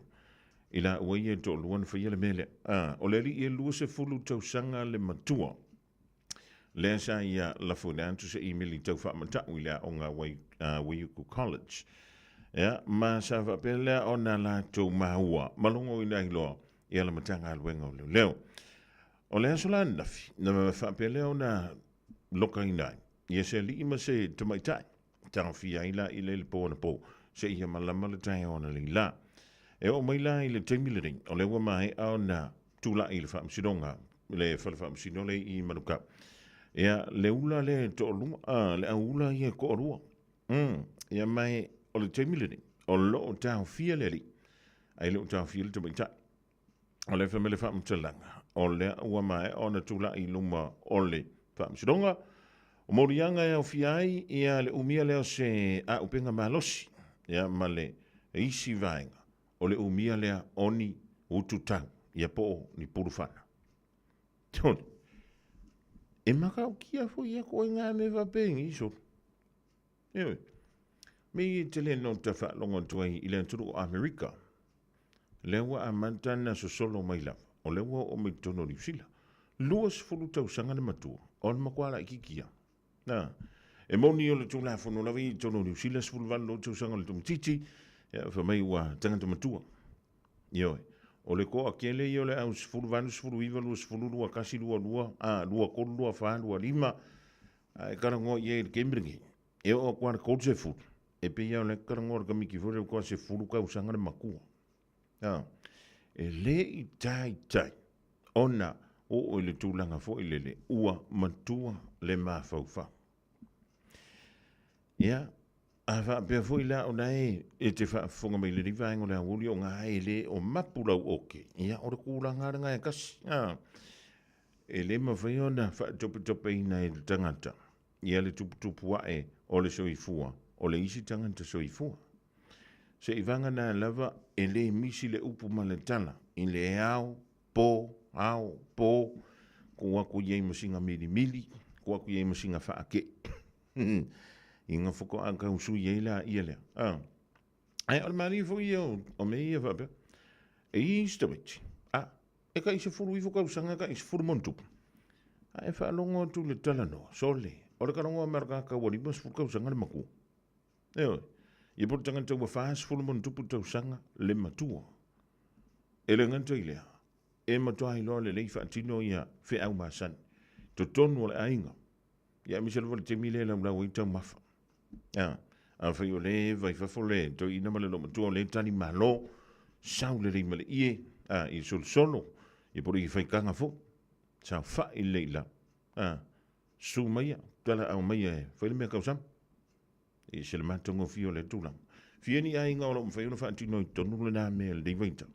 I la ua ia tō luan whaia le mele. A, o le li e lua se fulu tausanga le matua. Lea sa ia lafuna atu se imeli tau whaamatau i lea onga Waiuku College. Ia, ma sa whapelea o nā lātou maua. Malongo i nai loa, ia la matanga aluenga o leo leo. O lea so la nafi, na ma whapelea o nā loka i nai. Ia se lii ma se tamaitai. Taofia ai la i le le pō na pō. Se ia malama le tai o na li la. E o mai la i le taimi le ring. O lea ua mai au na tūla i le whaamsinonga. Le whale whaamsino le i Manukau. Ia le ula le to'olua, a, le aula ia ko'olua. Ia mai o le taimi le ring. O loo taofia le li. Ai loo taofia le tamaitai. O le whamele whaamtalanga. O lea ua mai o na tūla i luma o le whaamsinonga. O morianga e au fiai ia le umia leo se a upenga malosi. Ia ma le isi vaenga. O le umia lea oni utu tau. Ia po ni purufana. Tony. E makau kia fo ia koe ngā me wapengi iso. Ewe. Me i te le no te whaalongo tuai i le aturu o Amerika. Lea ua a mantana sosolo mai lava. O lea ua o mai tono Niu Sila. Lua sefulu tausaga le matua. O le makuala i kikia. Nā. E moni o le tūlafono lava i tono Niu Sila 18 lo tausaga le tumatiti. Ia wha mai ua tangata matua. Ioe. O le koa kele i o le au 18, 19, 20, 21, 22, a, 23, 24, 25, a, e karangoa i e le kemringi. E o kua le kol se fulu. E pe ia o le karangoa le kamiki fule o kua se fulu ka usanga le makua. A, e le i tai tai. Ona o o le tūlanga fo i lele ua matua le mawhauwhau. Ia, a whaapea fo i la o nae e te whaafonga mai le riwa o le awuli o ngā e le o mapulau oke. Ia, o le kūlanga ranga e kasi. A, e le mawhai ona whaatopetope ina e le tangata. Ia le tuputupu ae o le soifua, o le isi tangata soifua. Se i vanga nā lava e le misi le upu ma le tala. I le ao, po, ao, po, ko aku iei masinga mili mili, ko aku iei masinga whaake. I ngā whako a kau sui ei la ia lea. Ah. Ai, o le maali fo ia o me ia whapea. E i staweti. Ah, e ka i se furu ifo kau sanga ka i se furu montupu. A e whaalongo atu le tala noa. Sole. O le karongo a meraka ka wari mas furu kau sanga le makua. E oi. Ia po tangata ua whaas furu montupu tau sanga le matua. E le nganta i lea. E matua i loa le lei whaatino ia wheau masani. Totonu o le ainga. Ia miselo le temi le lau lau i tau mafa. A, a whai o le vai whafo le, toi ina ma le lo matua o le tani malo, sau le rei ma le ie, a, i sol solo, i pori i whai kanga fo, sau wha i leila, a, su maia, tala au maia e, whai le mea kau sam, i se le matongo fio le tūlanga. Fia ni ainga o lo mwhai ona whaatino i tonu le nā mea le vaita.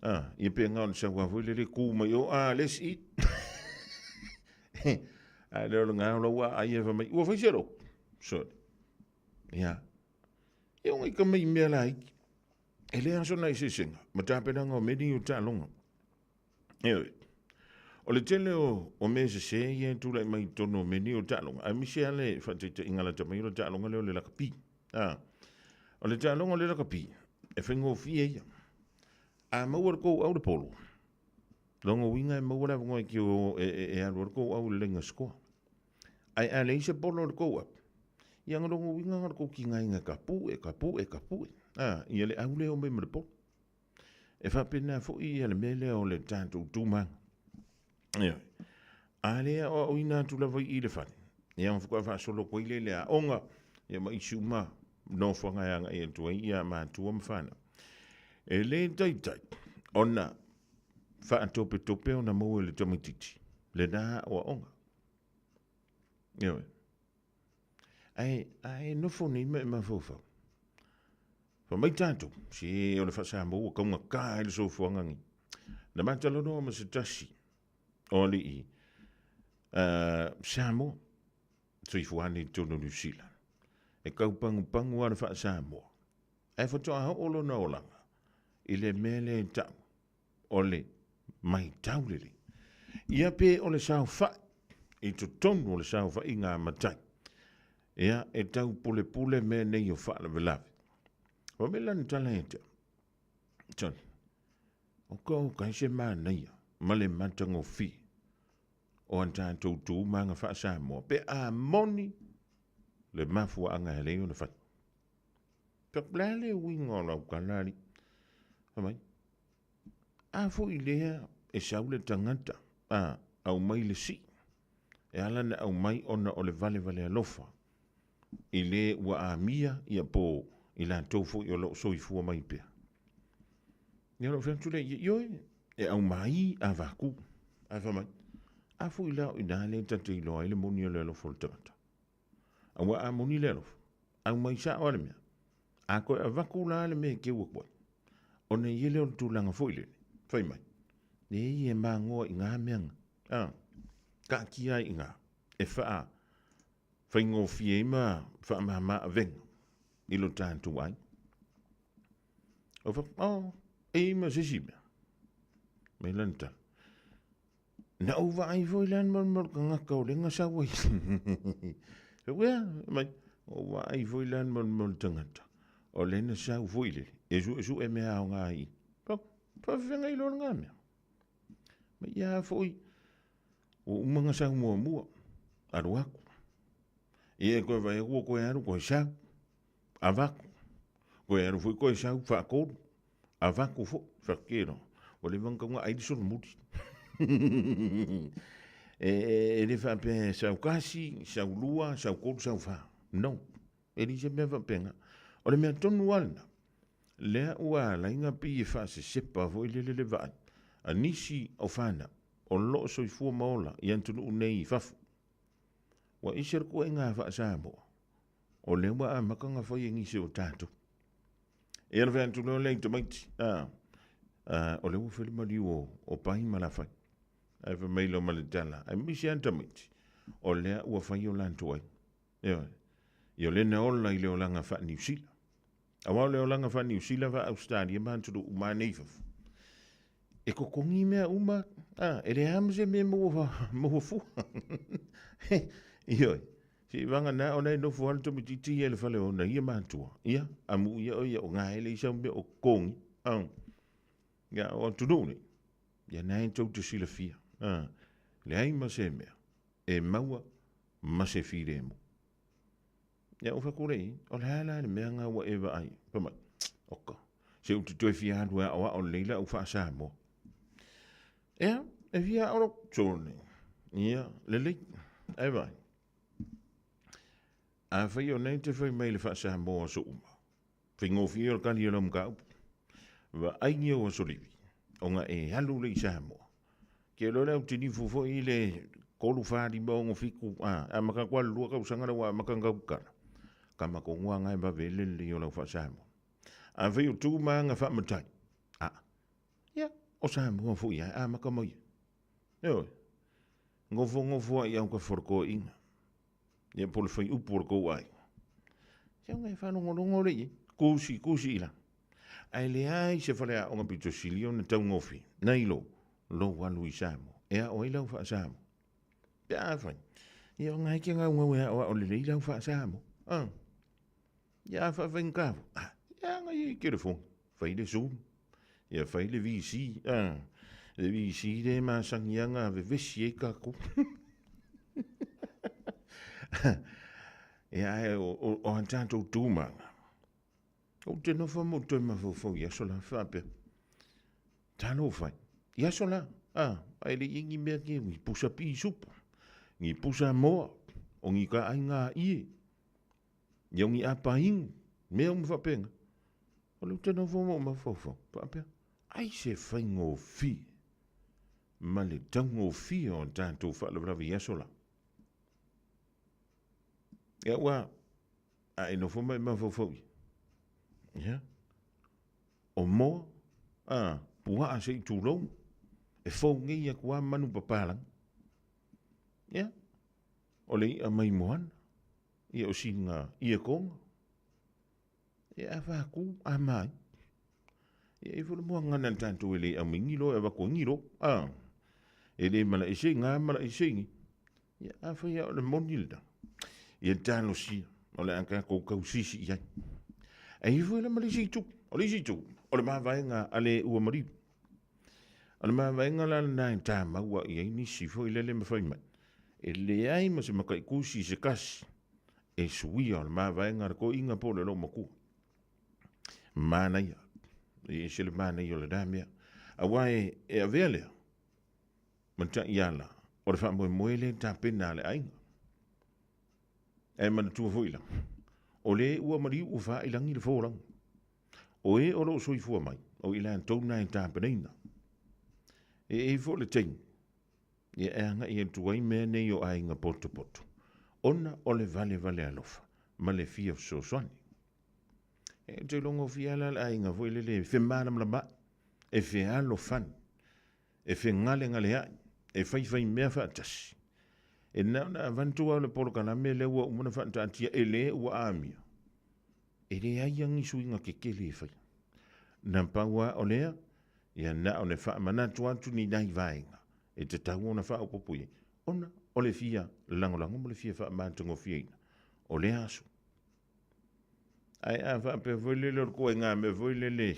A, ia pe ngā o le sau foi lele kū mai o, a, let's eat. A le o le ngā o lau a ai e mai, ua fai se ro. Sorry. Ia. Ia o ngai ka mai mea la iki. E le aso nai sesenga, ma tāpenanga o meni o tālonga. Ioe. O le tele o, o mea sesē ia e tulai mai i totonu o mea nei o taaloga, aemaise lava le faataitaiga lata mai o le taaloga lea o le lakapi. A, o le taaloga o le lakapi, e faigofie ia. A maua le kou au le polo, lona uiga e maua le avanoa e te o, e, e, e alu ai le kou au i le laina sikoa. Ae a leai se polo i le kou au, ia na lona uiga na o le kou tigaina e ka pue, ka pue, ka pue. A, ia le au lea e o mai ma le polo. E faapena foi ia le mea lea o le tatou tumaga. Ioe. A lea o aoina atu lava i i le fale, ia ona faatoa faasolo atu ai lea i le aoga, ia ma isi uma nofoaga e agai atu ai ia matua ma fanau. E le taitai ona faatopetope ona maua e le tamaitiiti lena aoaoga. Ioe. Ae, a e nofo nei ma e mafaufau. Fa mai tatou, se o le faa-Samoa ua taugata ai le soifuaga nei. Na matalanoa ma se tasi o alii Samoa, soifua nei i totonu o Niu Sila. E tau pagupagu lava le faa-Samoa. Ae faatoa oo lona olaga i le mea lea e tau o le matau lelei. Ia pe o le saofai i totonu o le saofaiga a matai, ia e tau pulepule mea nei o faalavelave. Ua mai lana tala ia te au, Johnny, o ka o kai se manaia ma le matagofie o a tatou tu ma aga faa-Samoa pe a moni le mafuaaga e alai ona fai. Ka o le a le uiga o lau tala alii? Fai mai, A foi lea e sau le tagata a aumai le sii, e ala ona aumai ona o le valevale alofa i le ua amia ia po i latou foi o lo o soifua mai pea. Ia lou fai atu lea i ai, ioe, e aumai a vaku. Ae fai mai, a foi la o i ina lea ta te iloa ai le moni o le alofa o le tagata. Aua a moni le alofa, aumai sao lava le mea. A toe avatu la le mea e keu atu ai, ona i ai lea o le tulaga foi lele, fai mai, leai e magoa i gā mea na, a, taatia ai i gā, e faa faigofie ai ma faamama avega i lo tatou aiga. Ou fai atu, oh, e i ai ma se isi mea. Mai lana tala, Na ou vaai foi la ma le tagata o lea na sau ai. Ua, mai, ou vaai foi la ma le tagata o lea na sau foi lele, e suesue mea aoga i. Faafefeaga loa lena mea. Ma ia foi, ua uma na sau muamua, alu atu. Ia e toe vaai atu ua toe alu toe sau, avatu. Toe alu foi toe sau faatolu. Avatu foi, faatino, ua leva ona tatau ona ai le solomuli. E le faapea e sau tasi, sau lua, sau tolu, sau fa. No. E leai se mea faapena. O le mea tonu lava lena, lea ua ala ai ona pei e faasesepa foi lele le vaai a nisi o fanau o lo o soifua ma ola i atunuu nei i fafo. Ua ese le ituaiga faa-Samoa o lea ua amata ona fai e nisi o tatou. Ia na fai atu loa lea i tamaiti, a, a, o lea ua fai le maliu o, o Pai ma Lafai. Ae fai mai loa ma le tala, aemaise lava tamaiti, o lea ua fai o latou ai. Ioe. Ia o lea na ola i le olaga faa-Niu Sila. Aua o le olaga faa-Niu Sila, faa-Ausetalia ma atunuu uma nei i fafo. E totogi mea uma, a, e leai lava ma se mea e maua, maua fua. Ioe. Seiavagana o la e nofo lava le tamaitiiti ia i le fale o ona ia matua, ia, amu ia o ia o na e leai sau mea o totogi, a. Ia, o atunuu nei, ia na e tou te silafia, a, leai ma se mea e maua ma se filemu. Ia, ou fai atu lea i ai, o le a la le mea na ua e vaai ai? Fai mai, oka, se ou te toe fia alu e aoao lelei lau faa-Samoa. Ia, e fia ao lou tone. Ia, lelei. Ae vaai. Afai o nei te fai mai le faa-Samoa aso uma, faigofie o le tali o lau mataupu. Vaai ni ou aso livi, ona e alu lea i Samoa. Ke loa le au tinifu foi i le 3, 4, 5, 6, 7, a, amata atu lava i le 2 tausaga lea ua amata ona tautala. Tama tonu lava na e vave ai le lelei o lau faa-Samoa. Afai o tu ma aga faamatai, a, ia, O Samoa foi ia e amaka mai ai. Ioe. Nofonofo ai au ka folokoiga. Ia po o le faiupu o le kou aiga. Ia ona e faalogologo lea i ai. Kusi, kusi i lalo. Ae leai se faleaoga pito sili ona taugofie nai lo lou alu i Samoa e ao ai lau faa-Samoa. Pe afai, ia ona e te gaugau e aoao lelei lau faa-Samoa. Ah. Ia a faafaigata foi, ah, ia aga ia i telefoni, fai le Zoom, ia fai le VC, ah, le VC lea e masani lava ona vevesi ai tatou. Ia ae o a tatou tumaga, ou te nofo ma ou toe mafaufau i aso la, faapea, talofa e, i aso la, ah, ae le i i ai ni mea ke, ni pusa pisupo, ni pusa moa, o ni taaiga ie, Ia o ni apainu, mea uma faapena. O lea ou te nofo ma ou mafaufau, faapea, ai se faigofie ma le taugofie o tatou faalavelave i aso la. Ia ua, a e nofo ma e mafaufau i, ia, o moa, a, puaa se i tulou, e fou nei atu lava manu papalagi. Ia, o le i'a mai moana, ia o sina iekoga, ia a faku a mai. Ia e fo le moagana le tatou e le au mai ni lo e avatu ai ni lo. A, e le mala ese i ngā mala ese i ni. Ia a fai o le moni le da. Ia talosia, o le a tatou tausisi i ai. E i foi la ma le isi itu, o le isi itu, o le mavaega a le ua maliu. O le mavaega la lena e tamau i ai nisi foi lele ma fai mai. E leai ma se mataitusi se tasi e suia o le mavaega a le toeaina po o le loomatua. Manaia, e ese le manaia o lena mea. Aua e avea lea ma taiala o le faamoemoe lea e tapena a le aiga. Ae manatua foi la, o le ua maliu ua faailagi le folauga. O e o loo soifua mai, o i latou na e tapenaina. E i ai foi le taimi, ia e agai atu ai mea nei o aiga potopoto, ona o le valevale alofa ma le fia fesoasoani. E te logofia la le aiga foi lele e femalamalamaai, e fealofani, e fegalegaleai, e faifai mea faatasi. E na ona avatu lava o le polokalame lea ua uma ona faataatia e le ua amia, e leai lava ni suiga tetele e faia. Na pau lava o lea, ia na o le faamanatu atu ni nai vaega e tatau ona faaopoopo i ai, ona o le fia lagolago ma le fia faamatagofieina o lea aso. Ae a faapea foi lele o le ituaiga mea foi lele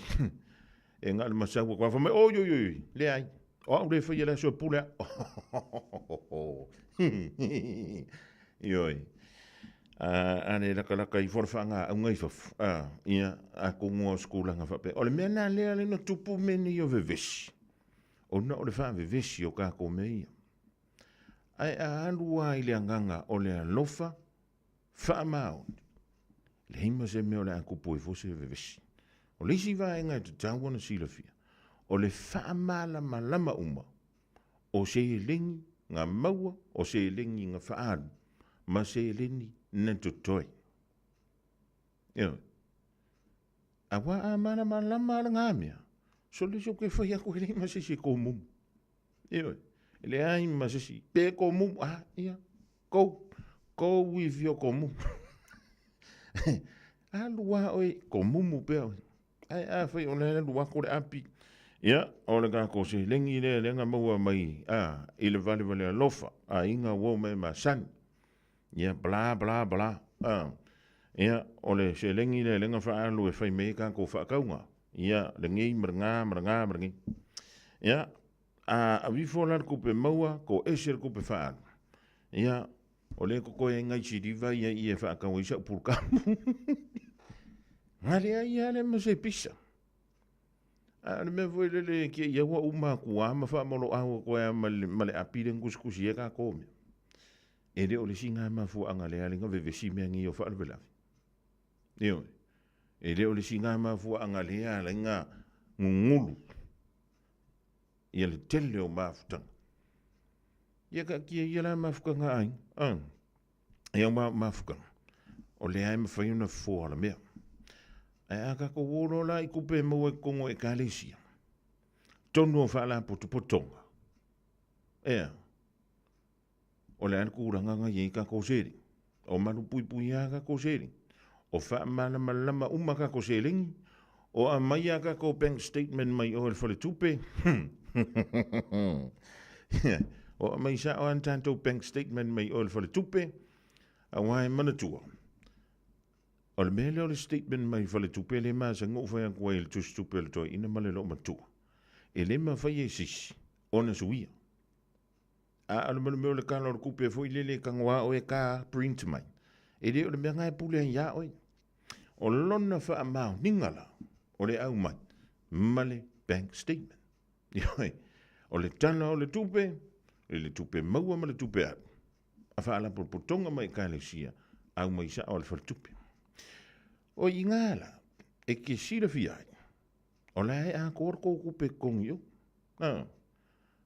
e na o le masau atu lava fai mai, oi oi oi, leai, o au le faia le aso e pule au. Ioe. A le lakalaka ifo le faagaauga i fafo, a, ia, atonu o se tulaga faapea. O le mea lena lea lea na tupu mea nei o vevesi, ona o le faavevesi o tatou mea ia. Ae a alu lava i le agaga o le alofa faamaoni, leai ma se mea o le a tupu ai foi se vevesi. O le isi vaega e tatau ona silafia, o le faamalamalama uma o seleni na maua, o seleni na faaalu, ma seleni na totoe. Ioe. Aua a malamalama lena mea, sole se ke fai atu e leai ma se isi e komumu. Ioe. E leai ma se isi, pe komumu, a, ia, kou, kou i fio komumu. Alu a oe, komumu pea oe. Ae afai o le alu atu le api, ia, o le tatou seleni lea lea na maua mai, a, i le valevale alofa, aiga uo ma e masani. Ia, bla, bla, bla, a, ia, o le seleni lea lea na faaalu e fai mai ai tatou faatauga, ia, lenei ma lena ma lena ma lenei. Ia, a aveifo la le tupe maua, toese le tupe faaalu, ia, O lea e totoe ai nai siliva ia i e faatau ai sau pulukamu. Na leai lava lea ma se pisa. A o le mea foi lele ke ia ua uma atu lava ma faamoloau atu ai lava ma le, ma le api lea na tusitusi ai tatou mea. E le o le isi lena mafuaaga lea ala ai ona vevesi mea nei o faalavelave. Ioe. E le o le isi lena mafuaaga lea ala ai ona gugulu ia le tele o mafutaga. Ia taatia ia la mafutaga a aiga, a. Ia ma mafutaga, o lea e mafai ona fofoa la mea. Ae a tatou o loa la i tupe e maua i totonu o ekalesia, totonu o faalapotopotoga, ea, o le a le tulaga na i ai tatou seleni? O malupuipuia a tatou seleni? O faamalamalama uma tatou seleni? O aumai a tatou bank statement mai o i le faletupe? O aumai sao lava ni tatou bank statement mai o i le faletupe? Aua e manatua, o le mea lea o le statement mai faletupe lea e masani ona ou fai atu ai i le tusitupe a le toeaina ma le loomatua, e le mafai e se isi ona suia. A o le mea o le tala o le tupe foi lele e tago lava oe ta print mai, e le o le mea lena e pule ai ia oe. O lona faamaoniga la, o le aumai ma le bank statement. Ioe, o le tala o le tupe, i le tupe maua ma le tupe alu, a faalapotopotoga ma ekalesia, aumai sao a le faletupe. O i ina la, e te silafia ai, o la e atoa le tou tupe i totonu i o.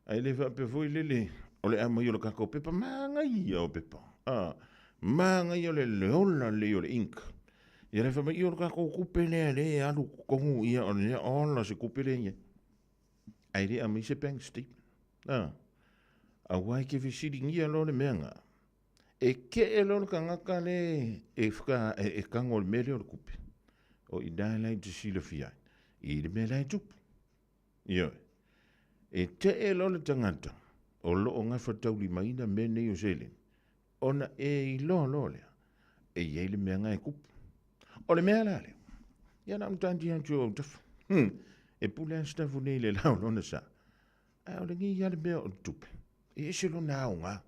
Ae le faapea foi lele o le aumai o le tatou pepa, manaia o pepa. Manaia o le ola lelei o le ink. Ia le fai mai, ia o le tatou tupe lea lea e alu i totonu, ia o lea ola se tupe lea e i ai. Ae le aumai se bank statement. Aua e te fesiligia loa le mea lena, e kee loa le tagata le e, e tago i le mea lea o le tupe. O i ina la e te silafia ai i le mea la e tupu. Ioe. E tee loa le tagata o lo o gafataulimaina mea nei o seleni, ona e iloa loa lea, e i ai le mea na e tupu. O le mea la lea, ia na ona taatia atu i ou autafa. E pule lava Sitafu nei i le la o lona sa. Ae o lenei lava le mea o le tupe, e ese lona aoga.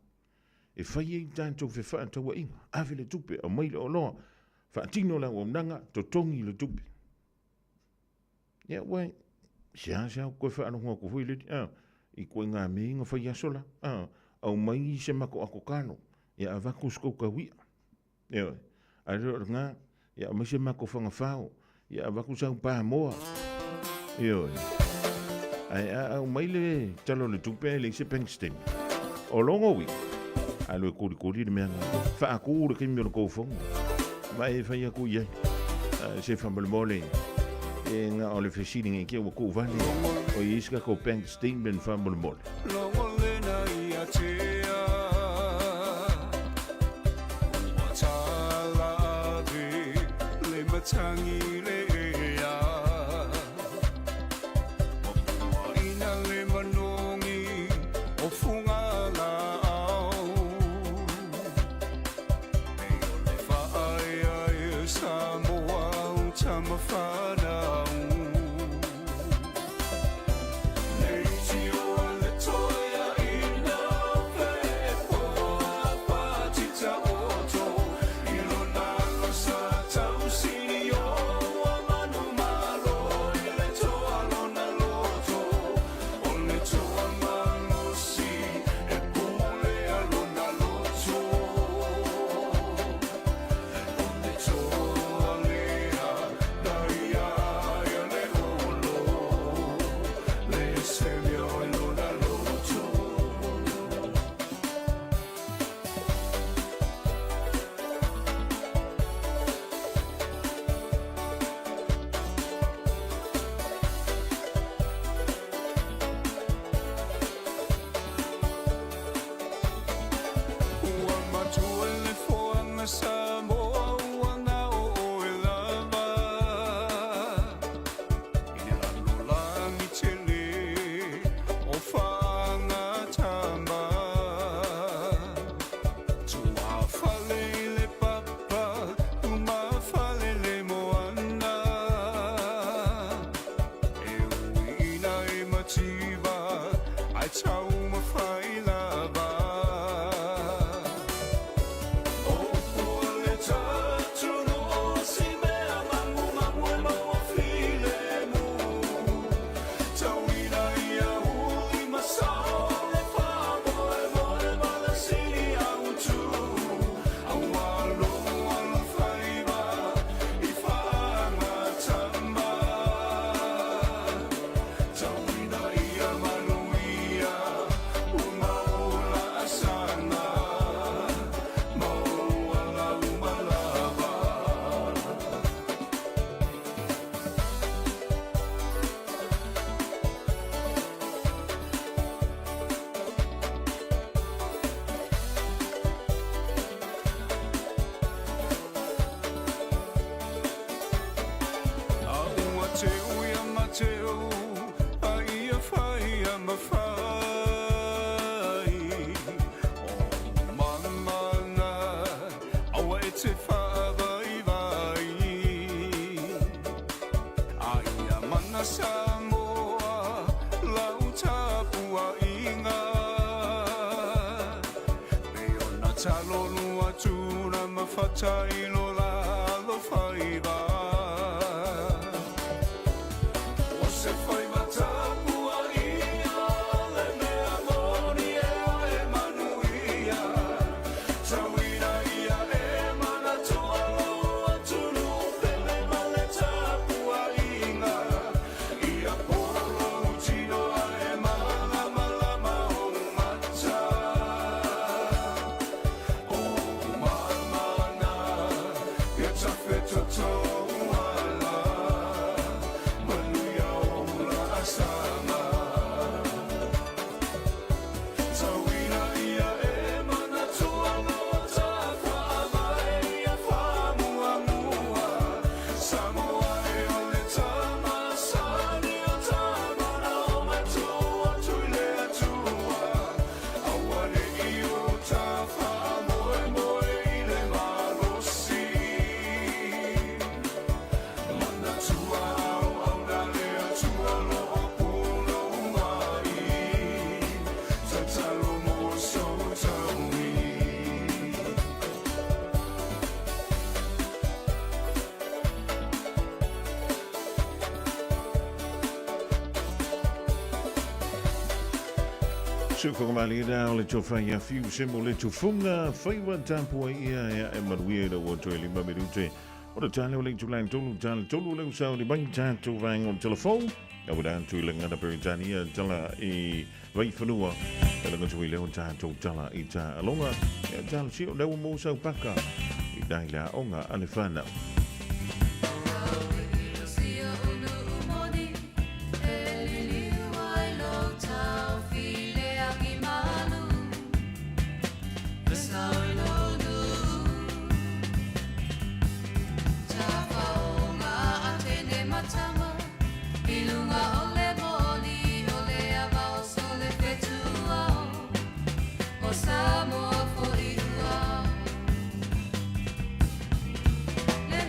E fai ai tatou fefaatauaiga, ave le tupe, aumai le oloa, faatino le auaunaga, totogi le tupe. Ia ua seasea ou toe faalogo atu foi lele, a, i ituaiga mea ia na fai aso la, a, aumai se matou ato talo, ia avatu se tou taui'a. Ioe. Ae le o lena, ia aumai se matou fagafao, ia avatu sau pamoa. Ioe. Ae a aumai le Tala o le Tupe ae leai se bank statement. O lona uiga, alu e kolikoli le mea lena. Faatu le taimi o le tou fono. Ma e fai atu i ai. Se faamolemole, e na o le fesili nei te ua tuu vale. O i ai se tatou bank statement faamolemole. te whaavaivai. A ia mana Samoa lau tapuaiga. Pei ona talolua tuna ma fatailo lalo faiva. O se faiva tapuaia le mea moni e e manuia. Tauina ia e manatua lou atunuu pele ma le tapuaiga. Ia polo lou tino ae malamalama ou mata. O mamana, ia tafetotou ala. Manuia o laasaga. Tauina ia e manatua lo tafaavae ia faamuamua. Samoa e o le tamasani o tamana o matua tui le Atua. Aua ne i o tafaamoemoe i le malosi. Manatua auauna le Atua lo o punou ai. Tatalo mo sou taui. Sukomalie o le tofa ia fiu se mo le tufunga faiva tapuai ia e e manuia i lau toe 5 minute. O le tale o le itulagi tolu tale tolu le usau ni mai tātou vaega o le telefon. Au ina atu i le gagana Peretania tala i Vaifanua. E laga atu i leo tātou tala i taaloga. E tala si o leo mo sau paka i dai le aoga a le whanau. Samoa foi ua. Le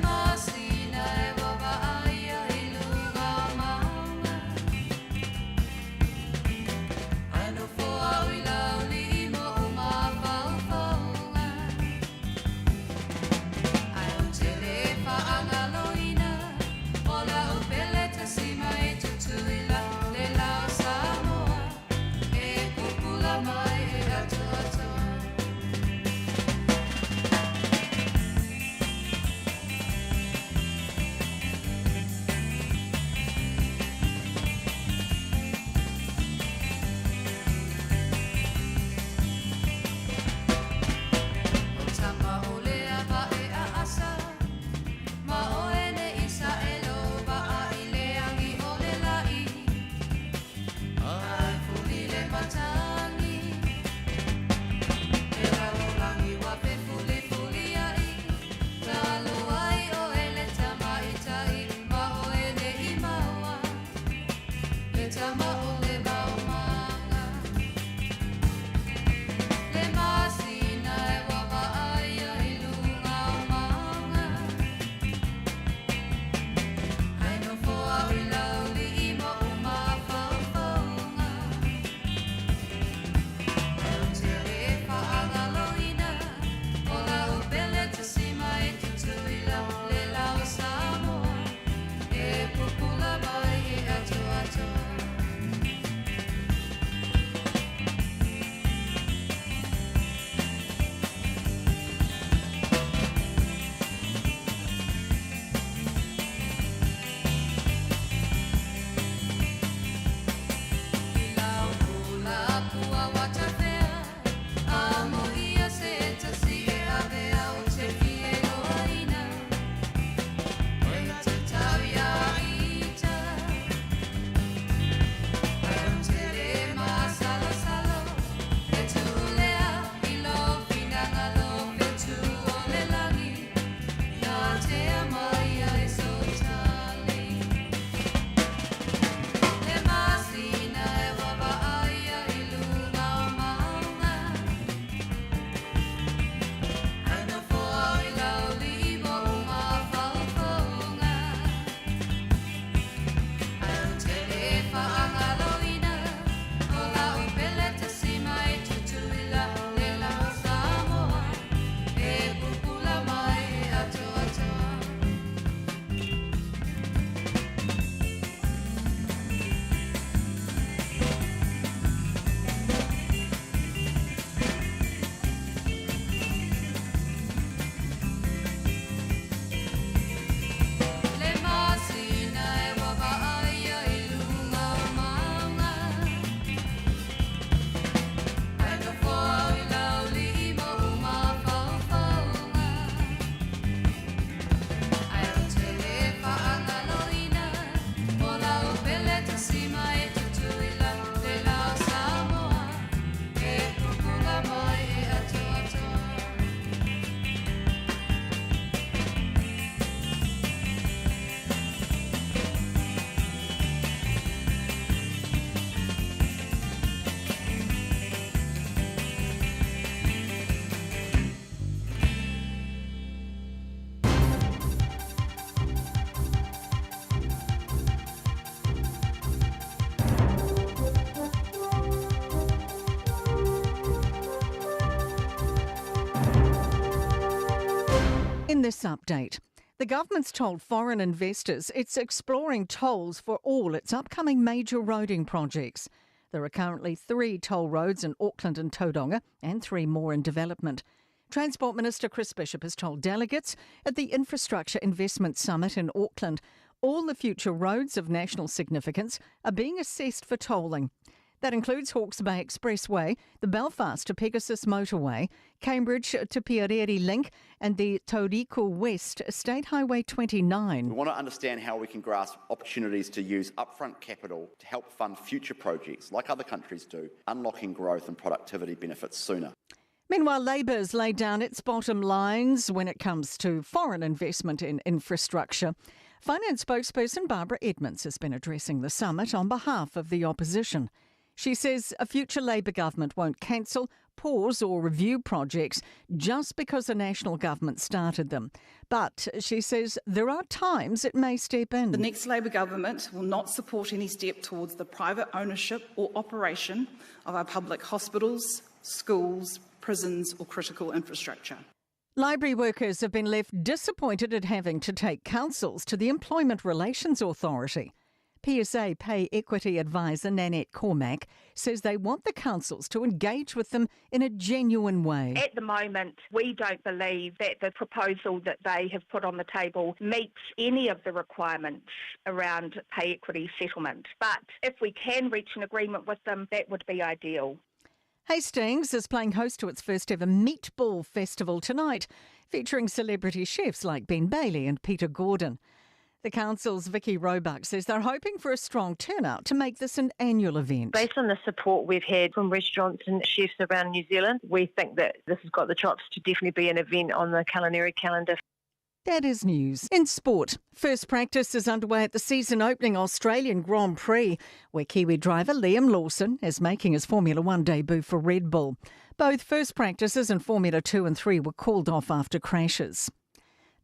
this update, the government's told foreign investors it's exploring tolls for all its upcoming major roading projects. There are currently three toll roads in Auckland and Tauranga and three more in development. Transport Minister Chris Bishop has told delegates at the Infrastructure Investment Summit in Auckland all the future roads of national significance are being assessed for tolling. That includes Hawke's Bay Expressway, the Belfast to Pegasus Motorway, Cambridge to Piarere Link, and the Tauriko West State Highway 29. We want to understand how we can grasp opportunities to use upfront capital to help fund future projects, like other countries do, unlocking growth and productivity benefits sooner. Meanwhile, Labour's laid down its bottom lines when it comes to foreign investment in infrastructure. Finance spokesperson Barbara Edmonds has been addressing the summit on behalf of the opposition. She says a future Labour government won't cancel, pause, or review projects just because the national government started them. But she says there are times it may step in. The next Labour government will not support any step towards the private ownership or operation of our public hospitals, schools, prisons, or critical infrastructure. Library workers have been left disappointed at having to take councils to the Employment Relations Authority. PSA Pay Equity Advisor Nanette Cormack says they want the councils to engage with them in a genuine way. At the moment, we don't believe that the proposal that they have put on the table meets any of the requirements around pay equity settlement. But if we can reach an agreement with them, that would be ideal. Hastings is playing host to its first ever Meatball Festival tonight, featuring celebrity chefs like Ben Bailey and Peter Gordon. The council's Vicky Roebuck says they're hoping for a strong turnout to make this an annual event. Based on the support we've had from restaurants and chefs around New Zealand, we think that this has got the chops to definitely be an event on the culinary calendar. That is news. In sport, first practice is underway at the season opening Australian Grand Prix, where Kiwi driver Liam Lawson is making his Formula One debut for Red Bull. Both first practices in Formula 2 and 3 were called off after crashes.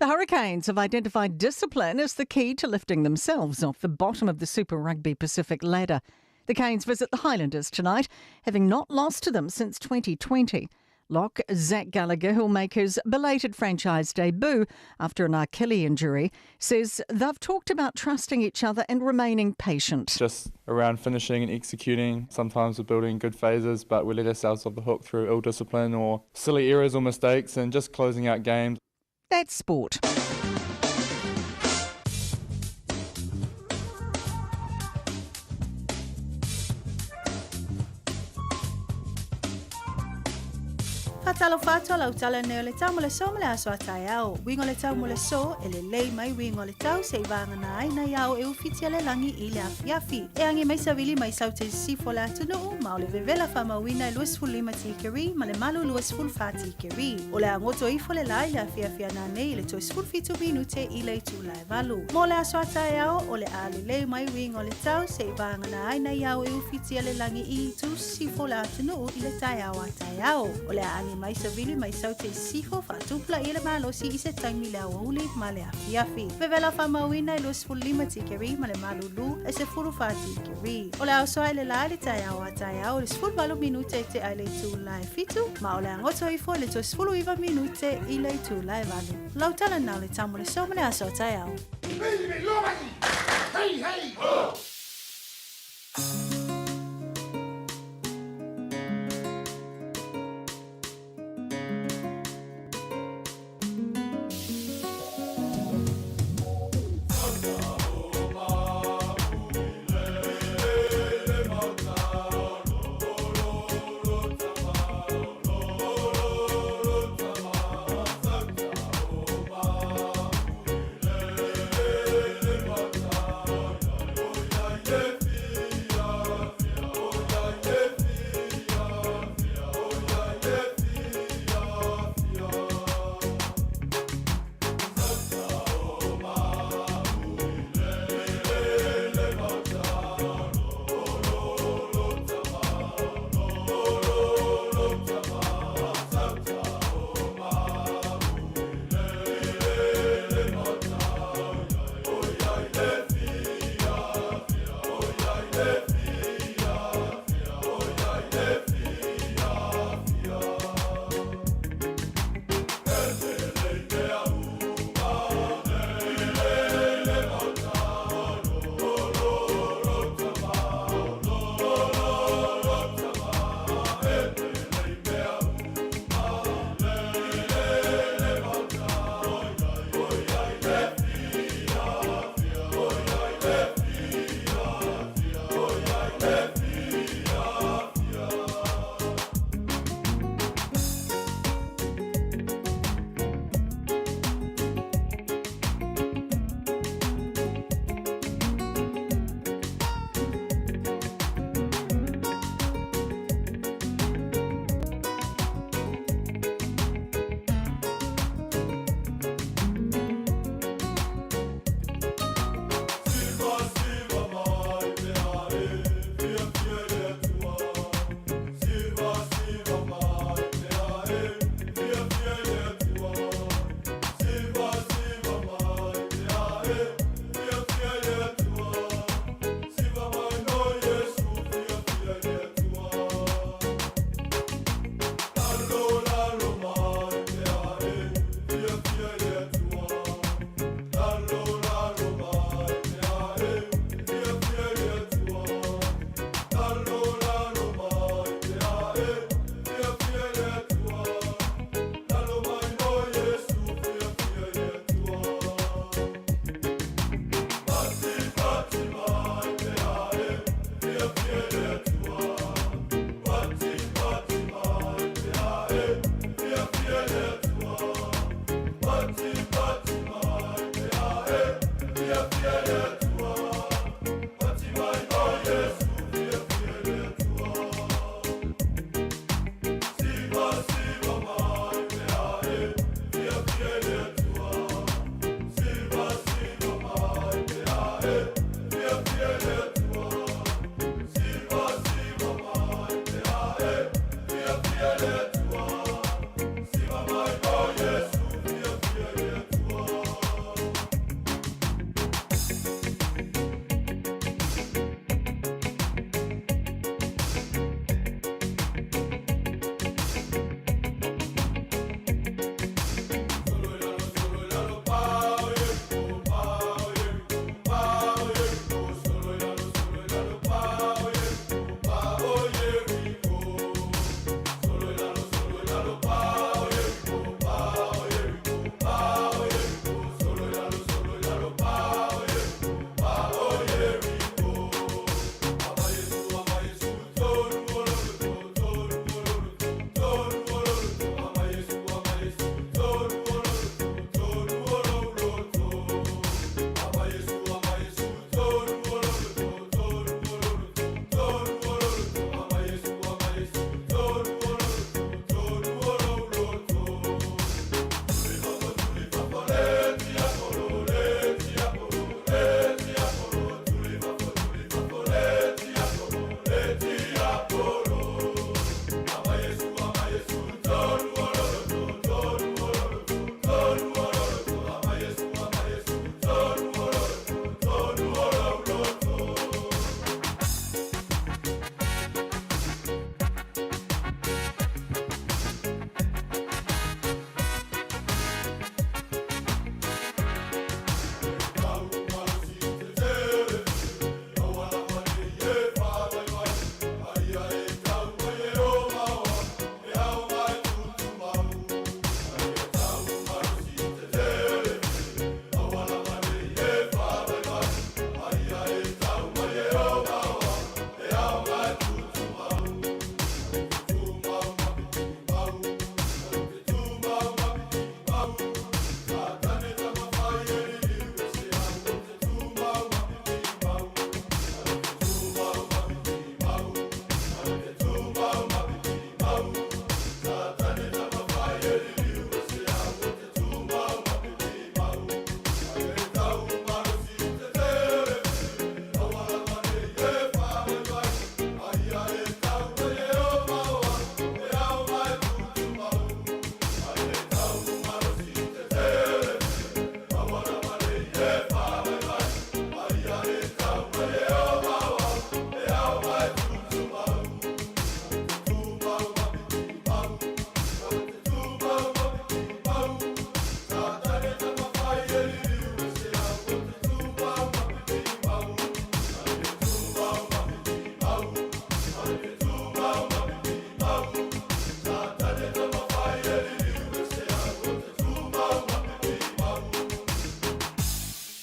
The Hurricanes have identified discipline as the key to lifting themselves off the bottom of the Super Rugby Pacific ladder. The Canes visit the Highlanders tonight, having not lost to them since 2020. Lock Zach Gallagher, who'll make his belated franchise debut after an Achilles injury, says they've talked about trusting each other and remaining patient. Just around finishing and executing. Sometimes we're building good phases, but we let ourselves off the hook through ill discipline or silly errors or mistakes and just closing out games. That's sport. Faatalofa atu a lau tala nei o le tau mo le so ma le aso a taeao. Uiga o le tau mo le so, e lelei mai uiga o le tau se'i vagana ai nai ao e ufitia le lagi i le afiafi. E agi mai savili mai saute i sisifo o le atunuu ma o le vevela faamauina e 25 tikeri ma le malu 24 tikeri. O le a goto ifo le la i le afiafi a nanei i le toe 17 minute i le itula e valu. Mo le aso a taeao, o le a lelei mai uiga o le tau se'i vagana ai nai ao e ufitia le lagi i itu sisifo o le atunuu i le taeao a taeao. O le a agi mai savili mai saute i sisifo faatupulaia le malosi i se taimi i le aoauli ma le afiafi. Vevela faamauina e 25 tikeri ma le malulu e 14 tikeri. O le a oso ai le la i le taeao a taeao i le 18 minute e tea i le itula e fitu, ma o le a goto ifo i le toe 19 minute i le itula e valu. Lau tala na o le tau mo le so ma le aso a taeao. Hey, hey, ho!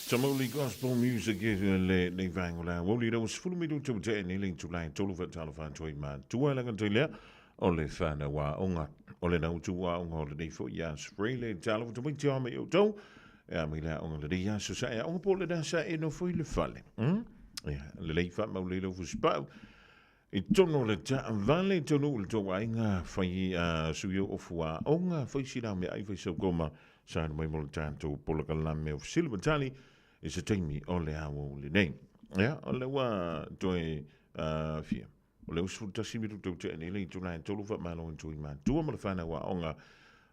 Tamoli Gospel Music e le nei vaenga o le aoauli lau 10 minuta ua tea nei le itula e tolu faatalofa atu ai matua e laga tai lea o le whanau aoga o le nautu aoga o lenei foi ia Spray le talofa tamaiti o mai outou e a mai le aoga lenei aso sa e aoga po o le na sa e nofo i le fale. Ia, lelei faamau lei lau fusipau I totonu o le taavale, taunuu i le tou aiga, fai sui o ofu aoga, fai sila meaai, fai sau koma, salu mai mo le tatou polokalame o Fesili ma Tali i se taimi o le aoauli nei. Ia, o lea ua toe fia, o lea ua 11 minuta ua tea nei le itula e tolu faamalo i tui matua ma le fanau aoga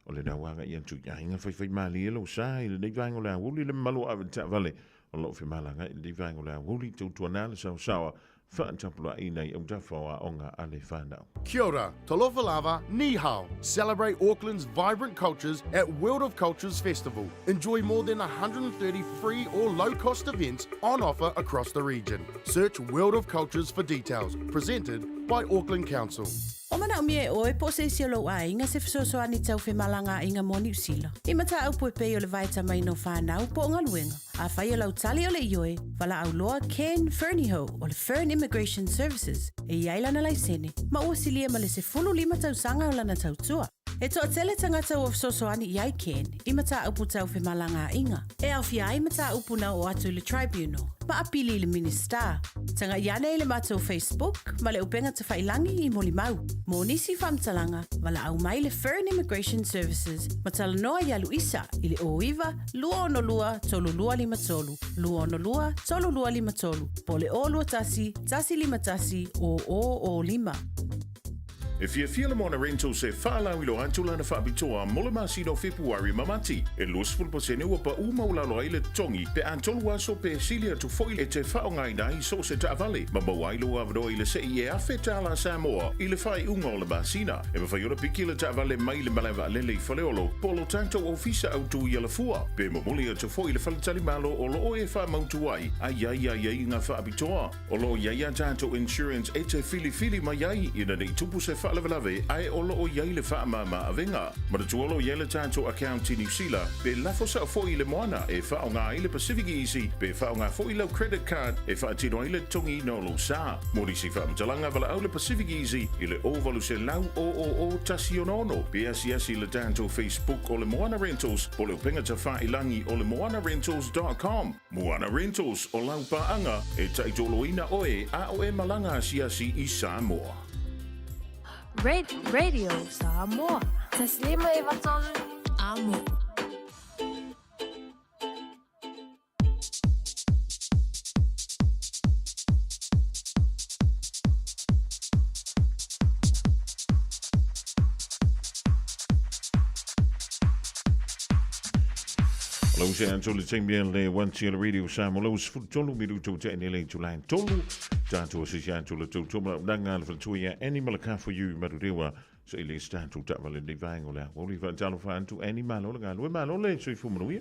o le nauaga i atu i aiga faifaimalie lou sa i lenei vaega o le aoauli le mamalu o ave i le taavale o lo o femalagaai i lenei vaega o le aoauli tautuana le saosaoa faatapulaaina i autafa o aoga a le fanau. Kia ora, talofa lava, ni hao. Celebrate Auckland's vibrant cultures at World of Cultures Festival. Enjoy more than 130 free or low-cost events on offer across the region. Search World of Cultures for details. Presented by Auckland Council. O manaomia e ʻoe po o se isi o lou aiga se fesoasoani tau femalagaaiga mo Niu Sila. I mataupu e pei o le vaetamaina o fanau po o galuega. Afai o lau tali o le ioe, valaau loa Ken Fernihough o le Fern Immigration Services e i ai lana laisene ma ua silia ma le 15 tausaga o lana tautua. E toatele tagata ua fesoasoani i ai Ken i mataupu tau femalagaaiga, e aofia ai mataupu na oo atu i le Tribunal ma apili i le Minisita. Tagai ane i le matou Facebook ma le upega tafailangi i molimau. Mo nisi faamatalaga, valaau mai le Fern Immigration Services ma talanoa iā Luisa i le 09 262 3253, 262 3253, po o le 021 151 0005. E fiafia le Moana Rentals e faalauiloa atu lana faapitoa mo le masina o Fepuari ma Mati. E 20% ua paʻu maualalo ai le totogi pe a tolu aso pe sili atu foi e te faaaogaina ai so o se taavale ma maua ai lou avanoa i le sei e $1,000 Samoa i le faaiuga o le masina. E mafai ona piki le taavale mai le malae vaalele i Faleolo po o lo tatou ofisa autu i Alafua pe momoli atu foi i le faletalimalo o lo o e faamautu ai a i ai aiaiga faapitoa. O lo o i ai a tatou insurance e te filifili mai ai ina ne i tupu se faalavelave ae o lo o i ai le faamama avega. Manatua o lo o i ai le tatou account i Niu Sila pe lafo sao foi i le moana e faaaoga ai le Pacific Easy pe faaaoga foi lau credit card e faatino ai le totogiina o lou sa. Mo nisi faamatalaga valaau le Pacific Easy i le 0800 000 166 pe asiasi i le tatou Facebook o le Moana Rentals po o le upega tafailangi o le moanarentals.com. Moana Rentals o lau paaga e taitoloina oe a o e malaga asiasi i Samoa. Radio Samoa. Taslima 93 Amo. Lau se atu le taimi e le one tia le radio sa mo lau sefulu tolu minuta ua tea nei le itula e tolu tatou asisi atu le tou toma unaga le faletua ia Annie Malakafoiu Marurewa sa i le se tatou taavale lenei vaega o le aoauli faatalofa atu Annie malo le galue malo le soifua manuia.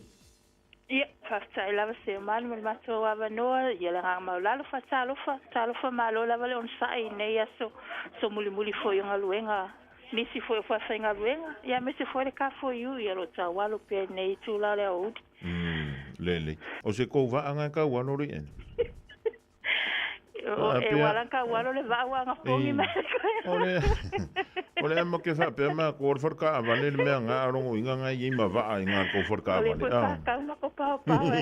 Ia, faafetai lava Seumanu mo le matou avanoa, ia le agaga maualalo faatalofa, talofa malo lava le onosai i lenei aso, aso mulimuli foi o galuega, nisi foi o faafaigaluega, ia aemaise foi le K4U, ia o lo o taualo pea i lenei itula o le aoauli. Umm, lelei. O se kou vaa nga kau alo le ena. E wala ka walo le vaa ua agafogi mai le koe. O le o le ama ke faapea ma ko le wharka avale le mea ngā arongo inga ngai i ma vaa i ngā ko wharka O le avale. koe pākau ma ko pao pao e.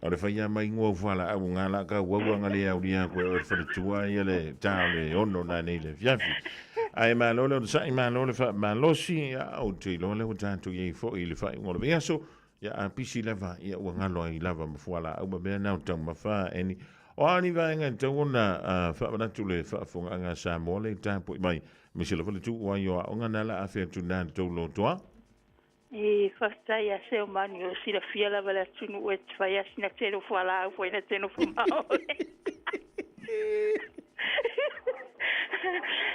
O le whai ama ingoa uwhala au ngā la ka uaua ngā le au ria koe o le whaletua ia le tā o le ono nā nei le fiafi. Ae malo le o le sa'i malo le wha malosi a o te iloa le o tātou i ei fo'i le whai unga o le veaso. Ia a pisi lava, ia ua ngalo ai lava ma fualaau ma mea na o taumafa eni. O a ni vaega e tatau ona faamanatu le faafofogaaga a Samoa le tapui mai aemaise lava le tuu ai o aoga na la afe atu na le tou lotoa. E faafetai ia Seomani o silafia lava le atunuu e te fai a sina tele o fualaau foi na te nofo ma oe.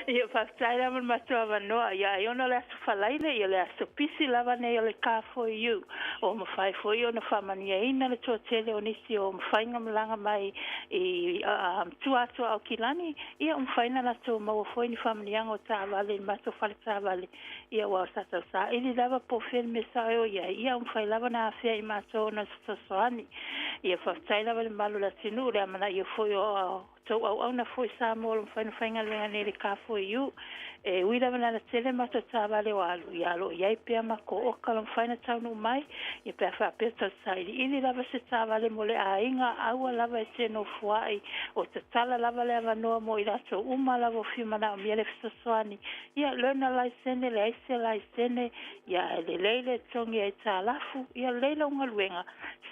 Ia, faafetai lava mo le matou avanoa. Ia, ai ona o le aso Faraile, ia o le aso pisi lava nei o le Car4U. Ua mafai foi ona faamanuiaina le toatele o nisi o mafaiga malaga mai i tua atu o Aukilani, ia ua mafai ona latou maua foi ni faamanuiaga o taavale i le matou fale taavale. Ia, aua o sa tausaili lava po o fea le mea sao e o i ai, ia ua mafai lava ona afea i matou ona fesoasoani. Ia, faafetai lava i le mamalu o le atunuu i le amanaia foi o tou auauna foi Samoa o lo o mafai ona faigaluega nei i le Car4U. E ui lava ina alatele matou taavale o alu, ia o lo o i ai pea matou oka o lo o mafai ona taunuu mai, ia pe a faapea o tau sailiili lava se taavale mo le aiga, aua lava e te nofoai, o tatala lava le avanoa mo i latou uma lava o fia manaomia le fesoasoani. Ia, learner laisene, leai se laisene, ia ae lelei le totogi aitalafu, ia lelei lau galuega,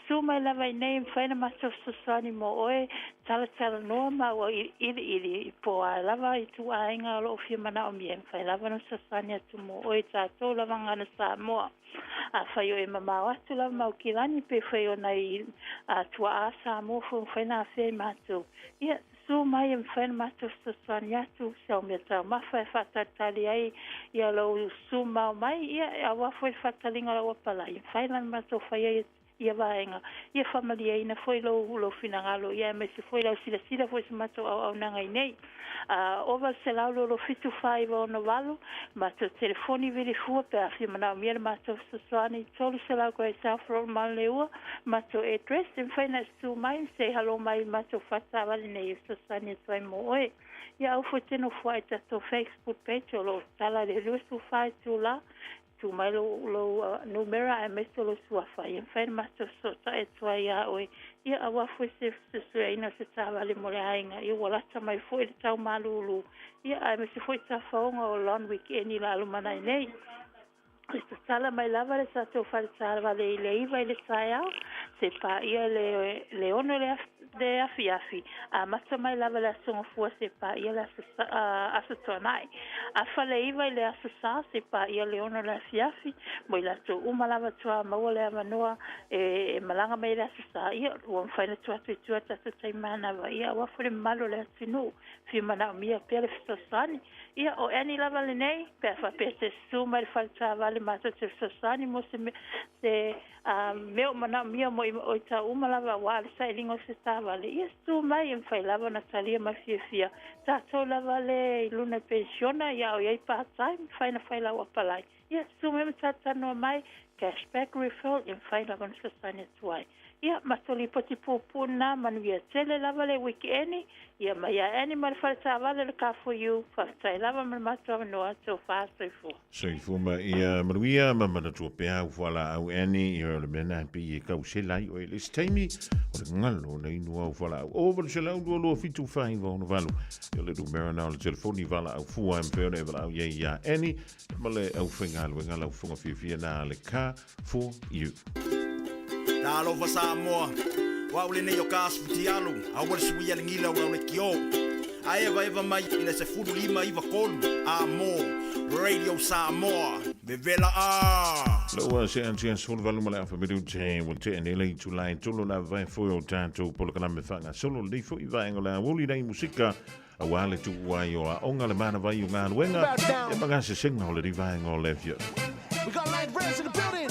susu mai lava i inei e mafai ona matou fesoasoani mo oe, talatalanoa ma ua iliili po o a lava ituaiga o lo o fia manaomia, e mafai lava ona fesoasoani atu mo oe i tatou lava gagana Samoa. Afai o e mamao atu lava ma Aukilani pe fai o nai tuaa Samoa foi ua mafai ona afea i matou, ia susu mai e mafai ona matou fesoasoani atu se au meataumafa e faatalitali ai ia lou susu mamao mai, ia aua foi le faataliga o lau apalai, e mafai la ona matou faia ia ia vaega, ia faamalieina foi lou, lou finagalo, ia aemaise foi lau silasila foi i se matou auaunaga i nei. A ova le 122 7 4 9 6 8, matou telefoni vili fua pe a fia manaomia le matou fesoasoani, 300 Great South Road, Manuleua, matou address, e mafai ona e susu mai ma say hello mai i le matou faletaavale nei e fesoasoani atu ai mo oe. Ia aua foi e te nofoai i tatou Facebook page o lo o tatala i le 24 itula. Tuu mai lou, lou numera aemaise o lou suafa, ia mafai ona matou fesootai atu ai iā oe, ia aua foi se suesueina o se taavale mo le aiga, ia ua lata mai foi le tau malūlū, ia aemaise foi tafaoga o long weekend i le lumanai nei. E tatala mai lava le tatou fale taavale i le 9 i le taeao, se paia le, le 6 le, le afiafi, amata mai lava le Aso Gafua se paia le aso, aso Toanai. Afa le 9 i le Aso Sa se paia le 6 le afiafi, mo i latou uma lava toa maua le avanoa e, e malaga mai i le Aso Sa, ia ua mafai ona tuu atu i tua tatou taimi manava, ia aua foi le mamalu o le atunuu, fia manaomia pea le fesoasoani. Ia, o Annie lava lenei, pe a faapea e te susu mai le fale taavale matou te fesoasoani mo se, se a mea o manaomia mo i tau uma lava aua le sailiga o se taavale, ia susu mai e mafai lava ona talia ma le fiafia. Tatou lava le i luna i penisiona, ia a o i ai part time, mafai ona fai lau apalai. Ia susu mai ma talatalanoa mai, cash back referral, ia mafai lava ona fesoasoani atu ai. Ia, matou lipoti puupuu lena, manuia tele lava le weekend, ia mai ia Annie ma le fale taavale o le Car4U, faafetai lava mo le matou avanoa, tofa soifua. Soifua ma ia manuia ma manatua pea au fualaau Annie, ia o le mea na pei e kausela ai oe i le isi taimi, o le galo na inu au fualaau. O 822 7 4 9 6 8, ia o le numera na o le telefoni valaau fua e mafai ona e valaau i ai ia Annie ma le aufaigaluega lau fofoga fiafia na le Car4U. Talofa Samoa, o au lenei o ka asu futialu, aua le suia le gila o lau lekiō. A evaeva mai i le 15 93 a mo Radio Samoa, vevela a! Ua se atia 18 ma le afa minute ua tea nei le itula e tolu la vae foi o tatou polokalame faagasolo lenei foi vaega o le aoauli nei musika aua le tuu ai o aoga le manavai o galuega e ma gasesega o lenei vaega o le afiafi. We got light rails in the building.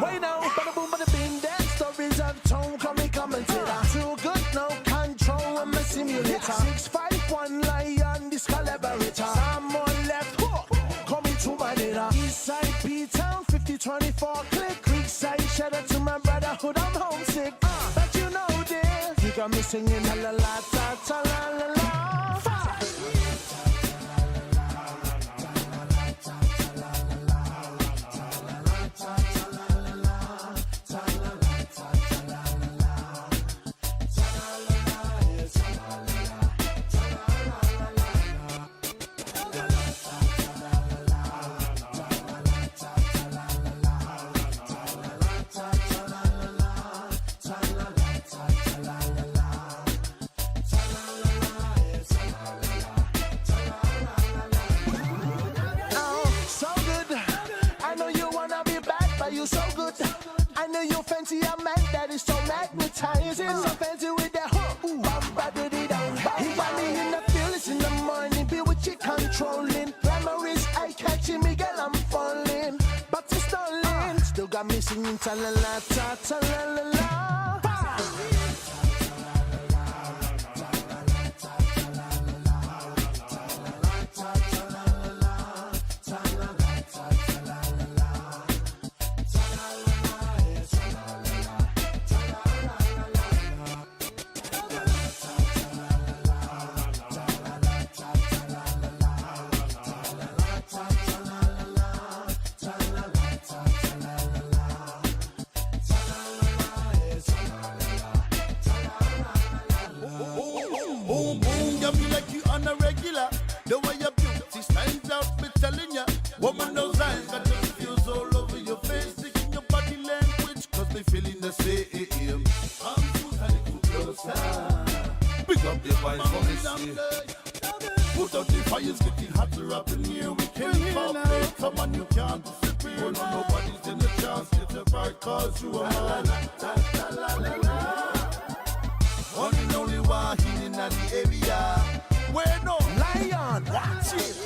Wait now, bada boom, bada bing, that stories I've told. Call me commentator. Too good, no control. I'm a simulator. 651 lion, this collaborator. I'm on left hook. Call me two manera. Eastside P Town, 5024 click. Creekside, shout out to my brotherhood. I'm homesick. But you know this. You got me singing la la la ta ta la la la. Five. Oh, so good. I know you wanna be bad, but you so good. I know you fancy a man that is so magnetizing. So fancy with that hook. Bum, ba, dee, dee, dum. He got me in the Early in the morning, be with you controlling. Glamour is eye catching me, girl, I'm falling. But it's stalling, still got me singing ta la la ta ta la la la. Boom, boom, got me like you on a regular. The way your beauty stands out, me telling ya. Woman, those eyes got the feels all over your face. Taking your body language, cause they feeling the same. I'm too tight to closer. Pick up your voice for me, see. Put out the fires, getting hotter up in here. We can't pop it. Come on, you can't disappear. No, nobody's in the chance. It's a bright cause you are mine. La, la, la, la. One and only one in the area. Where no lion, watch it.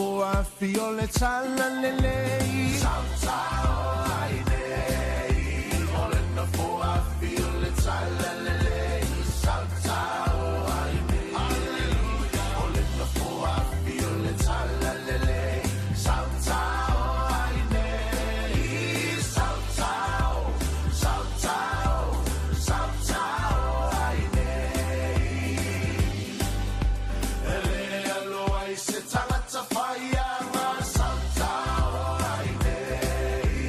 foafi o le talalelei. Sautao ai nei, o le nofo afi o le talalelei. Sautao ai nei, o le nofo afi o le talalelei. Sautao ai nei, sautao, sautao, sautao ai nei. E le aloa i se tagata whaianga, sautao ai nei.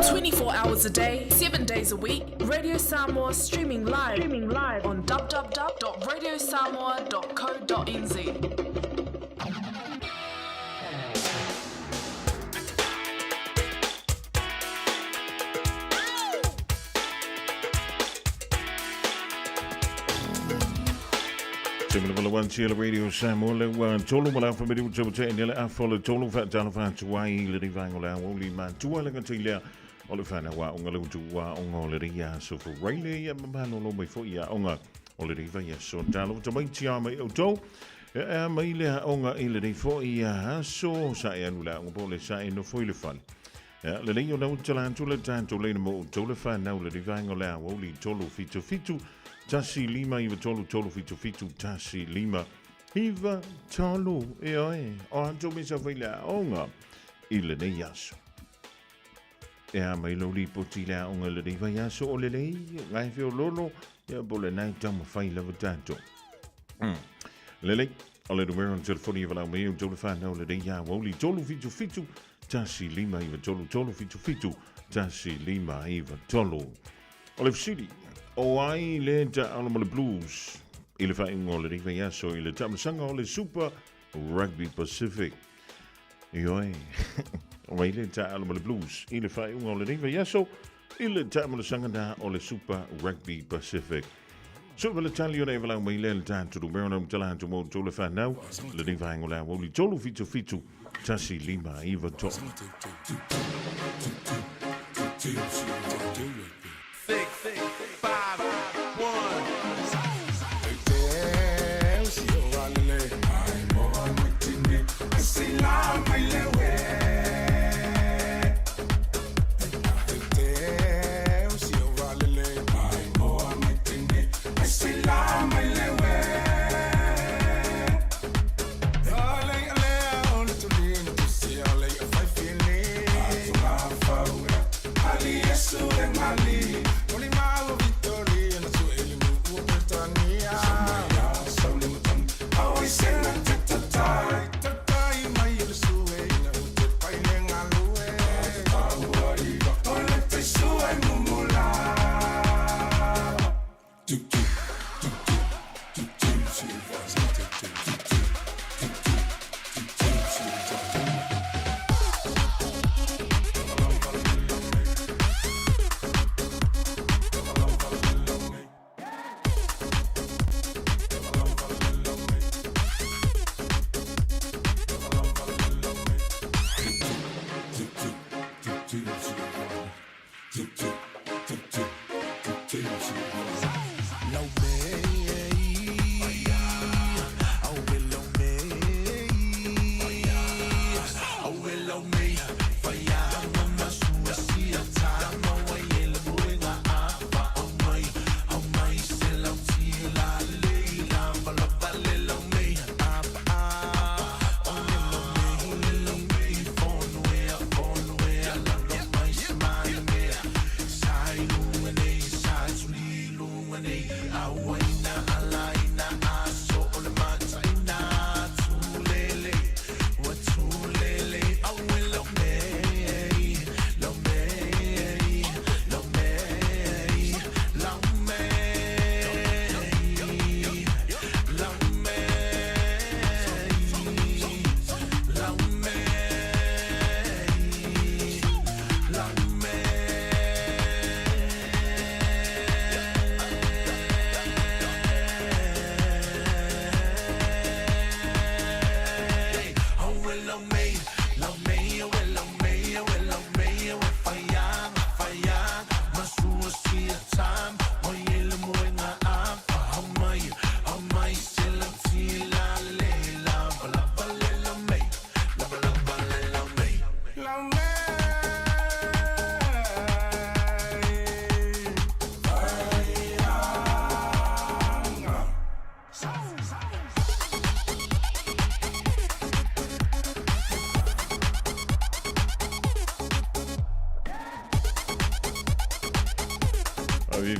24 hours a day, 7 days a week, Radio Samoa streaming live, streaming live on www.radiosamoa.co.nz. Seven Radio Samoa le ua tolu ma le afa meri uta uta ene le afa o le tolu whaatalo whaatua i le rivaengo le awa uli matua le ngata i lea o le whanau a onga le utu ua onga o le ria so for reile ia mamalo lo mai fo ia onga o le riva ia so talo tamaiti a mai autou e a mai le onga i le rifo ia aso sa e anu le aonga po le sa e no foi le fale. Ia, lelei ona uta la atu le tatou leina mo outou le whanau le rivaenga o le aoauli 377 1 5 9 3 3 7 7 1 5 9 3 e oe o atu me sa fai le aoga i lenei aso. E a mai lau lipoti le aoga i lenei vai aso o lelei, ngai feololo, ia po le nai taumafai lava tatou. Lelei, o le numera o le telefoni e valau mai ai outou le whanau lenei aoauli 377 1 5 9 3 3 7 7 1 5 9 3. O le fesili, o ai le taalo ma le Blues i le faaiuga o lenei vaiaso i le taamilosaga o le Super Rugby Pacific? Ioe, o ai le taalo ma le Blues i le faaiuga o lenei vaiaso i le taamilosaga na o le Super Rugby Pacific? So ma le tali ona e valau mai lea le tatou numera na umtala atu mo outou le whanau lenei vaenga o le aoauli 3 7 7 1 5 9 3. Six, five, one.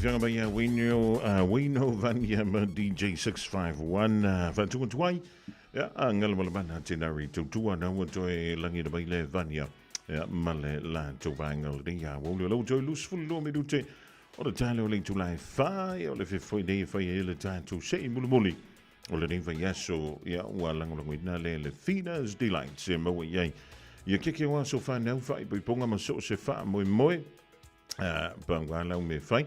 Fianga mai a Wino, Wino Vania ma DJ 651 whatunga tuai. Ia, a ngala mala mana tēnā ri tautua na ua toe langi na mai le Vania. Ia, ma le latou vaega o lenei aoauli. O lea ua toe 22 minute o le taeao o le itula e 4, ia o le fefoi nei e fai ai le tatou sei mulimuli o lenei vaiaso, ia ua lagolagoina lea le Fina's Delights e maua i ai ia keke o aso whanau whaipoiponga ma so o se whaamoemoe. Pau a lau me fai.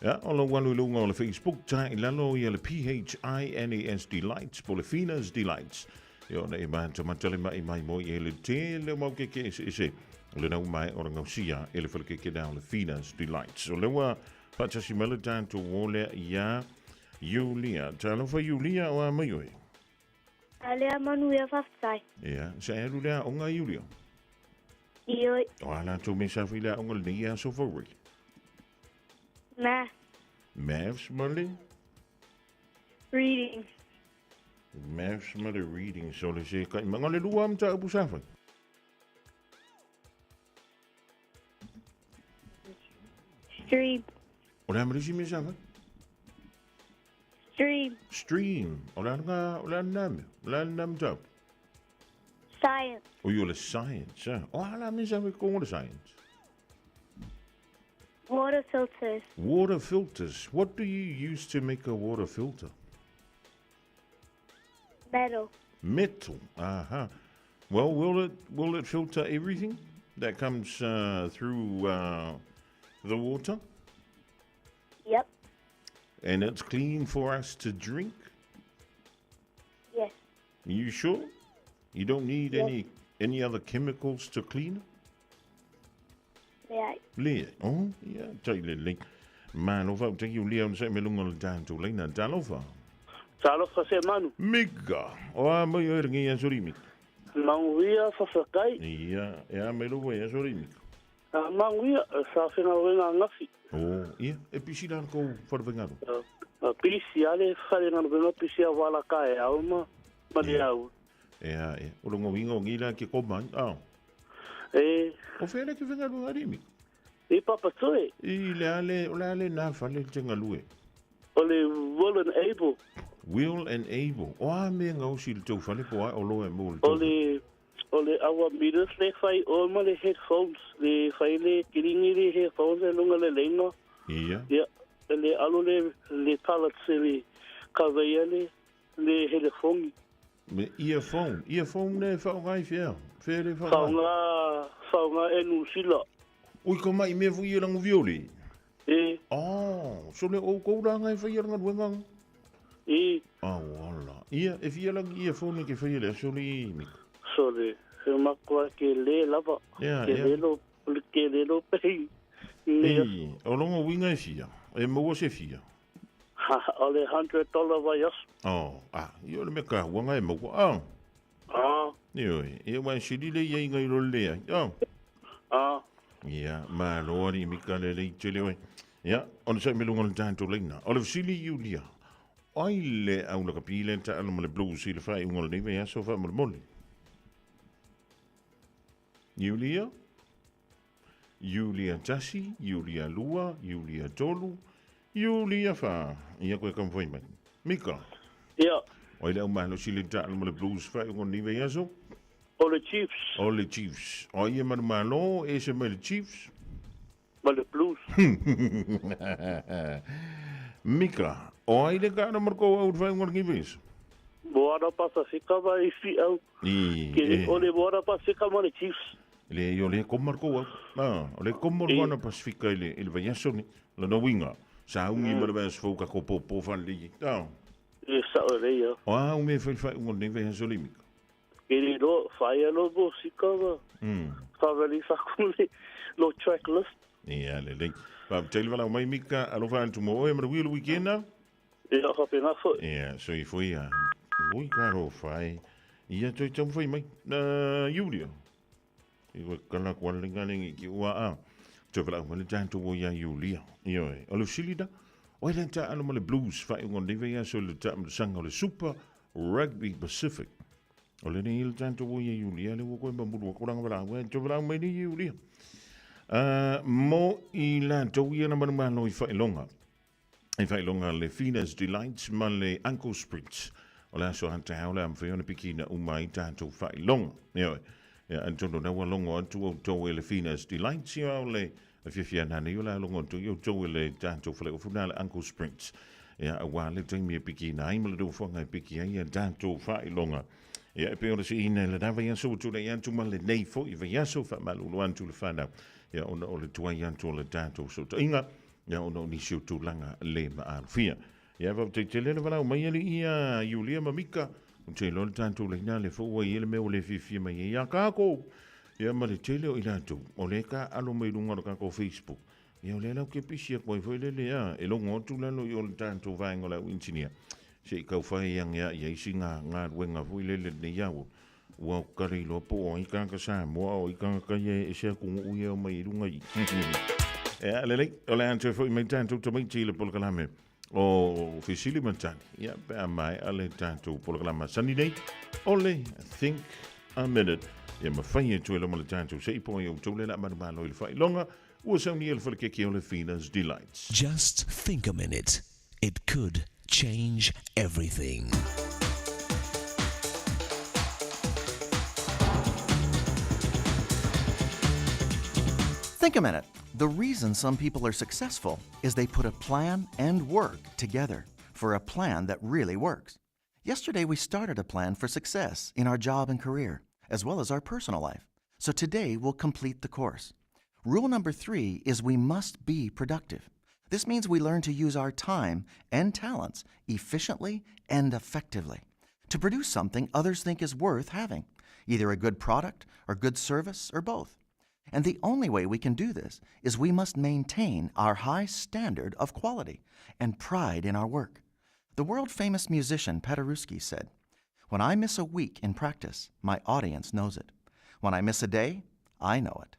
Ia, o lou alu i luga o le Facebook, ta i lalo ia le P-H-I-N-A-S Delights, po le Fina's Delights. Ia ona e matamata le mai mai mo i e le tele o mau keke eseese. O le nau mai o le gausia e le whalekeke nā o le Fina's Delights. O le ua whaatasi mai le tātou o lea ia Julia. Talofa Julia o a mai oe. A lea manuia faafetai. Ia, sa e alu lea aoga Julia? Ioe. O a latou mea sa fai le aoga lenei aso fou ai? Math. Maths ma le? Reading. Maths ma le reading. So le se kai manga le lua mataupu sa fai? Stream. O le a ma le isi mea sa fai? Stream. Stream. O le a lena, o le a lena mea? O le a lena mataupu? Science. O i o le science, ah. O a la mea sa fai kongo le science? Water filters. Water filters. What do you use to make a water filter? Metal. Metal. Aha. Well, will it filter everything that comes through the water? Yep. And it's clean for us to drink? Yes. You sure? You don't need Yes. any other chemicals to clean it? Yeah. Le, oh, ia, tai le le. Malo fau te Julia o se melunga le tātou leina. Talofa. Talofa se manu. Mika. O a mai o ringi a sori mika. Manguia whawhakai. Ia, e a mai loa e a sori mika. A manguia, sa whenga wenga ngafi. Oh, ia, e pisi la kou wharewhengaro. A pisi ale whare ngā wenga pisi a wala ka e au ma, ma le au. E a, e, o longo winga o ngila ke koma, ao. E. O whea ke whengaru ngā rimi? I papatoe. I le ale, o le ale nā whale te ngalue. O le Will and Able. Will and Able. O a me ngau si le tau whale po a o loa e mō le tau. O le awa meters le whai o ma le headphones. Le whai le kiringi le headphones e lunga le leinga. Ia. Ia. Le alo le pallets e le kaweia le helefongi. Me earphone. Earphone le whaongai whia. Whia le whaongai. Whaonga, whaonga e Nusila. Ui ka mai mea fui e rangu violi. E. Oh, so le o kou rā ngai whai e ranga ruenga. E. Ah, wala. Ia, e whia langi earphone ke whai e le aso le mika. So le, he makua ke le lava. Ia, ke ia. Le lo, ke le lo pei. Le. E, o longo winga e whia. E maua se whia. Ha, o le $100 vai aso. Oh, ah, i o le mea ka huanga e maua. Ah. Ah. Ioi, e wai sili le ia inga i lo le ai. Oh. Ah. Ia, malo ari mika le lei tele oe. Ia, o le sai melunga le tātou leina. O le fisili Julia. Ai le au la kapile ta alo ma le blues i le whai unga le neive aso wha mo le mole. Julia? Julia tasi, Julia lua, Julia tolu, Julia wha. Ia koe kamwhai mai. Mika? Ia. Oi le au malo si le ta alo ma le blues whai unga le neive aso? O le Chiefs. O le Chiefs. O ia manu malo, e se mai le Chiefs. Ma le Blues. Mika, o ai le ka na marko au whai unga le neive aso? Moana Pasifika ma i fi au. I, Ke e. o le Moana Pasifika ma le Chiefs. Le i o le komarko au. Ah, o le komar Moana Pasifika i le vaiaso ni, le no winga. Sa ungi ma le vaiaso fau ka ko po po whan le i. Ah. E sa o le ia. O a ume whai whai unga le neive aso le mika. Ke le lo, whai a lo mo sika ma. Whawali whaku le lo track list. Ia, le le. Pa, teile wala mai mika, alofa antu mo oe, mara wheel weekenda. Ia, whapena fo. Ia, so i fui a. Ui ka ro whai. Ia, toi tau whai mai. Na, Julia. I koe kala kua lenga lengi ki ua a. Toi wala mai le tātou o ia Julia. Ia oe. O le usili da. Oe le tā alo ma le blues whai unga neive ia, so le tā ma le sanga o le Super Rugby Pacific. O le nei le tātou o ia Julia, le ua koe mamuru a koranga wala ua, toi wala mai ni Julia. Mo i la tau ia na manu malo i whailonga. I whailonga le Fina's Delights ma le Uncle Spritz. O le aso hanta hau le amwhai ona piki na uma i tātou whailonga. Ia oe. Ia, atonu na ua logo atu outou e le Fina's Delights, ia o le fiafia nanei o le a logo atu i outou e le tatou faleofu na le Uncle Springs. Ia, auā le taimi e pikiina ai ma le nofoaga e piki ai a tatou faailoga. Ia, e pei o le siina i lena vaiaso ua tulai atu ma lenei foi vaiaso, faamalulu atu le fanau, ia, ona o le tuai atu o le tatou sootaiga, ia, ona o nisi o tulaga le maalofia. Ia, faafetai tele le valaau mai alii ia Iulia ma Mika. Ou te iloa le tatou laina le fou ai le mea ua le fiafia mai ai ia kākou. Ia ma le tele o i latou, o lea ka alo mai luga o le kākou Facebook. Ia o lea lau ke pisi aku ai foi lele a, e logo atu lalo i o le tatou vaega o le au inisinia. Se i kau whai ange a ia isi ngā ngāruenga foi lele nei au. Ua o kare iloa po o ai kāka Samoa o ai kāka ia e ese aku nguu ia o mai i runga i. Ia, lelei, o le antoe foi mai tatou tamaiti i le polokalame o fesili ma tali. Ia, pe a maea le tatou polokalame masani nei, o le Think a Minute. Ia mafai e toe loma le tatou se i po ai outou le la manumalo i le faailoga, ua saunia le falekeke o le Fina's Delights. Just think a minute. It could change everything. Think a minute. The reason some people are successful is they put a plan and work together for a plan that really works. Yesterday, we started a plan for success in our job and career, as well as our personal life. So today, we'll complete the course. Rule number 3 is we must be productive. This means we learn to use our time and talents efficiently and effectively to produce something others think is worth having, either a good product or good service or both. And the only way we can do this is we must maintain our high standard of quality and pride in our work. The world famous musician Paderewski said, When I miss a week in practice, my audience knows it. When I miss a day, I know it.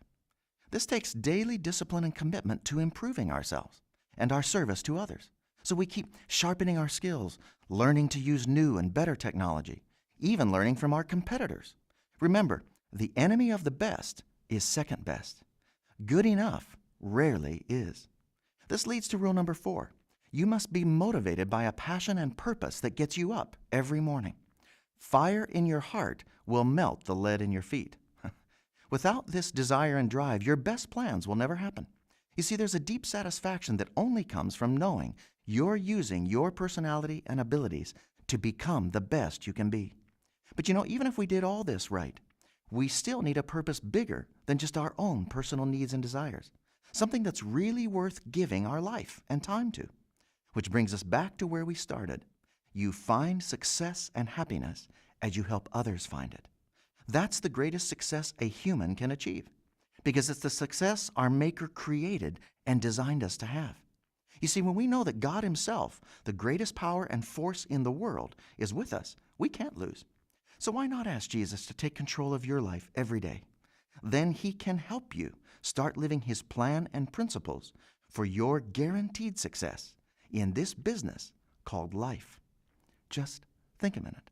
This takes daily discipline and commitment to improving ourselves and our service to others. So we keep sharpening our skills, learning to use new and better technology, even learning from our competitors. Remember, the enemy of the best is second best. Good enough rarely is. This leads to rule number 4. You must be motivated by a passion and purpose that gets you up every morning. Fire in your heart will melt the lead in your feet. Without this desire and drive, your best plans will never happen. You see, there's a deep satisfaction that only comes from knowing you're using your personality and abilities to become the best you can be. But even if we did all this right, we still need a purpose bigger than just our own personal needs and desires, something that's really worth giving our life and time to. Which brings us back to where we started. You find success and happiness as you help others find it. That's the greatest success a human can achieve, because it's the success our Maker created and designed us to have. You see, when we know that God Himself, the greatest power and force in the world, is with us, we can't lose. So why not ask Jesus to take control of your life every day? Then He can help you start living His plan and principles for your guaranteed success in this business called life. Just think a minute.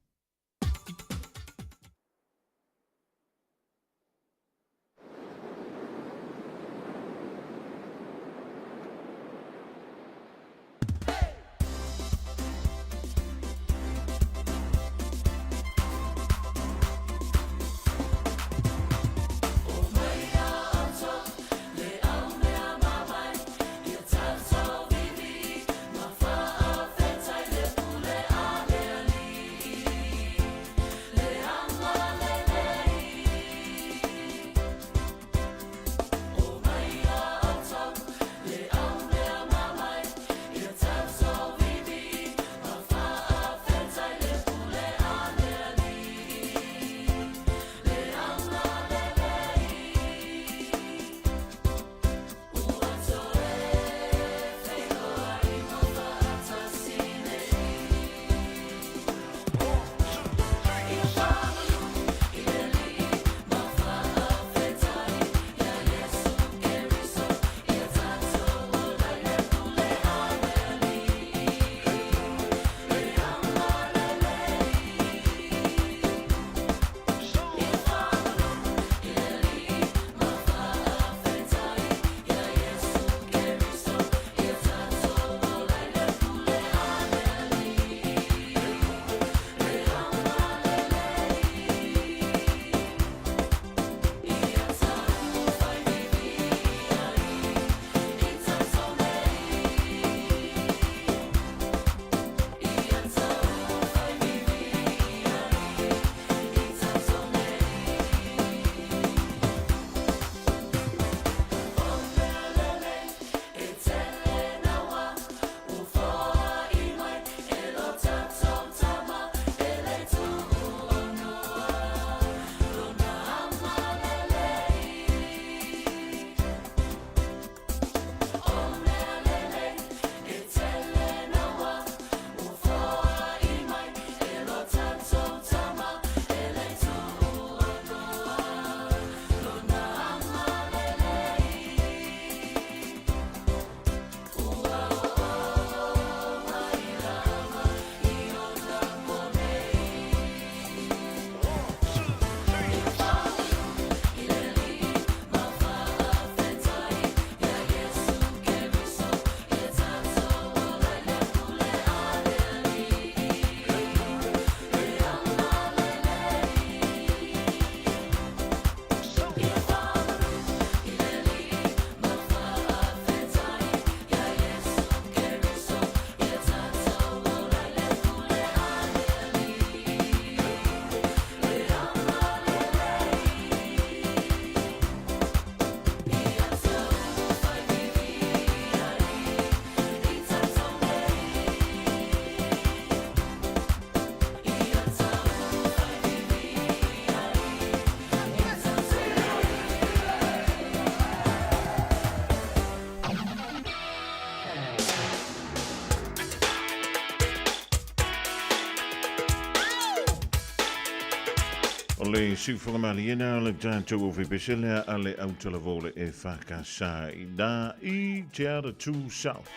O le siufoga maliena o le tatou ofepese lea a le autalavou le EFKS i nā i Te Aratū South.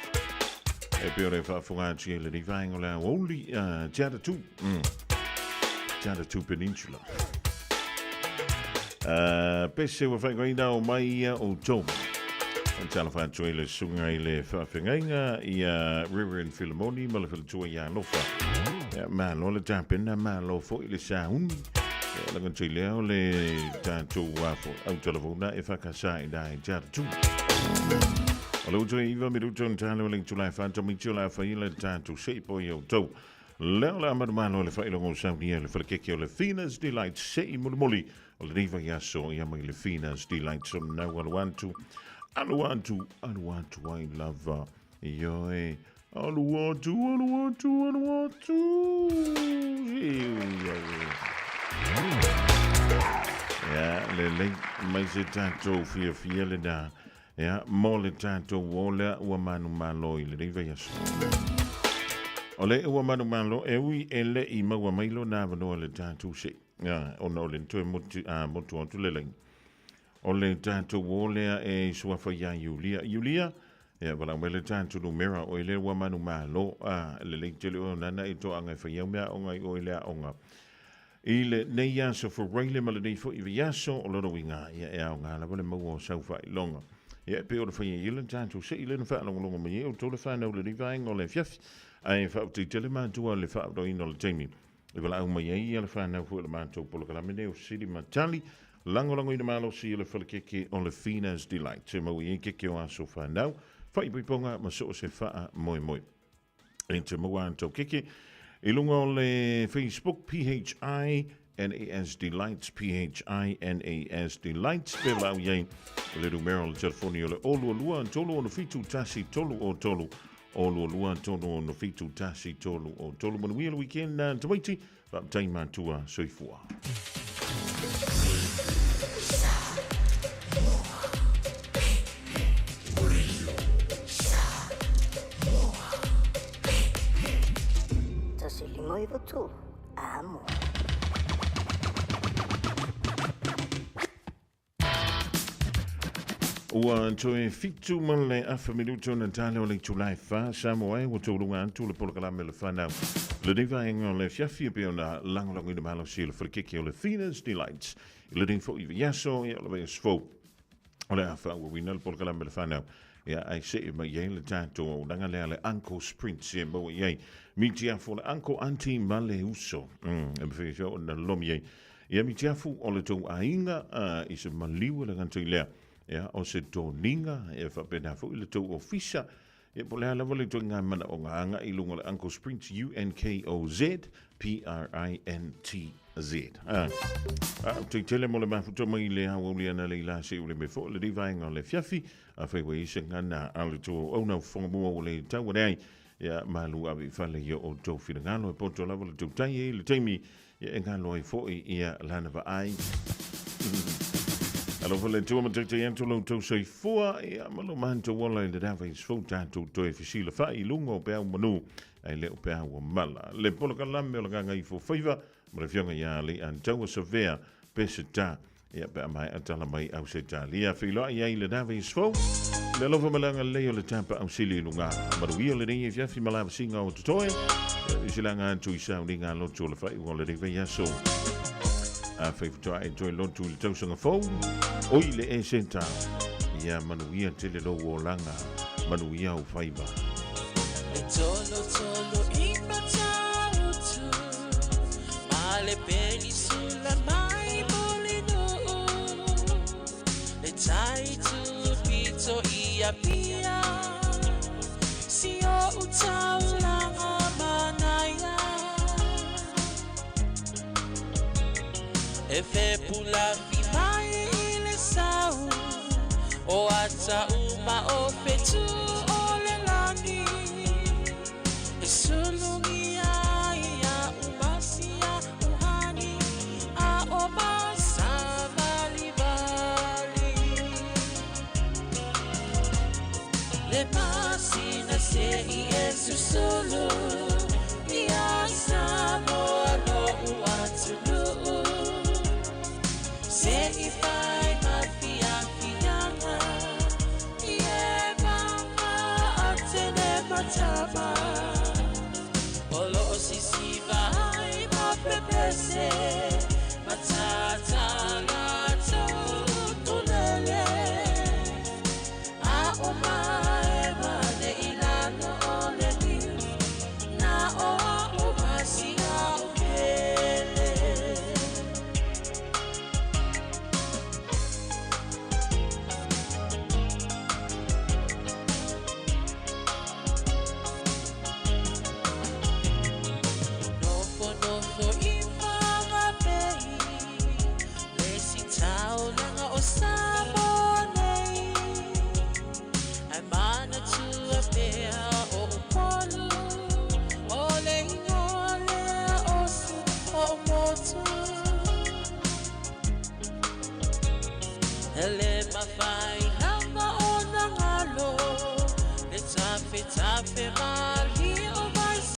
E pei o le faafofoga atu i lenei vaega o le aoauli, Te Aratū. Te Aratū Peninsula. Pese ua whaingoina o mai ia o tō. O te alofa atu ai le susuga i le faafeagaiga ia Reverend Filimoni ma le faletua ia Alofa. Ia, malo le tapena, malo foi le sauni. Ia, laga tei lea o le tatou afo au talavona e whakasa i nā i te aratu. O le utu e iwa minuto na talo le itula e whāta miti o la whaila le tatou seipo i au tau. Lea o le a manumalo le faailoga o saunia i le falekeke o le Fina's Delight se i mulimuli o lenei vaiaso ia mai le Fina's Delight o nau alu atu, alu atu, alu atu ai lava. Ioe, alu atu, alu atu, alu atu. Ia, lelei mai se tatou fiafia lena. Ia, mo le tatou o lea ua manumalo i lenei vaiaso. O le ua manumalo e ui e le i maua mai lona avanoa le tatou se, ia, ona o le toe motu, a, motu atu le laina. O le tatou o lea e suafa iā Iulia. Iulia, ia, valaau mai le tatou numera o le ua manumalo, a, lelei tele o nana e toaga e fai au mea aoga i o i le aoga. I lenei aso Faraile ma lenei foi vaiaso, o lona uiga, ia e aoga lava le maua o sau faailoga. Ia e pei o le fai ai le tatou sei lea na faalogologo mai ai outou le whanau i lenei vaega o le afiafi. Ae faafetai tele matua i le faaodoina o le taimi e valaau mai ai ia le whanau foi o le matou polokalame nei o Fesili ma Tali, lagolagoina malosi e le falekeke o le Fina's Delight. E maua i ai keke o aso whanau, faaipoipoga ma so o se faamoemoe. E te maua atu keke i lunga o le Facebook PHI NAS Delights PHI NAS Delights pe lau iai le numero o le telefoni o le 022 367 1 3 o 3 022 367 1 3 o 3. Manuia le weekend na tamaiti, faafetai matua, soifua. Tasi lima iwa tolu. Amo. Ua toe fitu ma le afa minuto na tale o le itula e fa Samoa e ua taualuga atu le polokalame o le whanau. Lenei vaega o le afiafi e pei ona lagolagoina malosi e le falekeke o le Fina's Delights. I lenei foi vaiaso, ia o le vaiaso fou. O le a faaauauina le polokalame o le whanau. Ia ai see mai ai le tatou auaunaga lea le Uncle's Prints e maua i ai mitiafu o le uncle, auntie ma le uso. E mawhai ai ona lomi ai. Ia mitiafu o le tou aiga i se maliu e le gata i lea. Ia o se toniga e faapena foi le tou ofisa. Ia po o le a lava le ituaiga manaoga aga'i i luga o le Uncle's Prints, U-N-K-O-Z P-R-I-N-T-Z. A, a, te tele mo le mafuta mai le aoauli ana le ila se ule me fo le di vaenga o le fiafi, a fai ua i se ngana a le tō au nau whangamua o le tau ane ai, ia malu ave i fale ia o tō whirangalo e poto lava le tautai e le taimi, ia e ngalo ai foi ia lana vaai. Alofa le Atua ma taitai atu lo outou soifua, ia ma lo matou ola i le dava i sfou tatou toe fesilafai i luga o peau manu ae le o peau o mala. Le polokalame o le Gagaifo Faiva ma le Afioga ia Lei'antaua Savea Peseta, ia pe a maea tala mai Ausetalia. Feiloai ai i le dava i sfou, le alofa ma le agalelei o le tapa ausili i luga. Manuia lenei afiafi ma lavasiga o totoe, ia i se laga atu i sauniga lotu o le faaiuga o lenei vaiaso. Afai faatoa e toe lotu i le tausaga fou, oi le Eseta, ia manuia tele lou olaga, manuia ou faiva. E tolo tolo i Matautu, ma le penisula mai Mulinuu, le tai tupito i Apia, si o taulaga manaia. E fepulafi mai i le sau, o ata uma o fetu o le lani. E sulugia ia umasia uhani, a o masavalivali. Le masina se i e susulu, ia Samoa lo'u atunuu. ese.